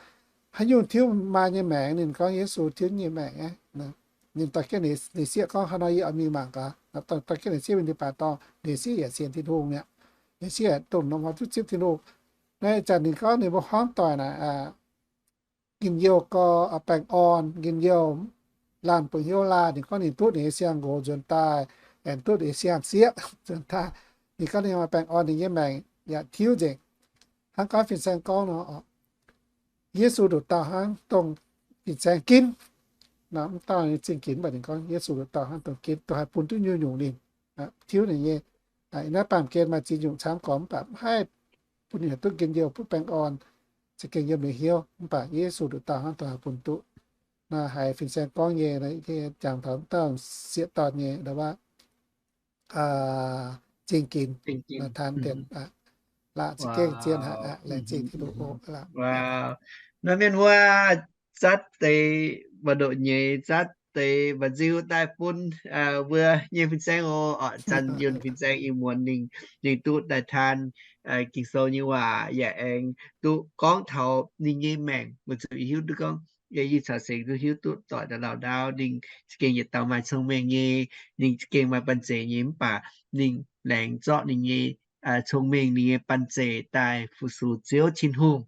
haaix nyungc tiuv maa nyei maengc? Ninh gorngv, Yesu tiuv nyei maengc aqv. Ninh dorh jienv ninh sieqv gorngv, haaix nor yie oix mingh mangc gaax. Dorh jienv ninh sieqv mingh, ninh baac dorh ninh sieqv yaac sienx Tin-Hungh mi'aqv. Ninh sieqv yaac dongh norm hnoi duqv zipv Tin-Hungh. Naaiv ih zanc ninh gorngv ninh mbuo huaangv doic naaic, njien-youh gau, baengh orn, njien-youh, laanh bungx hnyouv laanh. Ninh gorngv ninh duqv ninh nyei siang-nqox nzuonx daaih, aengx duqv ninh nyei siang-sieqv nzuonx daaih. Ninh gorngv ninh maaih baengh orn, ninh nyei maengc yaac tiuv nzengc. Hnangv gorngv fin-saeng gorngv nor, Yesu nduqc dauh hnangv dongh fin-saeng ginv. Mv dauh zingh ginx, mv baac ninh gorngv Yesu nduqc dauh hnangv dongh ginv, dongh haih bun duqv nyungc-nyungc ninh, tiuv ninh nyei. Naaiv baamh gen maaih ziex nyungc camv gormx, mv baac mv haih bun ninh duqv njien-youh, bun baengh orn, za'gengh yiem ninh hnyouv. Mv baac Yesu nduqc dauh hnangv dongh haih bun duqv. Naaiv haiz fin-saeng gorngv nyei, jangx taux dauh sieqv dorn nyei, zingh ginx, taan deix, laaix za'gengh zien haic. Laengz zingh Tin-Hungh oc. Naaiv mienh muoz, zatv deix mba'ndoqc nyei, zatv deix mba'nziu daaih bun mbuo nyei fin-saeng oc. Zanc Yunh fin-saeng ih muonz ninh, ninh duqv daaih taan Ging-Sou nyei waac yaac aengx duqv gorngv taux ninh nyei maengc, weic zuqc yie hiuv duqv gorngv, yie caux Singx duqv hiuv duqv doic daaih lauh ndaauv, ninh za'gengh yietc dauh maaih cong-mengh nyei, ninh za'gengh maaih banh zeic nyei, mv baac ninh laengz zorqv ninh nyei cong-mengh, ninh nyei banh zeic daaih fu-sux Ziouv Tin-Hungh,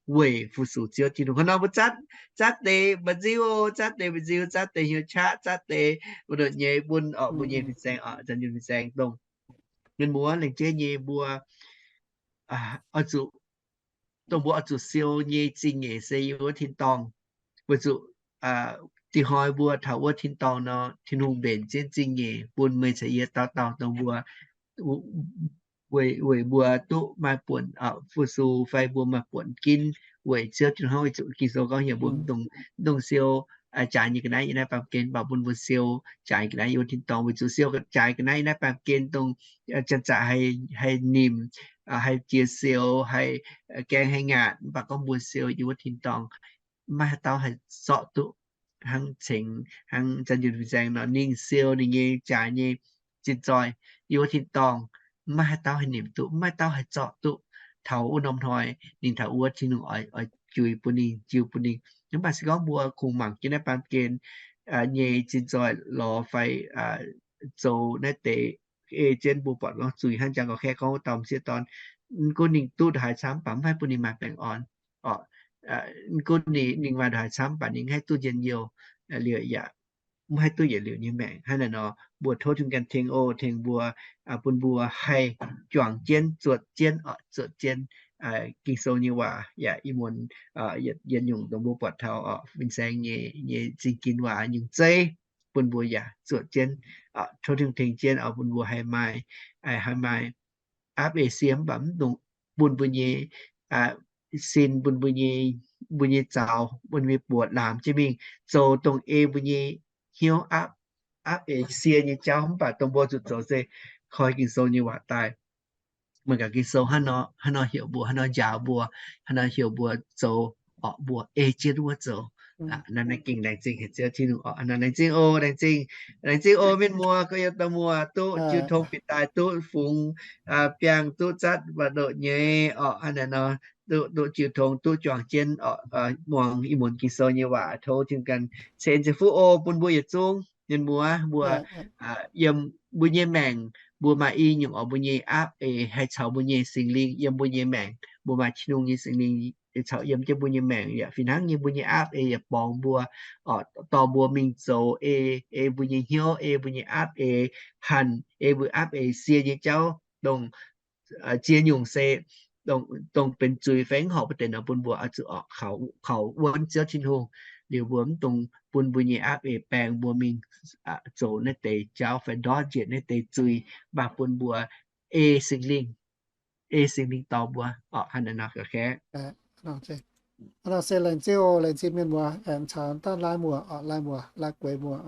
weic fu-sux Ziouv Tin-Hungh. Hnangv nor mbuo zatv, zatv deix mba'nziu, zatv deix mba'nziu, zatv deix hnyouv qaqv, zatv deix mba'ndoqc nyei bun oc, mbuo nyei fin-saeng oc, Zanc Yunh fin-saeng dongh mienh muoz laengz jienv nyei mbuo oix zuqc, dongh mbuo oix zuqc siou nyei zingh nyeic se yiem wuov tin-dorngh. Weic zuqc dinh hnoi mbuo taux wuov tin-dorngh nor, Tin-Hungh mbenc jienv zingh nyeic bun meih caux yie dauh dauh dongh mbuo, weic, weic mbuo duqv maaih buonc fu-sux fai mbuo maaih buonc ginv weic Ziouv Tin-Hungh. Weic zuqc Ging-Sou gorngv heuc mbuo mv dungx, mv dungx siou jaaix nyei ga'naaiv yiem naaiv baamh gen, mv baac bun mbuo siou jaaix ga'naaiv yiem wuov tin-dorngh. Weic zuqc siou jaaix ga'naaiv yiem naaiv baamh gen dongh janx-zaqc haih nimc, haih jiex sioux, haih gaeng haih ngaatc, mv baac gorngv mbuo siou yiem wuov tin-dorngh, maiv haaix dauh haih zorqv duqv. Hnangv Cingx, hnangv Zanc Yunh fin-saeng nor, ninh siou ninh nyei jaaix nyei zinh zoih yiem wuov tin-dorngh, maiv haaix dauh haih nimc duqv, maiv haaix dauh haih zorqv duqv. Taux wuov norm hnoi ninh taux wuov, Tin-Hungh oix, oix juix bun ninh, jiu bun ninh. Mv baac se gorngv mbuo kungx mangc jienv naaiv baamh gen nyei zinh zoih lorz fai zoux naaiv deix ei jienv, mbuo buatc gorngv zuiz hnangv jangx gauh kaeqv gorngv wuov dauh m'sieqv dorn, mv gunv ninh duqv ndongc haaix camv, mv baac mv haih bun ninh maaih baengh orn. Mv gunv ninh, ninh maaih ndongc haaix camv, mv baac ninh mv haih duqv njien-youh liuz yaac mv haih duqv yietc liuz nyei maengc. Hnangv naaiv nor, mbuo tov Tin-Hungh ganh tengx oc, tengx mbuo, bun mbuo haih juangc jienv, zuotc jienv oc, zuotc jienv Ging-Sou nyei waac yaac ih muonz yietc nyungc dongh mbuo buatc taux oc, fin-saeng nyei, nyei zingh ginx waac nyungc zeiv, bun mbuo yaac zuotc jienv. Tov Tin-Hungh tengx jienv oc, bun mbuo haih maaih, haih maaih aapv ei sie, mv baac mv dungx bun mbuo nyei sin, bun mbuo nyei, mbuo nyei zaux, bun mbuo nyei buoz laamx jienv mingh zoux dongh ei mbuo nyei hnyouv aapv, aapv ei sie nyei jauv. Mv baac dongh mbuo zuqc zoux se koi Ging-Sou nyei waac daaih. Mangc gaax Ging-Sou hnangv nor, hnangv nor heuc mbuo, hnangv nor njaaux mbuo, hnangv nor heuc mbuo zoux, orqc, mbuo ei jienv wuov zoux. Naaiv, naaiv gengh laengz zingh haic Ziouv Tin-Hungh oc. Laengz zingh oc, laengz zingh, laengz zingh oc mienh muoz, gorx-youz dauh muoz, duqv jiu tong bieqc daaih, duqv fungx biangh, duqv zatv mba'ndoqc nyei orqc. Hnangv naaiv nor, duqv, duqv jiu tong, duqv juangc jienv orqc, muangx ih muonz Ging-Sou nyei waac. Tov Tin-Hungh ganh ceix en ceix fuqv oc bun mbuo yietc zungv mienh muoz. Mbuo yiem mbuo nyei maengc, mbuo maaih i nyungc orqc, mbuo nyei aapv eix haih caux mbuo nyei Singx Lingh yiem mbuo nyei maengc. mbuo maaih Tin-Hungh nyei Singx Lingh caux yiem jienv mbuo nyei maengc yaac fih hnangv nyei mbuo nyei aapv eix yaac borngz mbuo, dorh mbuo mingh zoux ei, ei mbuo nyei hnyouv, ei mbuo nyei aapv eix, hanc ei mbuo aapv eix sie nyei jauv, dongh ziex nyungc se dongh benx zuiz fai mv horpc wuov deix nor bun mbuo oix zuqc oc kaux wuonv Ziouv Tin-Hungh, liuz mbuo mv dungx bun mbuo nyei aapv eix baeng mbuo mingh zoux naaiv deix jauv fai ndortv njiec naaiv deix zuiz, mv baac bun mbuo ei Singx Lingh, ei Singx Lingh dorh mbuo oc. Hnangv naaiv nor ga'kaeqv. Nor se laengz zingh oc, laengz zingh mienh muoz, aengx caux daaih lai muoz oc, lai muoz, lai gueix muoz,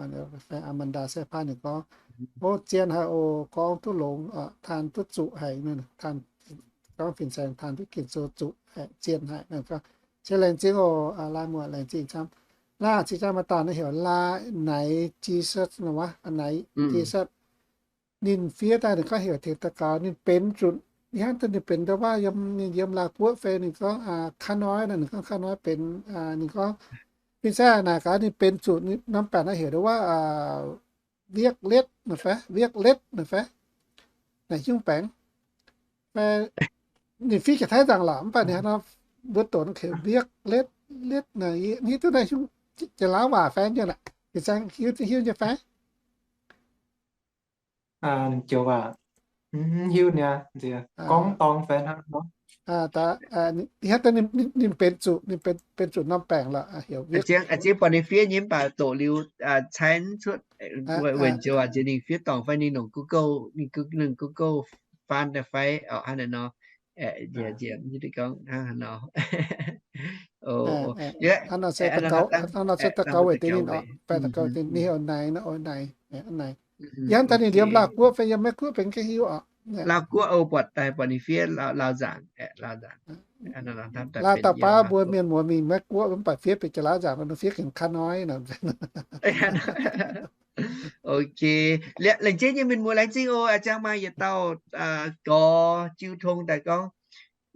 fai Amanda se paaiv ninh gorngv, o, zien haic oc, gorngv duqv longx, taan duqv zuqc haic, gorngv fin-saeng taan duqv Ging-Sou zuqc, zien haic. Se laengz zingh oc, lai muoz, laengz zingh camv. Laav cing jang maaih dauh naaiv heuc Lai Naiv Jesus nor wuov, Naiv Jesus. Ninh fiev daaih ninh gorngv heuc tengx daux gaux, ninh benx zuqc, ih hnangv duqv ninh benx ndau wuov yiem, ninh yiem Laauv Guoqv fai ninh gorngv Kanoiv nor, ninh gorngv Kanoiv benx, ninh gorngv, fin-saeng naaic gaax ninh benx zuqc norm baengc naaiv heuc ndau wuov Wietv Letv nor fai Wietv Letv nor fai, naaic nyungc baengc fai ninh fiev jiex Taiv nzaangc lorqc, mv baac ninh hnangv nor mbuo doqc heuc Wietv Letv, Letv naaic, hiuv duqv naaiv nyungc jiex Laauv waac fai nyungc aqv, fin-saeng hiuv, hiuv nyei fai? Joux waac, mv hiuv niaa, gorngv dorng fai hnangv nor. Hnangv ninh benx zuqc, ninh benx zuqc norm baengc lorqc. Ziex buatc ninh fiev nyei mv baac doqc liuz caaiv cuotv, weic joux waac ziex ninh fiev dorngc fai ninh nongc Google, ninh Google faan daaih fai oc, hnangv naaiv nor. Hnangv nor se daux gaux, hnangv nor se daux gaux weic deix ninh oc, fai daux gaux weic deix ninh heuc Naiv nor, Naiv, Naiv. Yiem daaih ninh yiem Laauv Guoqv fai yiem Meiv Guoqv benx ga'hiuv oc. Laauv Guoqv oc, buatc daaih buatc ninh fiev Laauv nzaangc, Laauv nzaangc. Laauv dauh baav mbuo mienh muoz mingh Meiv Guoqv mv baac fiev benx jiex Laauv nzaangc nor, fiev gengh Kanoiv nor. Ok, laengz zingh nyei mienh muoz, laengz zingh oc. A'jang maaih yietc dauh gorx jiu tong daaih gorngv,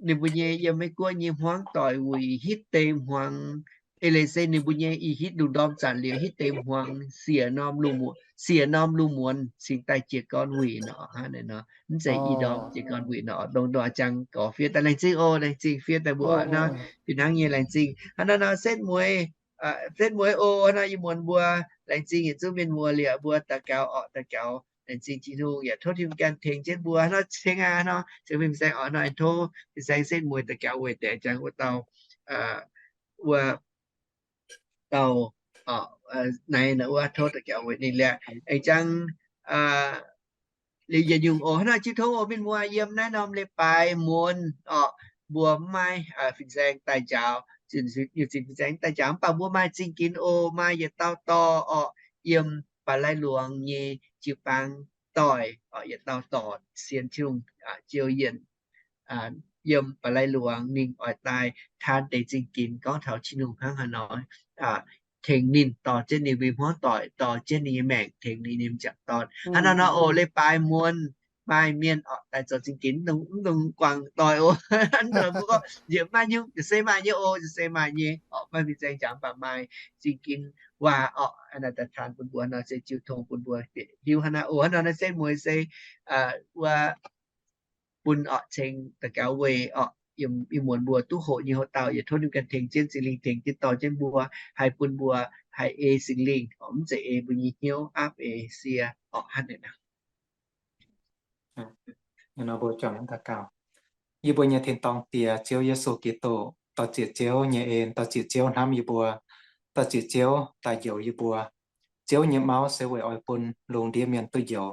ninh mbuo nyei yiem Meiv Guoqv nyei hmuangv doic wuic hitv deix hmuangx, eix leiz se ninh mbuo nyei ih hitv lungh ndorm zanc liuz hitv deix hmuangx siec norm lungh muonz, siec norm lungh muonz cingx daaih jiez gorn wuic nor, hnangv naaiv nor. Mv zeiz ih ndorm jiez gorn wuic nor, dongh a'jang gorx fiev daaih. Laengz zingh oc, laengz zingh fiev daaih mbuo oc nor, fih hnangv nyei laengz zingh. Hnangv naaiv nor setv mueiz, setv mueiz oc, hnangv nor ih muonz mbuo laengz zingh yietc zungv mienh muoz liuz mbuo daux gaux oc, daux gaux laengz zingh Tin-Hungh yaac tov Tin-Hungh ganh tengx jienv mbuo nor, ceng aqv nor, ceng fin-saeng oc nor, tov fin-saeng setv mueiz daux gaux weic deix a'jang wuov dauh, wuov dauh naaiv nor wuov, tov daux gaux weic ninh liuz aengx jangv liuz yietc nyungc oc. Hnangv nor jiu tong oc mienh muoz, yiem naaiv norm leiz-baaix muonz oc, mbuo mv maaih fin-saeng daaih njaaux, nyungc zinh fin-saeng daaih njaaux, mv baac mbuo maaih zingh ginx oc, maaih yietc dauh dorh oc, yiem Baac Lai Luangx nyei jiu-baang doic, yietc dauh dorc sienx Tin-Hungh, Ziou Yienc, yiem Baac Lai Luangx. Ninh oix daaih taan deix zingh ginx gorngv taux Tin-Hungh hnangv haaix nor tengx ninh, dorh jienv ninh mbuo hmuangv doic, dorh jienv ninh nyei maengc tengx ninh nyei m'jangc dorn. Hnangv nor nor oc, leiz-baaix muonz maaih mienh oc daaih zoux zingh ginx, mv dungx guangc doic oc. Mbuo gorngv nziex maaih nyungc, nziex se maaih nyei oc, nziex se maaih nyei oc, maaih fin-saeng njaaux mv baac maaih zingh ginx waac oc, daaih taan bun mbuo nor se jiu tong bun mbuo bieqc hiuv hnangv naaiv oc. Hnangv nor naaiv setv mueiz se wuov bun oc ceng daux gaux weic oc, ih muonz mbuo duqv hoqc nyei hoc dauh, yaac tov ninh ganh tengx jienv, Singx Lingh tengx jienv dorh jienv mbuo, haih bun mbuo haih ei Singx Lingh oc, mv zeiz ei mbuo nyei hnyouv aapv eix sie oc, hnangv naaiv. Yie mbuo nyei tin-dorngh Diex, Ziouv Yesu Giduc, dor-ziec Ziouv nyei en, dor-ziec Ziouv hnamv yie mbuo, dor-ziec Ziouv daaih njoux yie mbuo. Ziouv nyei mauv se weic oix bun lungh ndiev mienh duqv njoux.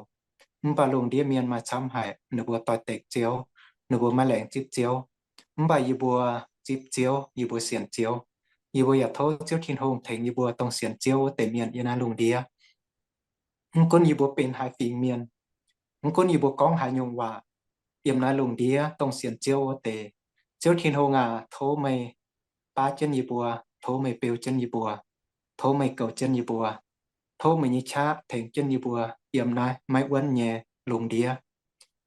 Mv baac lungh ndiev mienh maaih camv haic ninh mbuo doix-dekc Ziouv, ninh mbuo maiv laengz zipv Ziouv. Mv baac yie mbuo zipv Ziouv, yie mbuo sienx Ziouv. Yie mbuo yaac tov Ziouv Tin-Hungh tengx yie mbuo dongh sienx Ziouv wuov deix mienh yiem naaiv lungh ndiev. Mv gunv yie mbuo benx haaix fingx mienh, mv gunv yie mbuo gorngv haaix nyungc waac, yiem naaiv lungh ndiev dongh sienx Ziouv wuov deix, Ziouv Tin-Hungh aac, tov meih baav jienv yie mbuo, tov meih beu jienv yie mbuo, tov meih goux jienv yie mbuo, tov meih nyei qaqv tengx jienv yie mbuo yiem naaiv maiv wuonv nyei lungh ndiev,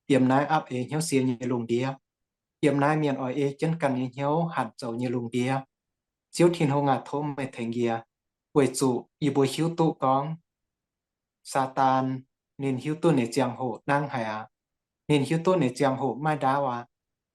yiem naaiv aapv eix hnyouv sie nyei lungh ndiev, yiem naaiv mienh oix ei jienv ganh nyei hnyouv hanc zoux nyei lungh ndiev. Ziouv Tin-Hungh aac, tov meih tengx yie, weic zuqc yie mbuo hiuv duqv gorngv Saadaan ninh hiuv duqv ninh ziangh hoc nangv haic aqv. Ninh hiuv duqv ninh ziangh hoc maiv ndaauv aqv.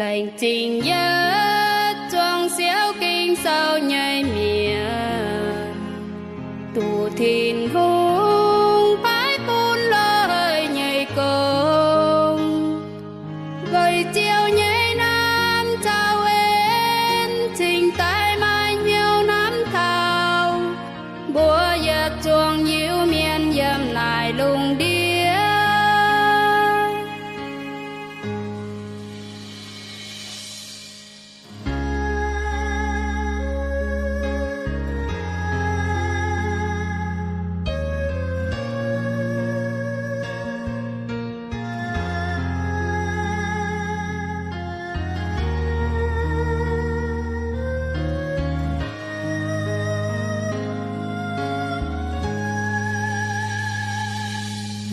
Laengz zingh yietc zuangx siouc Ging-Sou nyei mienh, duqv Tin-Hungh paaiv bun loih nyei gong. Weic Ziouv nyei hnamv caux en cingx daaih maaih hnyouv hnamv taux mbuo yietc zuangx Iu-Mienh yiem naaiv lungh ndiev.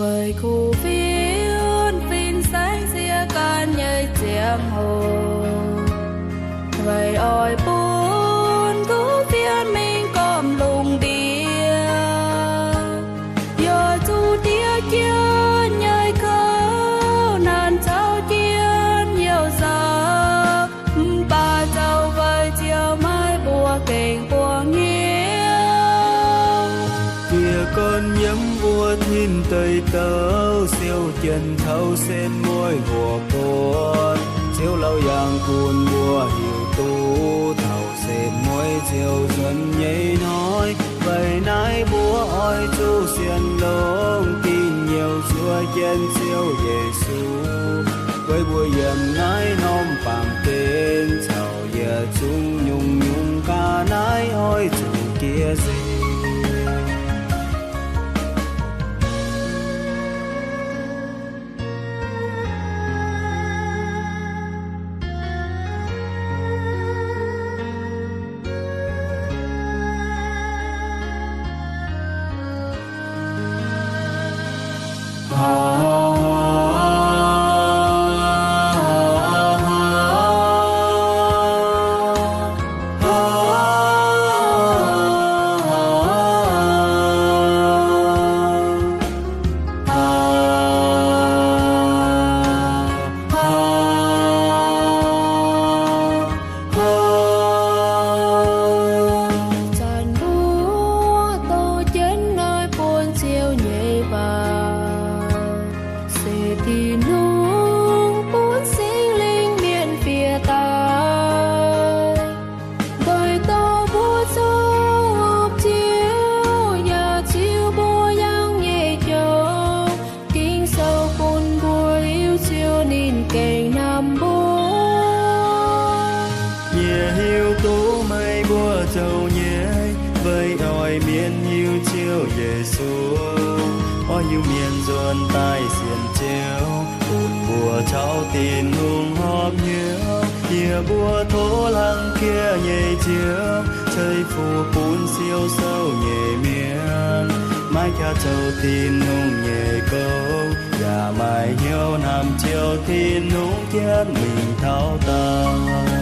Weic kuv fienx fin-saeng sieqv gan nyei ziangh hoc, weic oix bun kuv fienx mingh gormx lungh ndiev, yaac zuqc diev jienv nyei kouv nanc caux jienv youh nzauh. Mv baac zoux weic Ziouv maiv mbuox gengh buangh nyei. Dieh gorn yiem mbuo tin deic douc siou jienv taux sen mueiz mbuo buonc. Ziouv Laauc Yaangh Gunv mbuo hiuv duqv taux sen mueiz Ziouv nzuonx nyei hnoi. Weic naaiv mbuo oix zuqc sienx longx dingc youh zuov jienv Ziouv Yesu. Weic mbuo yiem naaiv norm baamh gen caux yietc zungv nyungc-nyungc ga'naaiv oix zuqc jiex nzengc. Zanc mbuo douz jienv naaiv buonv Ziouv nyei waac, se Tin-Hungh bun Singx Lingh mienh fiev daaih, doix dorh mbuo zoux horpc Ziouv, yaac ziux mbuo yangh nyei joux. Ging-Sou bun mbuo hiuv Ziouv ninh gengh hnamv mbuo. Yie hiuv duqv meih mbuo zoux nyei, weic oix mienh hiuv Ziouv Yesu, oix hiuv mienh nzuonx daaih sienx Ziouv, bun mbuo caux Tin-Hungh horpc hnyouv. Yie mbuo tov hlang jiex nyei Ziouv, ceix fuqv bun siou souv nyei mienh, maiv qaqv zoux Tin-Hungh nyei gong, yaac maaih hnyouv hnamv Ziouv Tin-Hungh jienv mingh taux daauh.